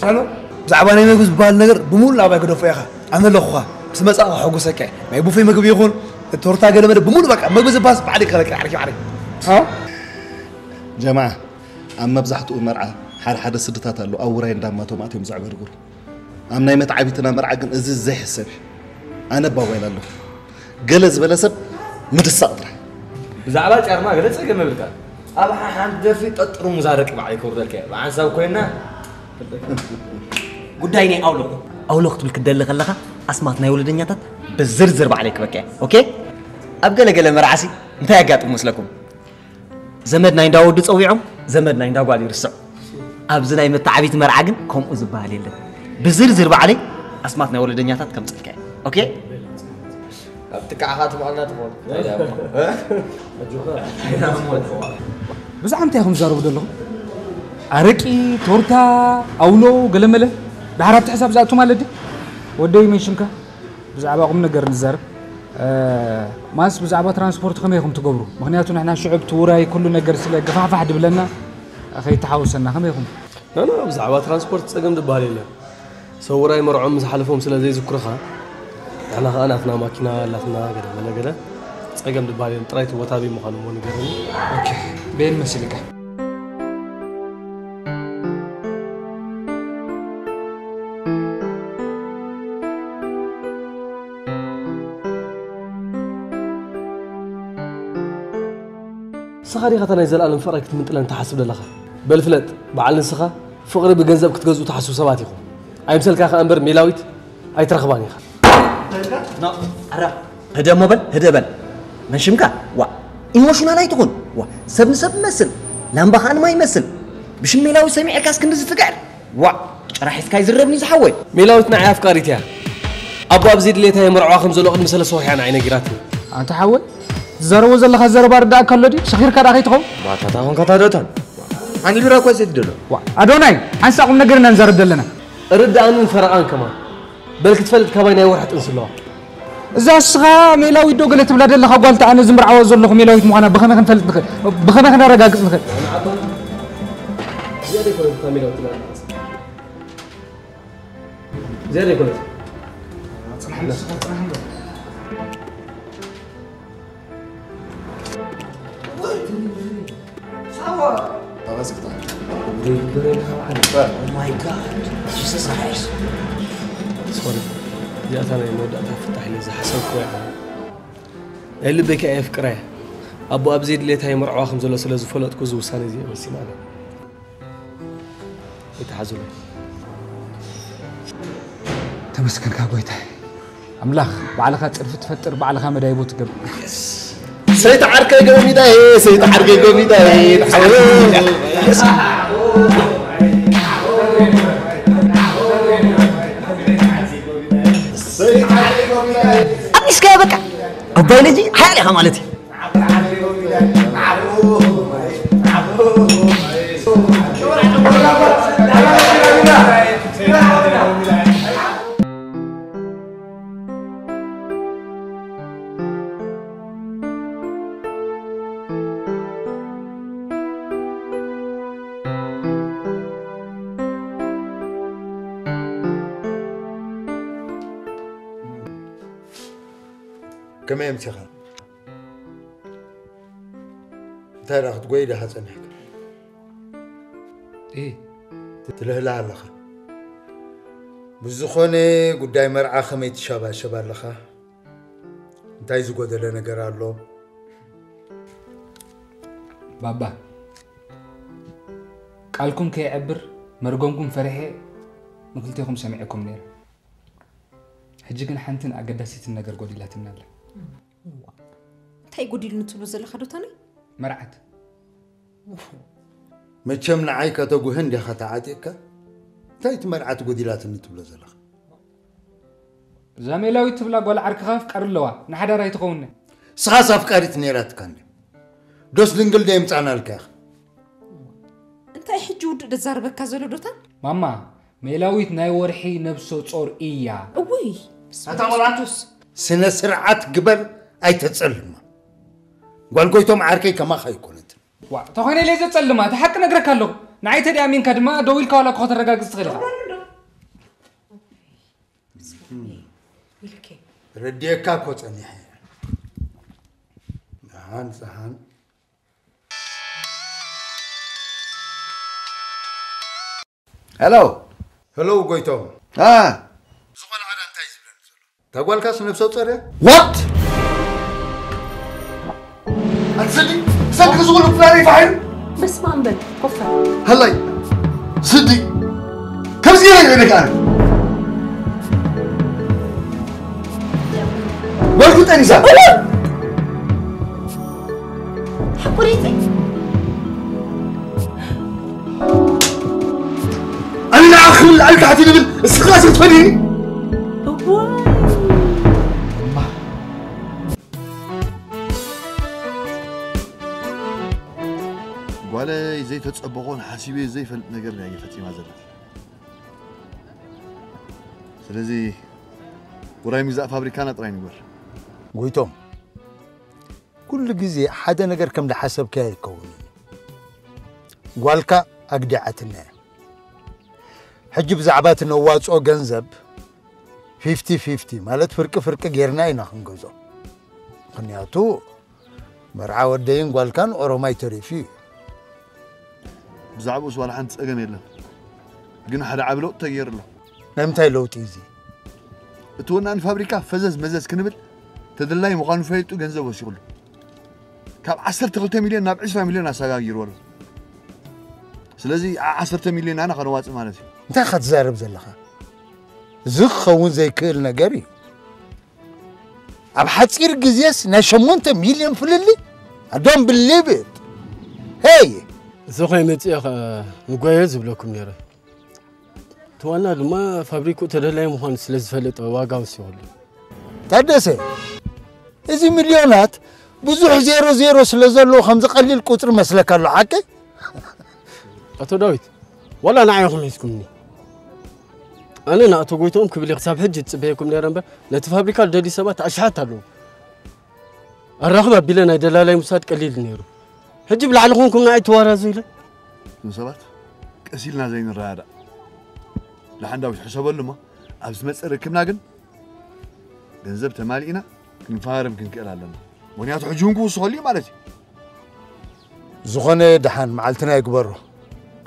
ሻሎ ብዛዕባ ናይ መግቢ ዝበሃል ነገር ብሙሉ ኣባይ ክደፎ ኢኻ ኣነ ኣለኹኻ ምስ መጻእኻ ከሐጉሰካ ናይ ቡፌ መግቢ ይኹን ቶርታ ገለ መለ ብሙሉ በቃ መግቢ ዝበሃስ ባዕለይ ክኸለካ ዓርኪ ዓርኪ ጀማዓ ኣብ መብዛሕትኡ መርዓ ሓደ ሓደ ስድታት ኣለዉ ኣብ ውራይ እንዳማቶም ኣትዮም ዘዕበርብሩ ኣብ ናይ መትዓቢትና መርዓ ግን እዚ ዘይሕሰብ እዩ ኣነ ባዋይል ኣለኹ ገለ ዝበለ ሰብ ምድሳቕ ጥራሕ። ብዛዕባ ጫርማ ገለ ጸገም የብልካ። ኣብ ሓ-፣ ሓንቲ ደርፊ ጠጥሩ ሙዛረቂ ባዕለይ ከውርደልካ እየ። ብሓንሳብ ኮይና ጉዳይ ናይ ኣውሎ። ኣውሎ ክትብል ክትደሊ ከለኻ ኣስማት ናይ ወለደኛታት ብዝርዝር ባዕለይ ክበካ እየ። ኦኬ? ኣብ ገለ ገለ መርዓሲ እንታይ ኣጋጥም መስለኩም? ዘመድ ናይ እንዳ ወዲ ጸዊዖም፣ ዘመድ ናይ እንዳ ጓል ይርስዑ። ኣብዚ ናይ መተዓቢቲ መርዓ ግን ከምኡ ዝበሃል የለን። ብዝርዝር ባዕለይ ኣስማት ናይ ወለደኛታት ከምጽልካ እየ። ኦኬ? ኣብቲ ከዓኻ ትበኣልና ትኾን። እንታይ ደኣ እሞ? ብዛዕባ እንታይ ኢኹም ትዛረቡ ዘለኹም? ኣረቂ፣ ቶርታ፣ ኣውሎ፣ ገለመለ፣ ድሓር ኣብቲ ሕሳብ ዝኣቱ ማለት ድዩ? ወደይ መን ሽምካ? ብዛዕባ ቁም ነገር ንዛረብ። እ፣ ማስ ብዛዕባ ትራንስፖርት ከመይ ኢኹም ትገብሩ? ምኽንያቱ ንሕና ሽዑ ኣብቲ ውራይ ኩሉ ነገር ስለ ገፋሕፋሕ ድብለና ከይተሓወሰና ከመይ ኢኹም? ኖ፣ ኖ፣ ብዛዕባ ትራንስፖርት ጸገም ዝበሃል የለን። ሰብ ውራይ መርዖም ምስ ሓለፎም ስለ ዘይዝክሩኻ፣ ንሕና ኸኣ ናትና ማኪና ኣላትና ገለ መለ ገለ ጸገም ዝበሃል የለን። ጥራይ እቲ ቦታ ኣበይ ምዃኑ እሞ ንገረኒ። ኦኬ፣ በየን መሲልካ? ንስኻ ዲኻ እታ ናይ ዘለኣለም ፍቕረይ ክትምንጥለን ትሓስብ ዘለኻ? በል ፍለጥ፣ በዓል ንስኻ ፍቕሪ ብገንዘብ ክትገዝኡ ትሓስቡ ሰባት ኢኹም። ኣይምሰልካ ከኣ እምበር ሜላዊት ኣይትረኽባን ኢኻ። ኖ፣ ኣረ፣ ህደ እሞ በል፣ ህደ በል። መን ሽምካ? ዋ፣ ኢሞሽናል ኣይትኹን። ዋ፣ ሰብ ንሰብ ይመስል፣ ላምባ ከኣ ንማይ ይመስል። ብሽም ሜላዊት ሰሚዐልካስ ክንድዚ ትግዕር? ዋ፣ ጭራ ሒዝካ ይዝረብኒ ዝሓወይ። ሜላዊት ንዓይ ኣፍቃሪት እያ። ኣቦኣ ብዘይ ድሌታ የመርዕዋ ከም ዘሎ ቅድሚ ሰለስተ ወርሒ እያ ንዓይ ነጊራትኒ። ኣንታ ሓወይ፣ ትዛረቦ ዘለኻ ዘረባ ርዳእካ ኣሎ ድዩ? ሰኺርካ ደኣ ከይትኸውን? ባታታ ኾንካ ታደታን። ሓንቲ ቢራ እኳ ዘይትደሎ። ዋ፣ ኣዶናይ፣ ሓንሳእ ቁም ነገር ኢና ንዛረብ ዘለና። ርዳእንን ፈረቓን ከማን። በል ክትፈልጥ ካባይ ናይ ወርሒ ጥንሲ ኣለዋ። እዛ እስኻ ሜላዊት ዶ ገለ ትብላ ዘለኻ ጓል፣ እታ ኣነ ዝምርዓዋ ዘለኹ ሜላዊት ምዃና ብኸመይ ክንፈልጥ ንኽእል? ብኸመይ ክነረጋግጽ ንኽእል? እዚኣ ደይኮነት እታ ሜላዊት ትብላ ዘለኻ? እዚኣ ደይኮነት? ጽናሕ፣ ንስኻ ጽናሕ እምበር። ሳዋ። ተቐጽቅታ። Oh my God. Jesus Christ. ሶሪ። እዚኣታ ናይ መወዳእታ ፍታሕ ኢለ ዝሓሰብኩ እያ። ናይ ልበይ ከኣ የፍቅራ እያ። ኣቦኣ ብዘይ ድሌታ የመርዕዋ ከም ዘሎ ስለ ዝፈለጥኩ እዚ ውሳነ እዚ እየ ወሲነ ኣነ። ይትሓዙለይ። ተመስገንካ ጎይታይ። ኣምላኽ፣ ባዕልኻ ጽድፊ ትፈጥር፣ ባዕልኻ መዳይቦ ትገብር። ሰይቲ ዓርከይ ጎሚዳዬ፣ ሰይቲ ዓርከይ ጎሚዳዬ። ሰይቲ ዓርከይ ጎሚዳዬ። ኣቢስካዮ በቃ። ኣባይ ልጂ ሓያል ኢኻ ማለት እዩ። ከመይ ኣምሲኻ? እንታይ ደኣ ክትጎይ ዲኻ ጸኒሕካ? እህ። ትልህልህ ኣለኻ። ብዝኾነ ጉዳይ መርዓ ከመይ ትሸባሸብ ኣለኻ? እንታይ ዝጎደለ ነገር ኣሎ? ባባ፣ ቃልኩም ከይዕብር መርገምኩም ፈሪሐ ንክልቴኹም ሰሚዐኩም ነይረ። ሕጂ ግን ሓንትን ኣገዳሲትን ነገር ጎዲላትና ኣላ። እንታይ ጎዲሉኒ ትብሎ ዘለኻ ዶታነይ? መርዓት። መቸም ንዓይ ከተጉህን ዲኻ ተዓጢቕካ? እንታይ እቲ መርዓት ጎዲላትኒ ትብሎ ዘለኻ? እዛ ሜላዊት ትብላ ጓል ዓርክኻ ኣፍቃሪ ኣለዋ፣ ንሓዳር ኣይትኸውንን። ንስኻስ ኣፍቃሪት ነይራትካ እንድያ? ዶስ ድንግል ዶ የምጻናልካ ኢኻ? እንታይ ሕጂ ውዱእ ደዛርበካ ዘሎ ዶታን? ማማ፣ ሜላዊት ናይ ወርሒ ነብሰ ጾር እያ። እውይ፣ ኣታ ቆልዓ፣ ስነ ስርዓት ግበር፣ ኣይተጸልማ። ጓል ጎይቶም ዓርከይ ከማኻ ኣይኮነትን። ዋ፣ ተኾይነ ኢለ ዘጸልማ፣ እቲ ሓቂ ነግረካ ኣለኹ። ንዓይ ተደይ ኣሚንካ ድማ ደው ኢልካ ዋላ እኮ ከተረጋግጽ ትኽእል ኢኻ። ረድየካ እኮ ጸኒሐ። ደሓን፣ ደሓን። ሄሎ። ሄሎ፣ ጎይቶም። አ። እዚ ቆልዓ ዳ እንታይ ዝብለኒ ዘሎ? እታ ጓልካስ ነብሰ ጾር እያ? ዋት? ስዲ፣ ብሰንኪ እዚ ኩሉ ፕላነይ ፋሒሩ። በስመ ኣብ በል፣ ኮፈ። ሃላይ፣ ስዲ፣ ከምዚ ገይረ ይበለካ ኣነ። ወልኩ ጠኒሳ። ሕቁሪቲ። ኣነ ንዓኺ ክብል ኣልካሕቲ ንብል፣ እስኻ ሰብ ትፈድይኒ? እዋይ። ጓለይ ዘይተጸበኾን ሓሲበ ዘይፈልጥ ነገር እያ ፈጺማ ዘላ። ስለዚ ውራይ ምግዛእ ፋብሪካና ጥራይ ንግበር። ጎይቶም፣ ኩሉ ግዜ ሓደ ነገር ከም ዝሓሰብካዮ ኣይከውንን። ጓልካ ኣግዲዓትና እያ። ሕጂ ብዛዕባ እቲ ነዋጽኦ ገንዘብ ፊፍቲ ፊፍቲ ማለት ፍርቂ ፍርቂ ጌርና ኢና ክንገዝኦ። ምኽንያቱ መርዓ ወደይን ጓልካን ኦሮማይ ተሪፉ እዩ። ብዛዕባኡስ ዋላ ሓንቲ ጸገም የለን። ግን ሓደ ዓቢ ለውጢ ተገይሩ ኣሎ። ናይ ምንታይ ለውጢ እዚ? እቲ ወናኒ ፋብሪካ ፈዘዝ መዘዝ ክንብል ተደላይ ምዃኑ ፈሊጡ ገንዘብ ወሲኹሉ። ካብ ዓሰርተ ክልተ ሚልዮን ናብ ዕስራ ሚልዮን ኣሰጋጊርዎ ኣሎ። ስለዚ ዓ-፣ ዓሰርተ ሚልዮን ኣና ከነዋጽእ ማለት እዩ። እንታይ ኢኻ ትዛረብ ዘለኻ? እዚ ክኸውን ዘይክእል ነገር እዩ። ኣብ ሓጺር ግዜስ ናይ ሸሞንተ ሚልዮን ፍልልይ? I don't believe it. Hey! እዚ ኸይመጽእ እየ ኸ ንጓየ ዝብለኩም ነይረ። እቲ ዋና ድማ ፋብሪክኡ ተደላዪ ምዃኑ ስለ ዝፈለጠ ዋጋ ወሲኹሉ። ታደሰ፣ እዚ ሚልዮናት ብዙሕ ዜሮ ዜሮ ስለ ዘለዎ ከምዚ ቀሊል ቁጽሪ መስለካ ኣሎ፣ ሓቂ? ኣቶ ዳዊት፣ ዋላ ንዓይ ኢኹም ሒዝኩምኒ። ኣነ ንኣቶ ጎይትኦም ክብል እየ ክሳብ ሕጂ ዝጽበየኩም ነይረ እምበር፣ ነቲ ፋብሪካ ዝደልዩ ሰባት ኣሽሓት ኣለዉ። ኣራኽብ ኣቢለ ናይ ደላላይ ምውሳድ ቀሊል ነይሩ። ሕጂ ብላዕሊ ኮንኩም ንዓይ ትዋራዙ ኢለ። እዞም ሰባት ቀስ ኢልና ዘይንረዳዳእ። ደሓን ዳዊት ሕሰበሉ እሞ፣ ኣብ ዝመጽእ ርክብና ግን ገንዘብ ተማሊእና ክንፈራረም ክንክእል ኣለና። ምኽንያቱ ሕጂ እውን ክውስኸሉ እዩ ማለት እዩ። ዝኾነ ደሓን መዓልትና ይግበሮ።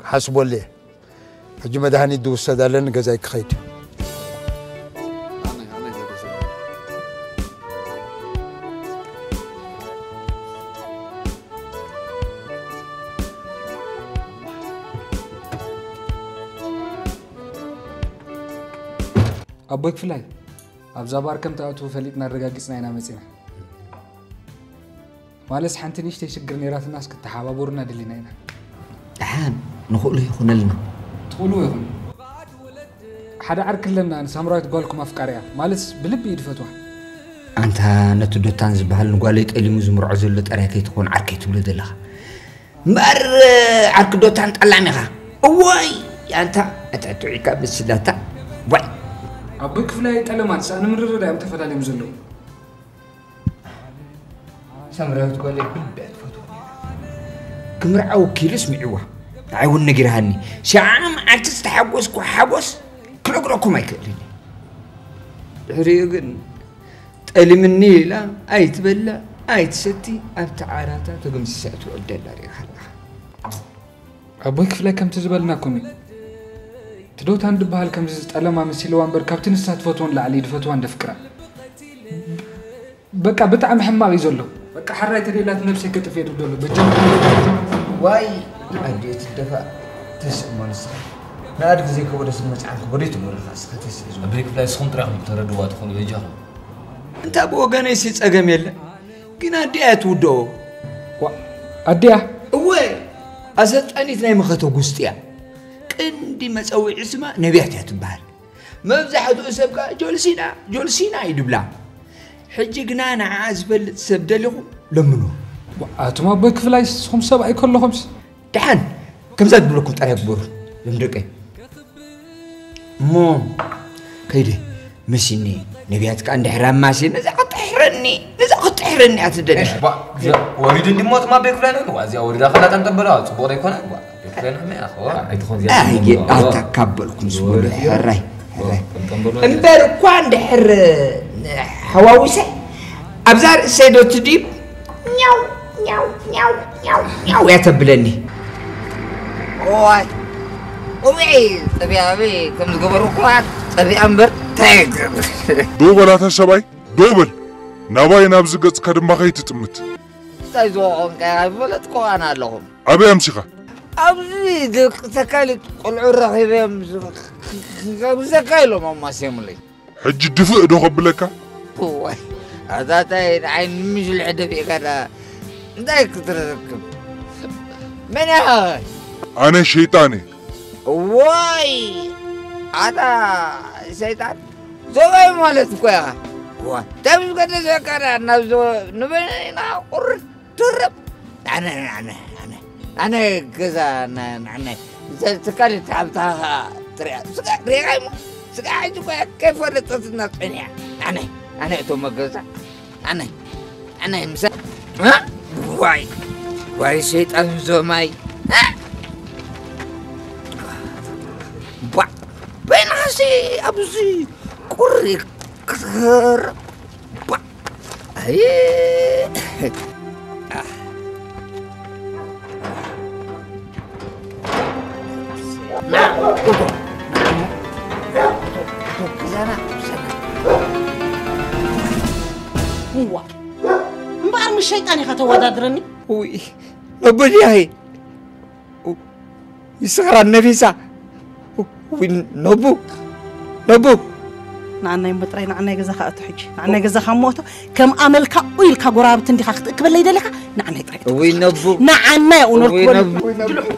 ክሓስበሉ እየ። ሕጂ መድሃኒት ዝውሰድ ኣለኒ፣ ገዛይ ክኸይድ። ኣቦይ ክፍላይ፣ ኣብዛ ባር ከም ትኣትዉ ፈሊጥና ኣረጋጊጽና ኢና መጺና። ማለስ ሓንቲ ንእሽተይ ሽግር ነይራትናስ ክትተሓባበሩና ደሊና ኢና። ደሓን ንኽእሎ ይኹነልና። ትኽእልዎ ኢኹም። ሓደ ዓርኪ ኣለና፣ ንሳምራዊት ጓልኩም ኣፍቃሪያ። ማለስ ብልቢ እዩ ዝፈትዋ። ኣንታ ነቲ ዶታን ዝበሃል ንጓለይ ጠሊሙ ዝምርዖ ዘሎ ጠራይ ከይትኾን ዓርከይ ትብሎ ዘለኻ። እምበኣር ዓርኪ ዶታን ጠላም ኢኻ። እዋይ ኣንታ ኣትዕትዒካ ምስላታ። ዋይ። ኣቦይ ክፍላይ ጠለማን ሳእኒ ምርርዳዮም ተፈላለዮም ዘለዉ። ሳምራዊት ጓለይ ብልቢ እያ ትፈትዎ ነይራ። ክምርዓው ኪሉ ስሚዕዋ። ንዓይ እውን ነጊርሃኒ። ሸዓ መዓልቲ ዝተሓጎስኩ ሓጎስ ክነግረኩም ኣይክእልን እየ። ድሕሪኡ ግን ጠሊምኒ ኢላ ኣይትበልዕ ኣይትሰቲ ኣብቲ ዓራታ ተገምሲሳ ትውዕል ደላ ሪኢኻ ኣለኻ። ኣቦይ ክፍላይ ከምቲ ዝበልናኩም እዩ። እቲ ዶታን ድበሃል ከምዚ ዝጠለማ መሲልዋ እምበር ካብቲ ንሳ ትፈትዎ ንላዕሊ ድፈትዋን ደፍቅራን። በቃ ብጣዕሚ ሕማቕ እዩ ዘሎ። በቃ ሓራይ ተደላት ነብሰይ ከጥፍኤ ድደሎ በጃ። ዋይ ኣዲኡ ትደፋእ ተስእሞ ንስኻ። ንኣድጊ ዘይከበዶ ስለ መጽዓንኩ በዲቱ ኑርኻ እስኻ ተስእ ዝብል። ኣቦይ ክፍላይ እስኹም ጥራይ ኢኹም ተረድዋ ትኾኑ በጃኹም። እንታ ብወገነይ ሲ ጸገም የለ። ግን ኣዲኣ እያ ትውድኦ። ዋ፣ ኣዲኣ? እወ፣ ኣሰልጣኒት ናይ መኸተ ጉስጢ እያ። ቀንዲ መጸውዒ ስማ ነቢያት እያ ትበሃል። መብዛሕትኡ ሰብ ከኣ ጆልሲና፣ ጆልሲና እዩ ድብላ። ሕጂ ግና ንዓኣ ዝፈልጥ ሰብ ደሊኹም ለምኑ። ዋ፣ ኣቱም ኣቦይ ክፍላይ ንስኹም ሰብ ኣይከለኹምስ? ደሓን ከምዛ ዝብለኩም ጥራይ ግበሩ ሎም ደቀይ። እሞ ከይደ መሲኒ ነቢያት ከኣ እንድሕር ኣማሲ ነዛ ክጥሕረኒ፣ ነዛ ክጥሕረኒ እያ ትደሊ። እሺ፣ ባ-፣ ዘ-፣ ወሪዱ እንዲሞ እቶም ኣቦይ ክፍላይ ኣለዉ። እዚኣ ወሪዳ ከላ ጠንጠንበላ ጽቡቕ ዘይኮነ። ባ-፣ ቤት ክፍላይ ንሕና እያ፣ ኸዋ። ኣይትኾን እዚኣ ኣየ፣ ትኾን። ኣታ ካብ በልኩም ዝበሉ፣ ሕራይ፣ ሕራይ። ጠንጠንበላ እምበር እኳ እንድሕር ሓዋዊሰ ኣብዛ ርእሰይ ዶ ትድዩ? ኛው፣ ኛው፣ ኛው፣ ኛው፣ ኛው እያ ተብለኒ። እዋይ፣ እውዒ፣ ጸቢያ ኣበይ ከም ዝገበሩ እኳ ጸቢያ እምበር እንታይ ይገብር? ደው በል ኣታ ሰብኣይ፣ ደው በል። ናባይ ናብዚ ገጽካ ድማ ከይትጥምት። እንታይ ዝወቆንካ ኣይፈለጥኩ ኣነ ኣለኹም። ኣበይ ኣምሲኻ? ኣብዚ ደቂ ተካሊት ቆልዑ ረኺበዮም ዝ-፣ ከምዘካ ኢሎም ኣማስዮምለይ። ሕጂ ድፍእ ዶ ከብለካ? እዋይ፣ ኣታ እንታይ ንዓይ ንምሽልሒ ደፊእካ ደኣ እንታይ ክትረክብ? መን ኢኻ? ኣነ ሸይጣን እየ። እዋይ፣ ኣታ ሸይጣን፣ ዞባይ ማለት እኮ ኢኻ። እዋ፣ ተምስ ገደሰካ ደኣ ናብ ዞ-፣ ንበይና ኢና ቁርብ ትርብ። ኣነ፣ ኣነ፣ ኣነ፣ ኣነ ገዛ፣ ኣነ፣ ኣነ፣ ዘ-፣ ትካል ሓብታ ትሪኣ። ስጋ ሪኣይ ሞ፣ ስጋ ሕጂ እኮ ከይፈለጠትና ጸኒሓ። ኣነ፣ ኣነ እቶም ገዛ፣ ኣነ፣ ኣነ ምሰ-፣ እ? ዋይ፣ ዋይ፣ ሸይጣን ዞማይ። እ? ቧ፣ በይንኻሲ ኣብዚ ቁሪ ክትገርም። ቧ። ኣይ። ና፣ ቁርቆ። ና፣ ቁርቆ። ቁርቆ፣ ክዛና፣ ክዛና። እዋ። እምበኣር ምስ ሸይጣን ኢኻ ተወዳድረኒ? ውይ፣ ነቦ ድያኺ? ይስኽራን ነፊሳ። ዊ-፣ ነቡ፣ ነቡ። ንዓናይ እሞ ጥራይ፣ ንዓናይ ገዛኻ እቶ ሕጂ። ንዓናይ ገዛኻ እሞ እቶ፣ ከም ኣመልካ ኡ ኢልካ ጎረባብቲ እንዲኻ ክትእክበለይ ደለኻ? ንዓናይ ጥራይ እቶ። እውይ ነቡ። ንዓናይ እውነልኩ እውይ ወል-፣ ነቡ።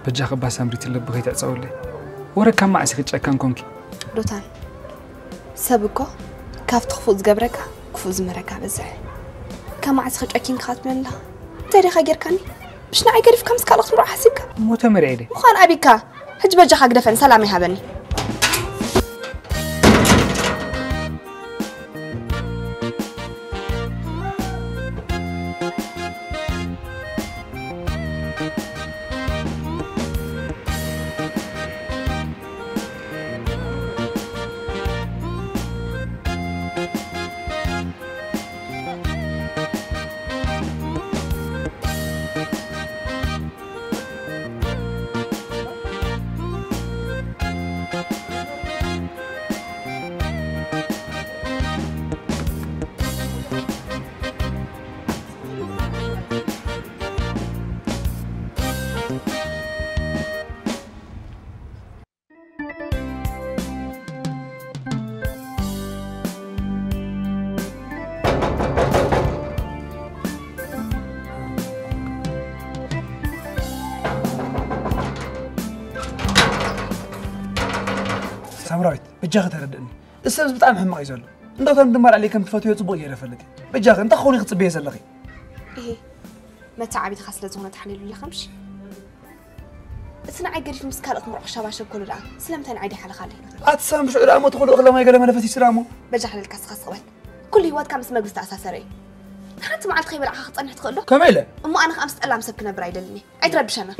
በጃኺ እባ ሳምሪ፣ እቲ ልቢ ከይትዕጸውለይ። ወረ ካብ መዓስ ኢኺ ጨካን ኮንኪ? ዶታን፣ ሰብ እኮ ካብቲ ክፉእ ዝገብረካ ክፉእ ዝምህረካ በዝሕ። ካብ መዓስ ኢኺ ጨኪንካ ክትብለኒ ኣለኻ? እንታይ ዲኻ ጌርካኒ? ምሽ ንዓይ ገዲፍካ ምስ ካልኦት ምርዖ ሓሲብካ? እሞ ተመርዒ ደ? ምዃን ኣቢካ። ሕጂ በጃኻ ግደፈኒ፣ ሰላም ይሃበኒ። ሳምራዊት፣ በጃኺ ተረድእኒ። እዚ ሰብ እዚ ብጣዕሚ ሕማቕ እዩ ዘሎ። እንዶ ከም ድማ ልዕሊ ከም ትፈትዮ ጽቡቕ ገይረ እፈልጥ እየ። በጃኺ፣ እንታይ ክኸውን እዩ ክትጽበዮ ዘለኺ? እሄ፣ መተዓቢትኻ ስለ ዝኾነ ተሓሊሉለኻ ምሽ? እቲ ንዓይ ገዲፉ ምስ ካልኦት ምርዑ ክሻባሸብ ከሎ ደኣ ስለምንታይ ንዓይ ደይሓለኻለይ? ኣቲ ሳም ሽዑ ደኣ እሞ እቲ ኩሉ እኽለ ማይ ገለ መለ ፈሲሱ ደኣ እሞ። በጃ ክለልካ እስኻ ስቕ በል። ኩሉ ህይወትካ ምስ መግቢ ዝተኣሳሰረ እዩ። ሓንቲ መዓልቲ ከይበላዕካ ክትጸንሕ ትኽእል ዶ? ከመይ ኢለ? እሞ ኣነ ከኣ ምስ ጠላም ሰብ ክነብር ኣይደልን እየ። ኣይትረብሸና።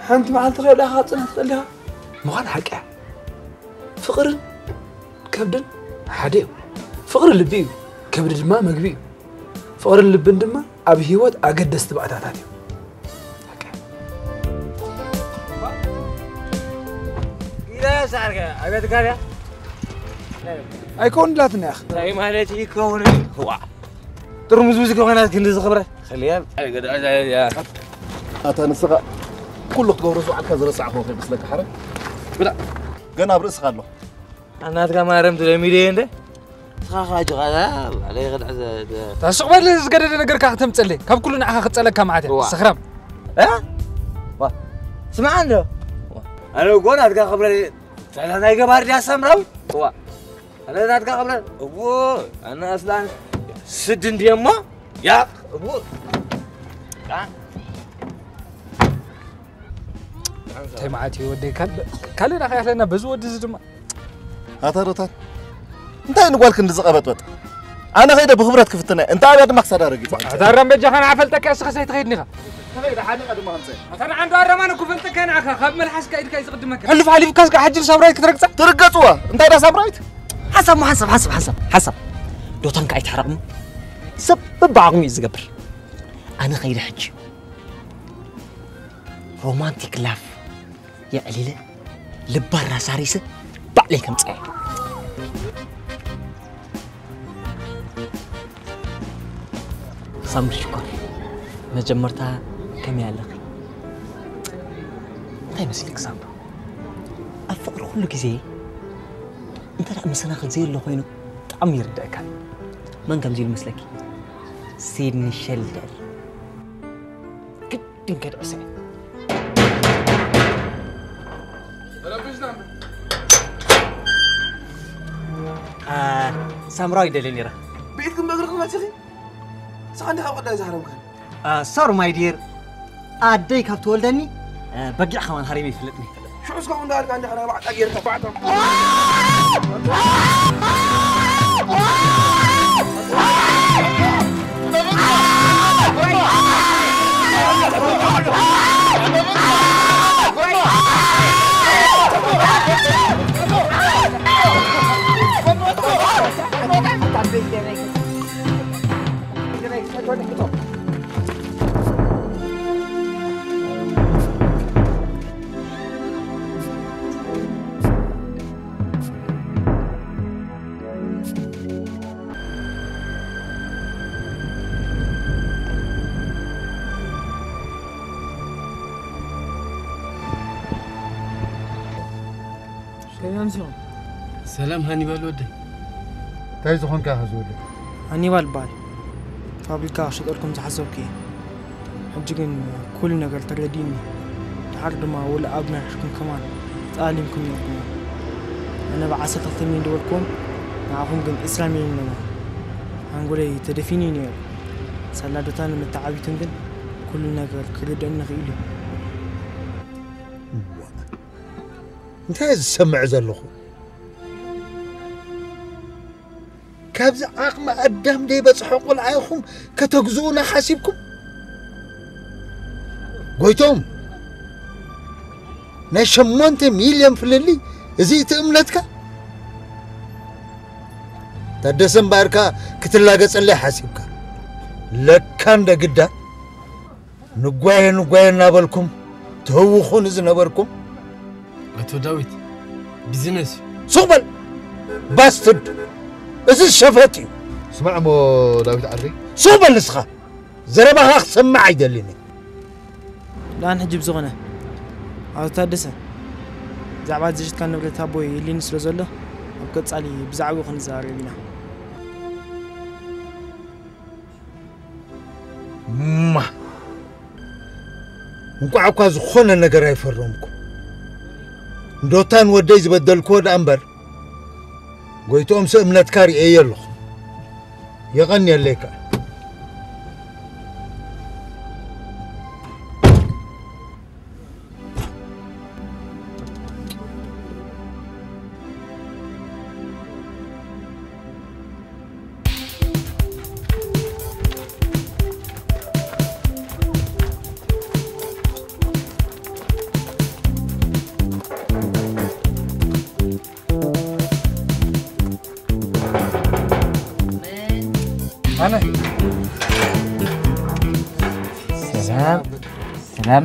ሓንቲ መዓልቲ ከይበላዕካ ክትጸንሕ ትኽእል ዲኻ? ምዃን ሓቂ እያ። ፍቕርን ከብድን ሓደ እዩ። ፍቕሪ ልቢ እዩ፣ ከብዲ ድማ መግቢ እዩ። ፍቕርን ልብን ድማ ኣብ ህይወት ኣገደስቲ ባእታታት እዮም። ሓቂ እያ። ኢለ ሳርገ፣ ኣቤት ጋርያ። ኣይኮንላትን ያኽ እንታይ ማለት ይከውን ዋ ጥርሙዝ ብዙ ከሆናት ግን ዝኽብረ ኸልያ ገዳ ኣታ ንስኻ ኩሉ ክትገብሮ ዝውዓልካ ዝረሳዕኹ ከይመስለካ ሓረ ብላ ገና ኣብ ርእስኻ ኣሎ ኣናትካ ማረም ትለሚደ እንደ ስኻ ኻጅኻ ባዕለይ ኽድዕዘ ታስቕ በል ዝገደደ ነገርካ ክተምፀለይ ካብ ኩሉ ንዓኻ ክፀለካ መዓት እያ ዋ። ሰኽራም እ? ዋ፣ ስማዕ እንዶ ኣነ እኮ ናትካ ክብረ ናይ ገባር ድያ ሳምራዊ ዋ ኣነ ናትካ ክብረ እዎ ኣነ ኣስላን ስድ እንድየ እሞ ያ እዎ እንታይ መዓት እዩ ወደይ ካልእ ካልእ ናኸ ያለና በዚ ወዲ እዚ ድማ ኣታ ዶታን እንታይ ንጓል ክንዲ ዝቐበጥበጥ ኣነ ኸይደ ብኽብረት ክፍትና እየ እንተ ኣብያ ድማ ክሳዳ ረጊፅ ኣታ ኣራም በጃኻ ንዓ ፈልጠካ እስኻ ሳይትኸይድኒ ኢኻ ኣታ ንዓ እንዶ ኣረማን እኮ ፈልጠካ ንዓኻ ካብ መልሓስካ ኢድካ እዩ ዝቕድመካ ሕሉፍ ሓሊፍካ እስካ ሕጂ ንሳምራዊት ክትረግፃ ትርገፅዋ እንታይ ዳ ሳምራዊት ሓሳብ ሓሳብ ሓሳብ ሓሳብ ሓሳብ ዶታን ከኣ ይትሕረቕሞ ሰብ በብዓቕሙ እዩ ዝገብር ኣነ ኸይደ ሕጂ ሮማንቲክ ላፍ የዕሊለ ልባ ኣራሳሪሰ ባዕለይ ከምፅኣ እየ ሳምሪ ሽኮር መጀመርታ ከመይ ኣለኺ እንታይ መስልክ ሳምሪ ኣብ ፍቕሪ ኩሉ ግዜ እንተ ደኣ መሰናኽል ዘየሎ ኮይኑ ብጣዕሚ ይርድአካ መን ከምዚ ኢሉ መስለኪ ሲድኒ ሸልደር ግድን ከድዕሰ ሳምራዊ ደልየ ነይረ ብኢድክን በእግርክን መፂኺ ንስኻ እንዲኻ ቀዳይ ዝሃረምካን ሶሪ ማይ ዲር ኣደይ ካብ ትወልደኒ በጊዕ ከማን ሃሪመ ይፈልጥኒ ሽዑ እስካሁን ዳርጋ እንዲኻ ናይ ባዕጣ ጌርካ ባዕጣ ከመይ ኣምሲኹም? ሰላም ሃኒባል ወደይ። እንታይ ዝኾንካ ኢኻ ዝወደይ? ሃኒባል እበሃል። ፋብሪካ ክሸጠልኩም ዝሓሰብኩ እየ። ሕጂ ግን ኩሉ ነገር ተረዲእኒ። ደሓር ድማ ወላ ኣብ ናይ ሕሽኩም ከማን ተኣሊምኩም ነይርኩም። ኣነ ብዓሰርተ ክልተ ሚልዮን ደበልኩም፣ ንዓኹም ግን ዕስራ ሚልዮን ነይሩ። ሓንጎለይ ተደፊኑ እዩ ነይሩ። ሳላ ዶታን መተዓቢትን ግን ኩሉ ነገር ክርደእኒ ክኢሉ እዩ። እንታይ እየ ዝሰምዕ ዘለኹ? ካብዚ ዓቕሚ ኣዳም ደይበፅሖ ቆልዓ ኢኹም ከተግዝኡና ሓሲብኩም? ጎይቶም፣ ናይ ሸሞንተ ሚልዮን ፍልልይ እዚ እቲ እምነትካ? ታደሰ እምበኣርካ ክትላገፀለይ ሓሲብካ? ለካ እንደ ግዳ ንጓየ ንጓየ እናበልኩም ትህውኹኒ ዝነበርኩም ኣቶ ዳዊት ቢዝነስ እዩ። ሱቕ በል ባስትድ፣ እዚ ሸፈጥ እዩ። ስማዕ እሞ ዳዊት ዓረይ፣ ሱቕ በል ንስኻ፣ ዘረባኻ ክሰምዕ ኣይደልን እየ። ደኣን ሕጂ ብዝኾነ ኣቶ ታደሰ፣ ብዛዕባ ዝሸጥካ ንብረት ኣቦይ የድልየኒ ስለ ዘሎ ኣብ ቀጻሊ ብዛዕባኡ ክንዘራረብ ኢና። እማ እንቋዕ እኳ ዝኾነ ነገር ኣይፈረምኩ። እንዶታ ንወደይ ዝበደልክዎ ደኣ እምበር፣ ጎይትኦምሲ እምነትካ ርእየዮ ኣለኹ። የቐንየለይ ከኣ። ኣነ ሰላም ሰላም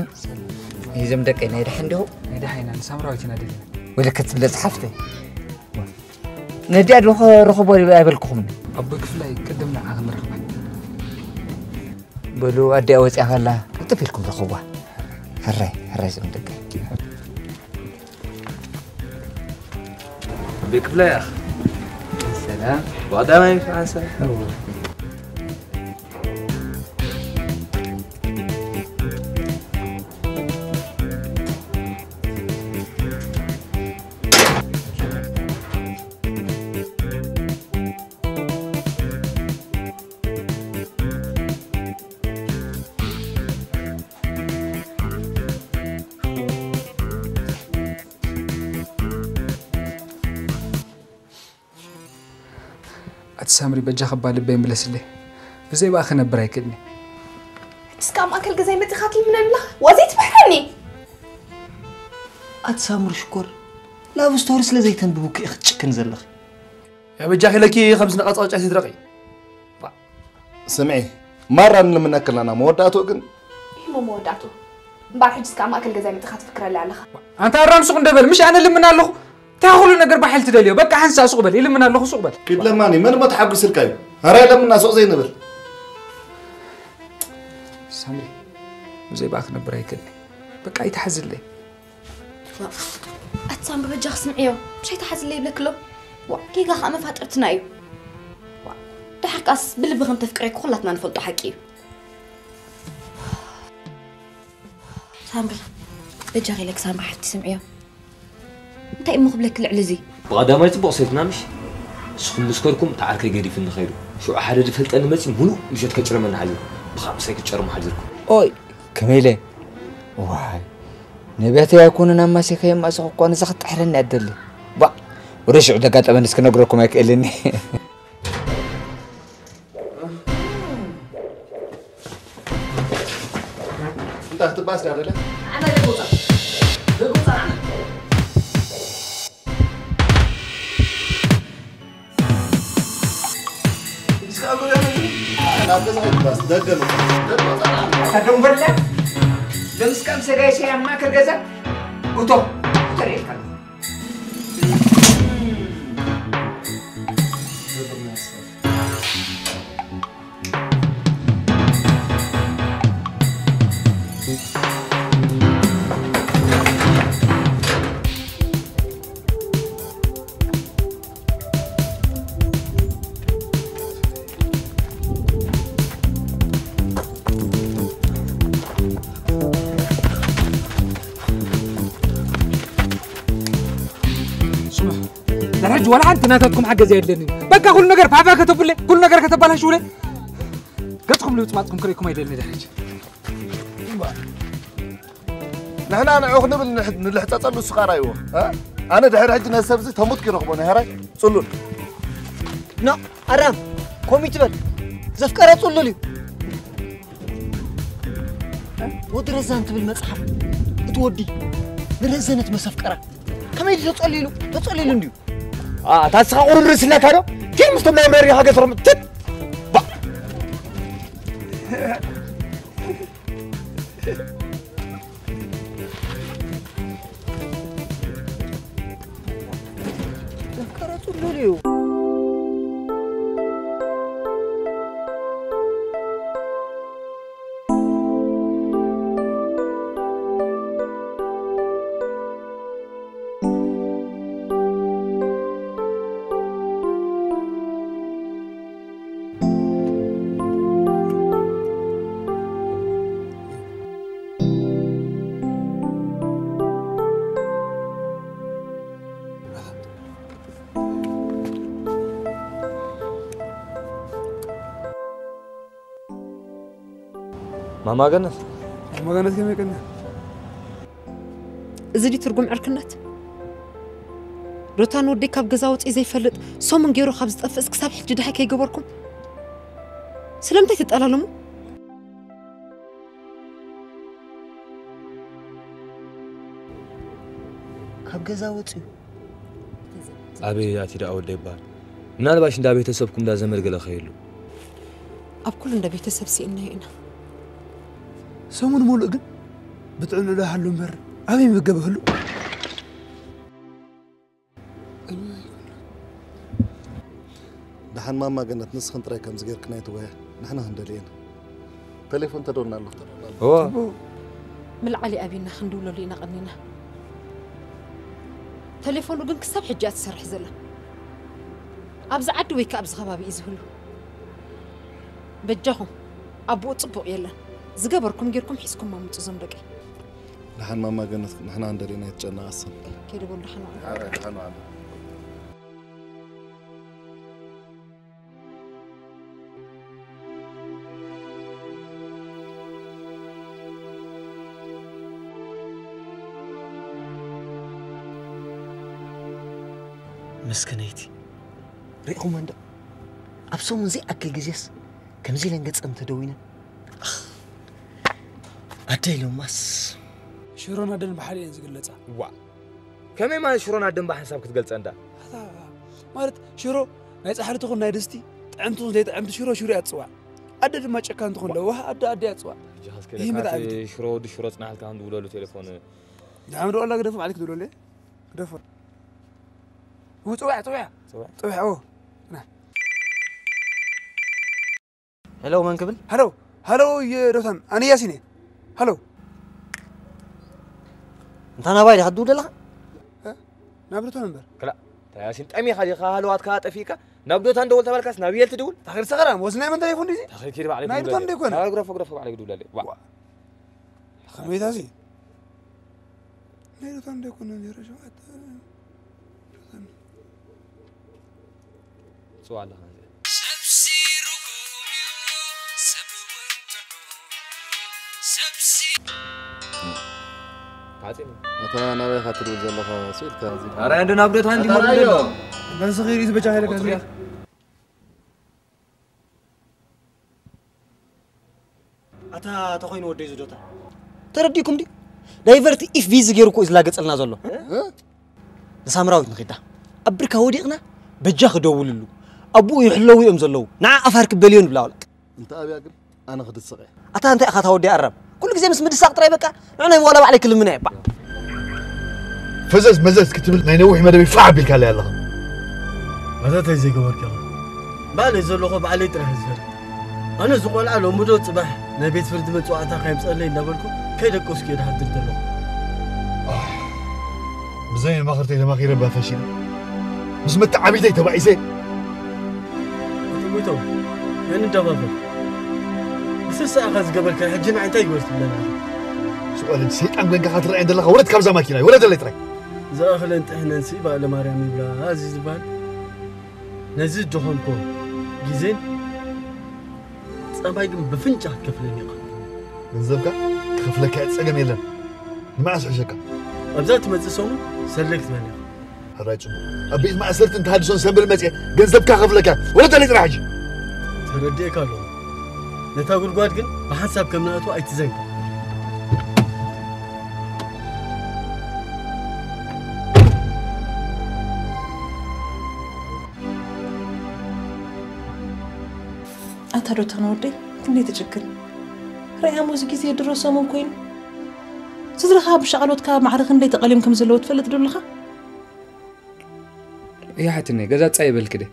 እዞም ደቀይ ናይ ደሓን ዲኹም ናይ ደሓን ኢና ንሳምራዊት ኢና ደሊና ወደ ክትብለ ጸሓፍተይ ነዲኣ ዶ ክረኽቦ ኣይበልኩኹምን? ኣቦይ ክፍላይ ቅድም ንዓ ክንረኽባ። በሉ ኣዲኣ ወፂኣ ከላ ቅልጥፍ ኢልኩም ረኽብዋ። ሕራይ ሕራይ ዝም ደቂ። ኣቦይ ክፍላይ ኣኽ። ሰላም። ብቐዳማይ ምስ ሓንሳብ። ኣቲ ሳምሪ በጃኺ እባ ልበይ ምለስለይ። ብዘይ ብኣ ክነብር ኣይክእልን። እስካ ኣብ ማእከል ገዛይ መጺኻ ትልምነኒ ኣለኻ? ዋ ዘይትምሕረኒ። ኣቲ ሳምሪ ሽኮር ላቭ ስቶሪ ስለ ዘይተንብቡ እኮ ኢኺ ትጭክን ዘለኺ። ያ በጃኺ ኢለኪ ከምዚ ነቐጽቐጫ ይትረቒ። ስምዒ ማራ ንልምነኪ ኣለና መወዳእትኡ ግን። ይህሞ መወዳእትኡ። እምበኣር ሕጂ እስካ ኣብ ማእከል ገዛይ መጺኻ ትፍክረለይ ኣለኻ። ኣንታ ኣራም ሱቕ እንደ በል ምሽ ኣነ ልምን ኣለኹ። እንታይ ኩሉ ነገር ብሓይሊ ትደልዮ? በቃ ሓንሳእ ሱቕ በል፣ ይልምን ኣለኹ ሱቕ በል። ኪድ ለማኒ መን እሞ ተሓጒስልካ እዩ? ኣራይ ለምና ሱቕ ዘይንብል። ሳምሪ ብዘይ ብኣ ክነብር ኣይክእልን። በቃ ኣይትሓዝለይ። ኣቲ ሳምሪ በጃኺ ስምዕዮ። ምሽ ኣይትሓዝለይ ይብለኪ ኣሎ። ዋ ጌጋ ከዓ መፋጥርትና እዩ። ዋ ድሓር ከኣስ ብልቢ ከም ተፍቅረኪ ኩላትና ንፈልጦ ሓቂ እዩ። ሳምሪ በጃኺ ኢለኪ ሳምሪ ሓፍቲ ስምዕዮ። እንታይ እሞ ክብለኪ ልዕሊ እዚ? ብቐዳማይ ጽቡቕ ሰይትና ምሽ ንስኹም ምስ ከድኩም እቲ ዓርከይ ገዲፍኒ ኸይዱ። ሽዑ ሓደ ዝፈልጠኒ መጺኡ ምሉእ ምሸት ከጭርመኒ ሓዚሩ። ብኻዕ ምሳይ ክትጨርሙ ሓዚርኩም። ኦይ ከመይ ኢለ? ዋይ ነቢያተይ ኣይኮኑን ኣማሴ ከየማሰኹ እኳ ነዛ ክትጥሕረኒ እያ ትደሊ። ባ ወደ ሽዑ ዘጋጠመንስ ክነግረኩም ኣይክእልን። እንታይ ክትባስ ዳደለ? ኣነ ደጎፃ ደጎፃ ኣነ። እስካ ጎዳነ ናብ ገዛ ኣይትባስ ደገ ነው። ደጎፃ ኣነ። ኣታ ደንጎላ ደምስካም ሰጋይ ሰያማ ከገዛ እቶ ተሬልካ ስማ፣ ድሕሪ ሕጂ ዋላ ሓንቲ ናታትኩም ሓገዝ የድልየኒ። በቃ ኩሉ ነገር ፋፋ ከተብለ፣ ኩሉ ነገር ከተባላሽውለ። ገጽኩም ልውጽ ማጽኩም ክርእኩም ኣይደልን ድሕሪ ሕጂ። ንሕና ንዑ ክንብል ንሕ-፣ ንልሕጸጸሉ እሱ ኻራ ይዎ። እ? ኣነ ድሕሪ ሕጂ ነዚ ሰብዚ ተሙት ክረኽቦ ናይ ሄራይ ጽሉል። ኖ፣ ኣራም፣ ኮሚት በል። ዘፍቀረ ጽሉል እዩ። ወዲ ረዛን ትብል መጽሓፍ፣ እቲ ወዲ ንረዘነት መሰፍቀራ። ከመይ ድዩ ተጸሊሉ? ተጸሊሉ እንድዩ። ኣ፣ እታ ንስኻ ቁሩብ ርእሲ ኣለካ ዶ? ኪድ ምስቶም ናይ መሪ ሃገር ሰሮም ትት! ባ! ቀረጹ ሉል እዩ። ማማ ገነት። ማማ ገነት ከመይ ቀና? እዚ ድዩ ትርጉም ዕርክነት? ዶታ ንወደይ ካብ ገዛ ወፂኡ ዘይፈልጥ ሰሙን ገይሩ ካብ ዝጠፍእስ ክሳብ ሕጂ ድሓይ ከይገበርኩም? ስለምንታይ ትጠላለሙ? ካብ ገዛ ወፂኡ ኣበይ ኣትዩ ደኣ ወደይ ይበሃል? ምናልባሽ እንዳ ቤተሰብኩም እንዳ ዘመድ ገለ ከይህሉ። ኣብ ኩሉ እንዳ ቤተሰብ ስኢንናዮ ኢና። ሰሙን ሙሉእ ግን ብጥዕንኡ ዶ ይሃሉ እምበር ኣበይ መገቢ ህሉ? ደሓን ማማ ገነት፣ ንስኽን ጥራይ ከምዚ ጌርክን ኣይትወያ፣ ንሕና ክንደልየን። ቴሌፎን ተደውልና ኣለኹ። እወ። ምልዓሊ ኣብና ክንድውለሉ ኢና ቀኒና። ቴሌፎኑ ግን ክሳብ ሕጂ እያ ትሰርሕ ዘላ። ኣብዚ ዓዲ ወይ ከዓ ኣብዚ ከባቢ እዩ ዝህሉ። በጃኹም፣ ኣቦኡ ጽቡቕ የለን። ዝገበርኩም ጌርኩም ሒዝኩም ኣምጹ እዞም ደቂ። ደሓን ማማ ገነት፣ ንሕና ክንደልየን ኣይትጨነቓ። ኣሰን ከይደ በሉ ደሓን ዋሉ። ደሓን ዋሉ። ምስክነይቲ ሪኢኹም እንዶ ኣብ ሰሙን ዘይኣክል ግዜስ ከምዚ ኢለን ገጸም ተደዊነን። ኣደይ ሎማስ ሽሮን ኣደን ብሓደ እየን ዝግለጻ። ዋ ከመይ ማለት ሽሮን ኣደን ብሓንሳብ ክትገልጸ እንዳ ኣታ ማለት ሽሮ ናይ ጻሕሊ ትኹን ናይ ድስቲ ጥዕምቲ ትኹን ዘይጥዕምቲ ሽሮ ሽሮ እያ ትጽዋዕ። ኣደ ድማ ጨካን ትኹን ለዋህ ኣደ ኣደ እያ ትጽዋዕ። ይህ መድዓቢት። ሽሮ ወዲ ሽሮ ጽናሕልካ ክንድውለሉ ቴሌፎን ድሓም ደወላ ግደፎም ዓሊክ ትብለሉ ግደፎ። ው ጽውያ ጽውያ ጽውያ። ጽውያ ኦ ሄሎ መን ክብል ሃሎ ሃሎ የዶታን ኣነ ያሲን እየ። ሃሎ እንታ ናባይ ዲኻ ትድውል ዘለኻ ናብ ዶታን እምበር ክላ ታያሲን ጠሚኻ ዲኻ ሃለዋትካ ጠፊእካ ናብ ዶታን ደወል ተባልካስ ናብ የል ትድውል ታኸድ ሰኸራ ወዝናይ መን ተሌፎን ዲዚ ታኸድ ኪድ ባዕለይ ናይ ዶታን ዶ ይኮነ ግረፎ ግረፎ ባዕለይ ግድውላለይ ዋ ከመይታሲ ናይ ዶታን ዶ ይኮነ ዜሮ ሸውዓተ ዶታን ጽዋ ኣለኻ ኣታ ናበይ ኢኻ ትድውል ዘለኻ? ስኢልካ እዚ ኧረ እንደ ናብ ዶታ እንዲ ሞዶ ኣታራዮ። በዚ ኺሪ ዝበጃ ሄለ ከዚያ ኣታ ተኾይኑ ወደይ ዝዶታ ተረዲእኩም ድዩ? ዳይቨርት ኢፍ ቪዚ ገይሩ እኮ እዩ ዝላገጸልና ዘሎ። ንሳምራዊት ንኺዳ ኣብ ብርካ ወዲቕና በጃ ክደውልሉ ኣቡኡ ይሕለዉ እዮም ዘለዉ ንዓ ኣፋር ክበልዮን ብላ ወልቅ እንተ ኣብያ ግን ኣነ ክድስቕ እየ። ኣታ እንታይ ኢኻ ታወዲ ኣራም ኩሉ ግዜ ምስ ምድሳቕ ጥራይ በቃ ንዕናይ ዋላ ባዕለይ ክልምና እየ ባዕ ፈዘዝ መዘዝ ክትብል ናይ ነዊሕ መደበይ ፋዕ ኣቢልካለይ ኣለኻ። መተተይ ዘይገበርካ ኢኻ። ባዕለይ ዘለኹ ባዕለይ ጥራሕ እየ ዝፈልጥ። ኣነ እዚ ቆልዓ ሎሚ ዶ ጽባሕ ናይ ቤት ፍርዲ መጽዋዕታ ከየምጸለይ እንዳበልኩ ከይደቀስኩ እየ ድሓድር ዘለኹ። ብዘይ መማኽርተይ ተማኺረ እባ ፈሺለ። ምስ መተዓቢተይ ተባኢሰ። እቲ ጎይቶም፣ መን እንዳባበር? ብስስኣኻ ዝገበርካ ሕጂ ንዓይ እንታይ ግበር ትብለኒ? ስቕ በል እንጂ ሰይጣን ኮይንካ ኢኻ ትረኣየኒ ዘለኻ። ውረድ ካብዛ ማኪና፣ ውረደለይ ጥራይ። ዝኣኽለን ጥሕነንሲ ባእለ ማርያም ይብላ እዚ ዝበሃል። ነዚ ድኾንኮ ግዜን ጸባይ ግን ብፍንጫ ክትከፍለኒ ኢኻ። ገንዘብካ ክኸፍለካ እየ፣ ጸገም የለን። ንመዓስ ሕሸካ? ኣብዛ ትመጽእ ሰሙን ሰለይ ክትበኒ ኢኻ። ሕራይ ጽቡቕ። ኣብ ቤት ማእሰርትን ተሃድሶን ሰንብል መጽየ ገንዘብካ ከፍለካ። ወለደለይ ጽናሕ ሕጂ። ተረዲኤካ ኣለኹ። ነታ ጉድጓድ ግን ብሓንሳብ ከም ንኣትዋ ኣይትዘንግዕ። ኣታ ዶታን ወደይ ክንደይ ትጭክን ረያሙ እዚ ግዜ ድሮ ሰሙን ኮይኑ ስድራኻ ብሻቕሎትካ ማዕረ ክንደይ ተቐልዮም ከም ዘለዉ ትፈልጥ ዶ ኣለኻ? እያ ሓትነይ ገዛ ጻ ይበልክደ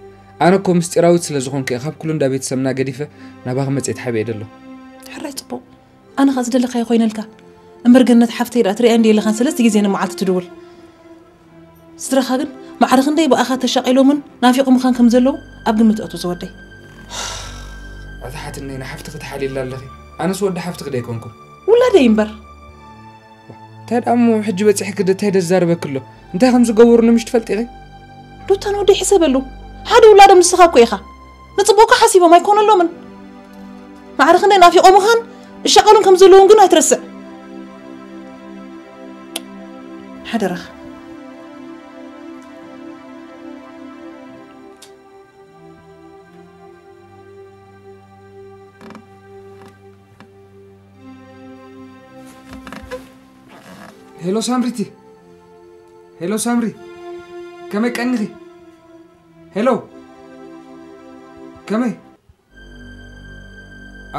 ኣነ እኮ ምስጢራዊት ስለ ዝኾንኩ እየ ካብ ኩሉ እንዳ ቤተሰብና ገዲፈ ናባኺ መጽኤ ተሓቢኤ ደሎ። ሕራይ ጽቡቕ ኣነ ኸ ዝደለኻዮ ኮይነልካ እምበር ገነት ሓፍተይ ደኣ ትሪኣ እንዲ የለኻን ሰለስተ ግዜ ንመዓልቲ ትድውል ስድራኻ ግን ማዕረ ክንደይ ብኣኻ ተሻቒሎምን ናፊቖምኻን ከም ዘለዉ ኣብ ግምት ኣእቱ ዝወደይ። ኣታ ሓትነይ ንሓፍትኺ ትሓልይላ ኣለኺ ኣነስ ወዲ ሓፍትኺ ደይኮንኩ ውላደይ እምበር። እንታይ ደኣ እሞ ሕጂ በፂሕኪ ዶ እንታይ ደዛረበኪ ኣሎ እንታይ ከም ዝገበሩ ንምሽ ትፈልጢ ኢኺ። ዶታን ወደይ ሕሰበሉ ሓደ ውላዶም ንስኻ እኮ ኢኻ። ንጽቡቕካ ሓሲቦም ኣይኮነሎምን። ማዕረ ክንደይ ናፊቖምኻን እሻቐሉን ከም ዘለውን ግን ኣይትረስዕ። ሓደራኻ። ሄሎ ሳምሪቲ፣ ሄሎ ሳምሪ፣ ከመይ ቀኒኺ? ሄሎ፣ ከመይ?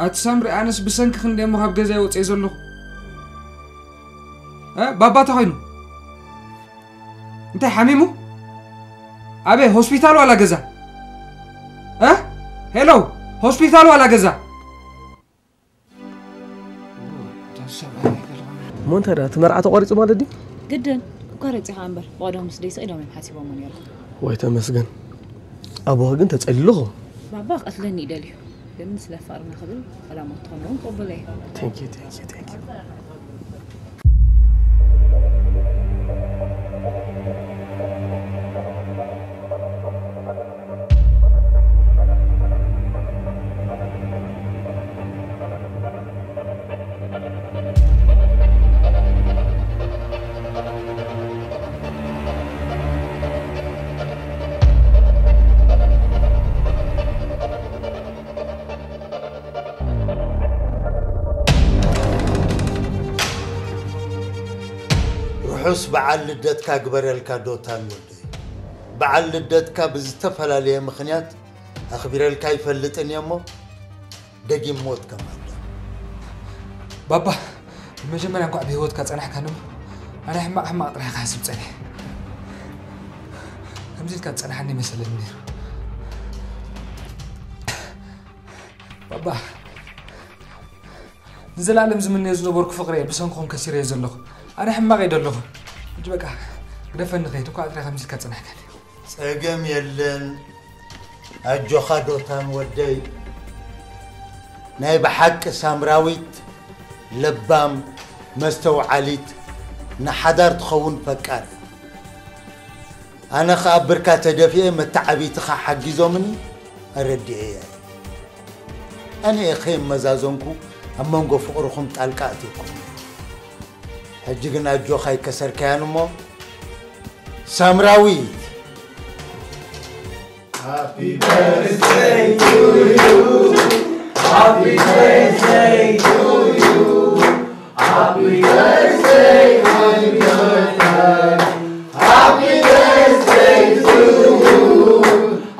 ኣቲ ሳምሪ፣ ኣነስ ብሰንኪ ክንደይ እሞ ካብ ገዛይ ወፅየ ዘለኹ። እ? ባባ እንታይ ኮይኑ? እንታይ ሓሚሙ? ኣበይ? ሆስፒታል ዋላ ገዛ? እ? ሄሎ፣ ሆስፒታል ዋላ ገዛ? እሞ እንታይ ደኣ፣ እቲ መርዓ ተቋሪጹ ማለት ድዩ? ግድን፣ ክቋረጽ ኢኻ እምበር፣ ብቐደሙ ምስ ደይሰ ኢዶም እዮም ሓሲቦሞ ነይሮም። ወይ ተመስገን። ኣቦኻ ግን ተጸሊሉ ኸው? ባባ ክቐትለኒ እዩ ደልዩ፣ ግን ስለ ፍቕርና ክብል ዕላማ ትኾን እውን ቅቡል እየ። Thank you, thank you, thank you. ርሑስ በዓል ልደትካ ግበረልካ ዶታን ወደይ። በዓል ልደትካ ብዝተፈላለየ ምኽንያት ኣኽቢረልካ ይፈልጥን እየ እሞ፣ ደጊም ሞት ከማዳ። ባባ፣ መጀመርያ እንኳዕ ብህይወትካ ጸናሕካ እሞ፣ ኣነ ሕማቕ ሕማቕ ጥራሕ ክሓስብ ጸኒሐ። ከምዚ ኢልካ ትጸንሓኒ መሰለኒ ነይሩ። ባባ፣ ንዘላለም ዝምነዮ ዝነበርኩ ፍቕሪ እየ ብሰንክኹም ከሲረዮ ዘለኹ። ኣነ ሕማቕ እየ ዘለኹ። ሕጂ በቃ ግደፈኒ ከይድ እኳ ጥራሕ ከምዚ ኢልካ ጸናሕካኒ። ጸገም የለን። ኣጆኻ ዶታን ወደይ። ናይ ብሓቂ ሳምራዊት ለባም፣ መስተውዓሊት፣ ንሓዳር ትኸውን ፈቃር። ኣነ ኸኣ ብርካ ተደፊኤ መተዓብይትኻ ሓጊዞምኒ ኣረዲኤያ። ኣነ እየ ከይመዛዘንኩ ኣብ መንጎ ፍቕርኹም ጣልቃ ኣትየኩም። ሕጂ ግን ኣጆኻ ኣይከሰርካያን እሞ ሳምራዊት። Happy birthday to you. Happy birthday to you. Happy birthday, happy birthday. Happy birthday to you.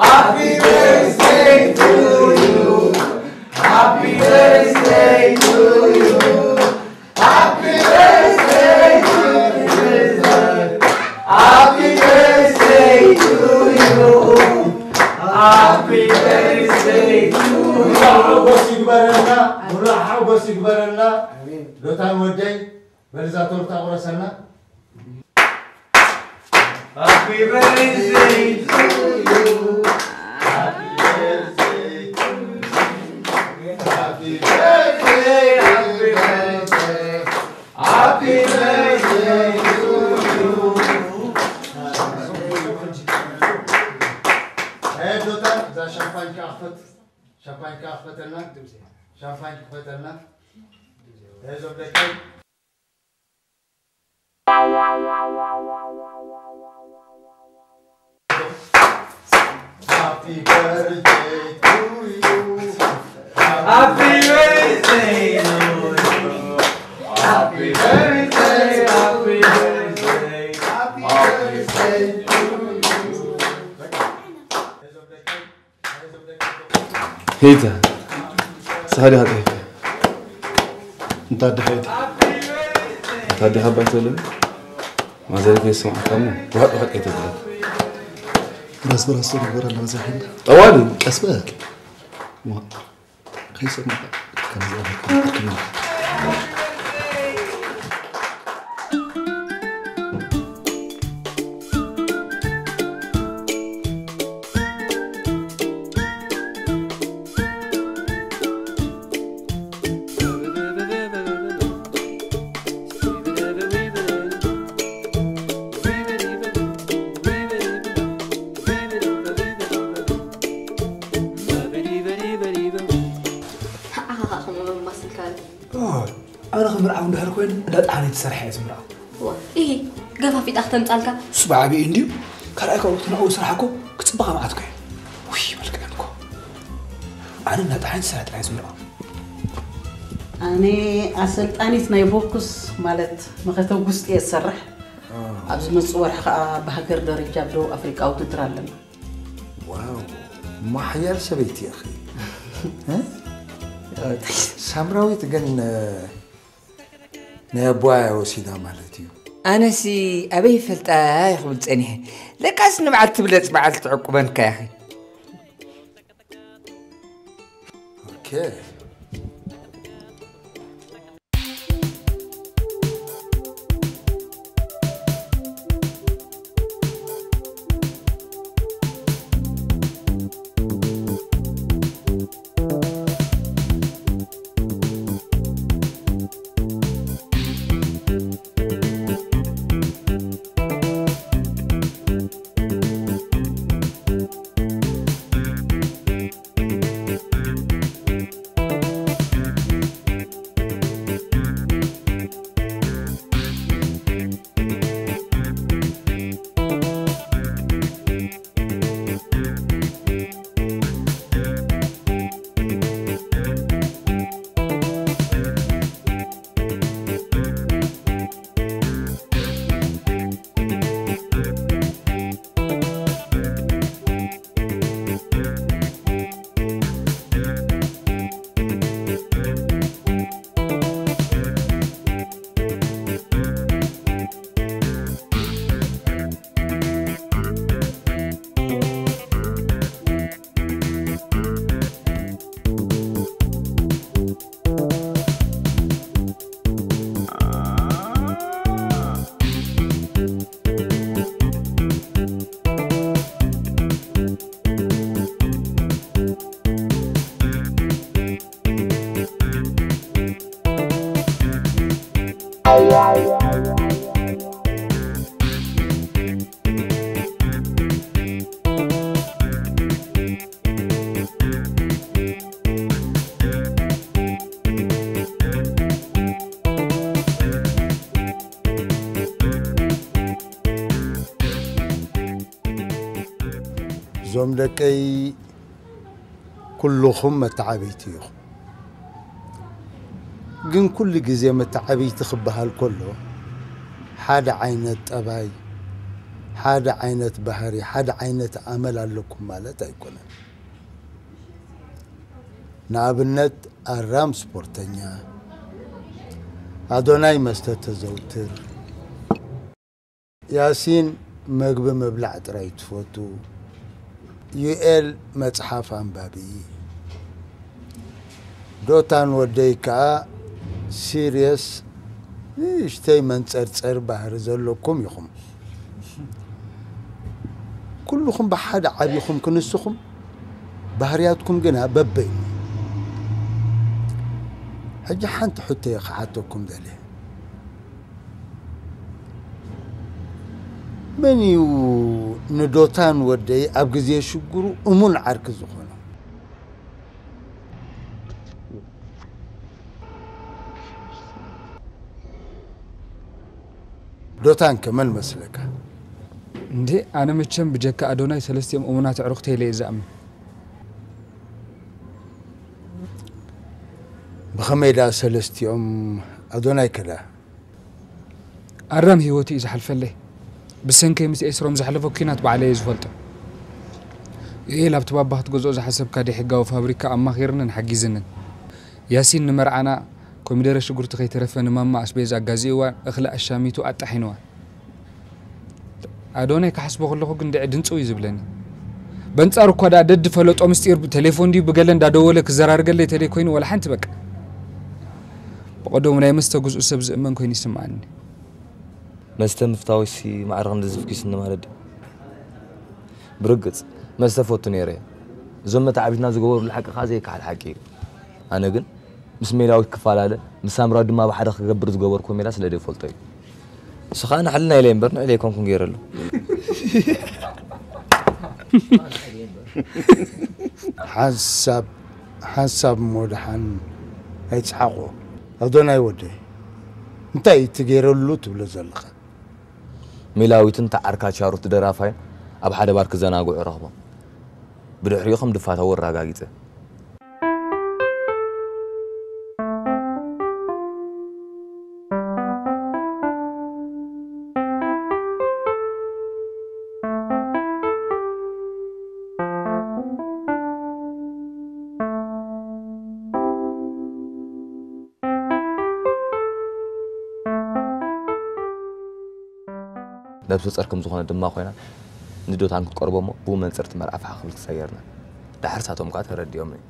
Happy birthday to you. Happy birthday to you. Happy birthday to you. Happy birthday to you. Happy birthday to you. ሙሉእ ሓጎስ ይግበረልና፣ ሙሉእ ሓጎስ ይግበረልና። ኣሜን። ዶታን ወደይ፣ በል እዛ ቶርታ ቁረሰልና። Happy birthday to you. Happy birthday to you. Happy birthday, happy birthday. Happy birthday to you. ሄይ ዶታ፣ እዛ ሻምፓኝ ክኸፍት፣ ሻምፓኝ ክኸፍተልና፣ ሻምፓኝ ክኸፍተልና። ሄይ ዞም ደቀይ። Happy birthday to you. Happy birthday to you. Happy birthday, happy birthday. Happy birthday to you. ሄይታ፣ ንስኻ ዲኻ ጠፊእካ? እንታ ኣደ ሄይታ። እንታ ኣደ ካብ ባይቶ ኣለኒ? ማዘር ከይሰምዓካ እሞ፣ ርሑቕ ርሑቕ ከይተብለካ። ብራስ ብራስ ትግበር ኣለዋ እዛ ሒና። ጠዋሊ። ቀስ በል። ዋ፣ ከይሰምዓካ። ከምዚ ኣበልካ። ኣኻ ኸኣ ከምኡ መማስልካኒ። ኦ፣ ኣነ ክምርዓው እንድሕር ኮይኑ እንዳ ጠሓነ ትሰርሐ እየ ዝምርዓው። ዋ፣ ኢሂ፣ ገፋፊጣ ክተምጻልካ። እሱ ብዓቢኡ እንድዩ። ካልኣይ ካብኡ እቲ ንዕኡ ስራሕ እኮ ክጽበኻ መዓት እኮ እዩ። ውይ፣ መልክዐን እኮ። ኣነ እንዳ ጠሓነ ትሰርሐ ጥራይ እየ ዝምርዓው። ኣነ ኣሰልጣኒት ናይ ቦክስ ማለት መኸተ ጉስጢ እየ ዝሰርሕ። አ። ኣብ ዝመጽእ ወርሒ ኸኣ ብሃገር ደረጃ ኣብ ደቡብ ኣፍሪቃ ውድድር ኣለና። ዋው፣ እሞ ሓያል ሰበይቲ ኢኺ። እ? ሳምራዊት ግን፣ እ፣ ናይ ኣቦኣ እያ ወሲዳ ማለት እዩ። ኣነሲ ኣበይ ይፈልጣ ክብል ጸኒሐ። ለካስ ንበዓል ትብለጽ በዓል ትዕቁበንካ ኢኺ። Okay. እዞም ደቀይ ኩልኹም መተዓብይቲ ኢኹም። ግን ኩሉ ግዜ መተዓብይቲ ክበሃል ከሎ ሓደ ዓይነት ጠባይ፣ ሓደ ዓይነት ባህሪ፣ ሓደ ዓይነት ኣመል ኣለኩም ማለት ኣይኮነን። ንኣብነት ኣራም ስፖርተኛ፣ ኣዶናይ መስተ ተዘውትር፣ ያሲን መግቢ ምብላዕ ጥራይ ትፈቱ፣ ዩኤል መጽሓፍ ኣንባቢ፣ ዶታን ወደይ ከኣ ሲርየስ ንእሽተይ መንጸርጸር ባህሪ ዘለኩም ኢኹም። ኩልኹም ብሓደ ዓቢኹም ክንስኹም፣ ባህርያትኩም ግና በበይ። ሕጂ ሓንቲ ሕቶ እየ ክሓተኩም ደልየ። መን እዩ ንዶታን ወደይ ኣብ ግዜ ሽግሩ እሙን ዓርኪ ዝኾኖ? ዶታን ከ መን መስለካ? እንዴ፣ ኣነ መቸም ብጀካ ኣዶናይ ሰለስቲኦም እሙናት ኣዕሩኽተይ ኢለ እየ ዝኣምን። ብኸመይ ደኣ ሰለስቲኦም ኣዶናይ ከ ደኣ? ኣራም ህይወቱ እዩ ዝሓልፈለይ። ብሰንከይ ምስ ኤስሮም ዘሕለፎ ኲናት ባዕለይ እየ ዝፈልጦ። ዩኤል ኣብቲ ባባ ክትገዝኦ ዝሓሰብካ ደይ ሕጋዊ ፋብሪካ ኣማኺርንን ሓጊዝንን። ያሲን ንመርዓና ኮሚደረ ሽጉርቲ ከይተረፈ ንማማ ኣስቤዛ ኣጋዚእዋ እኽሊ ኣሻሚቱ ኣጣሒንዋ። ኣዶናይ ክሓስቦ ከለኹ ግን ድዒ ድንጽው እዩ ዝብለኒ። በንጻሩ እኳ ደኣ ደድ ፈለጦ ምስጢር ብቴሌፎን ድዩ ብገለ እንዳደወለ ክዘራርገለይ ተደይ ኮይኑ ወላ ሓንቲ በቃ። ብቐደሙ ናይ መስተ ግዝኡ ሰብ ዝእመን ኮይኑ ይስምዓኒ። መስተ ምፍታወይሲ ማዕረ ክንዲ ዝፍኪስኒ ማለት ድዩ? ብርግጽ መስተ ፈቱ ነይረ እየ። እዞም መተዓቢትና ዝገበሩሉ ሓቂ ከኣ ዘይከሓድ ሓቂ እዩ። ኣነ ግን ምስ ሜላዊት ክፈላለ፣ ምስ ሳምራዊት ድማ ብሓደ ክገብር ዝገበርኩዎ ሜላ ስለ ዘይፈልጦ እዩ። ንሱ ኸኣ ንሕልና ኢለ እምበር ንዕሊ ኣይኮንኩን ገይረሉ። ሓንሳብ ሓንሳብ እሞ ደሓን ኣይትስሓቑ። ኣዶናይ ወደይ፣ እንታይ እዩ እቲ ገይረሉ ትብሎ ዘለኻ? ሜላዊትን እታ ዓርካ ቻሩት ደራፋይን ኣብ ሓደ ባር ክዘናግዑ ረኽቦም። ብድሕሪኡ ከም ድፋተዉ ኣረጋጊጸ። ነብሰ ጸር ከም ዝኾነ ድማ ኮይና ንዶታን ክትቀርቦ እሞ ብኡ መንጽር እቲ መርዓ ፋሕ ክብል ክጸየርና። ደሓር ሳቶም ከኣ ተረዲኦምኒ።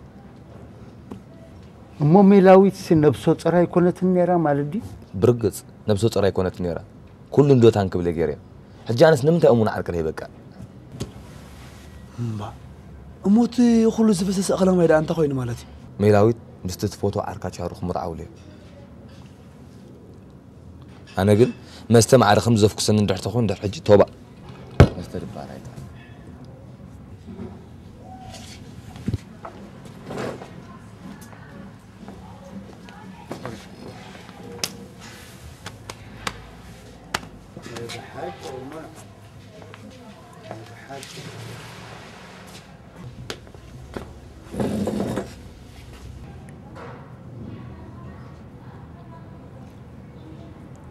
እሞ ሜላዊትሲ ነብሰ ጾር ኣይኮነትን ነይራ ማለት ድዩ? ብርግጽ ነብሰ ጾር ኣይኮነትን ነይራ። ኩሉ እንዶ ታንክብለ ገይረ። ሕጂ ኣነስ ንምንታይ እሙን ዓርቂ ደይበቃ? እምባ እሞ እቲ ኩሉ ዝፈሰሰ እኽለ ማይ ደኣ እንታይ ኮይኑ ማለት እዩ? ሜላዊት ምስቲ ትፈትዎ ዓርካ ቻሩ ክምርዓውለ። ኣነ ግን መስተ ማዕረ ከም ዘፍኩሰኒ እንድሕር ተኾን እንድሕር ሕጂ ቶባ። መስተ ድባር ኣይኮን።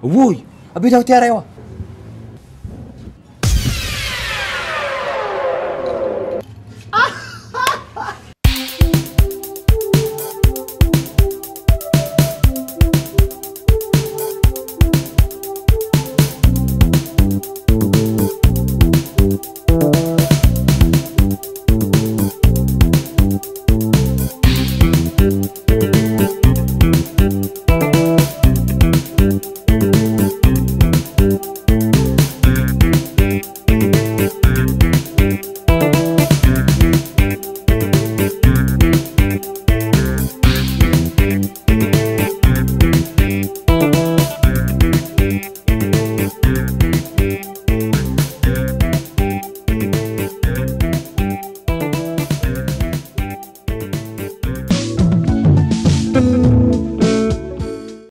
ውይ ኣቤታዊ ትያራይዋ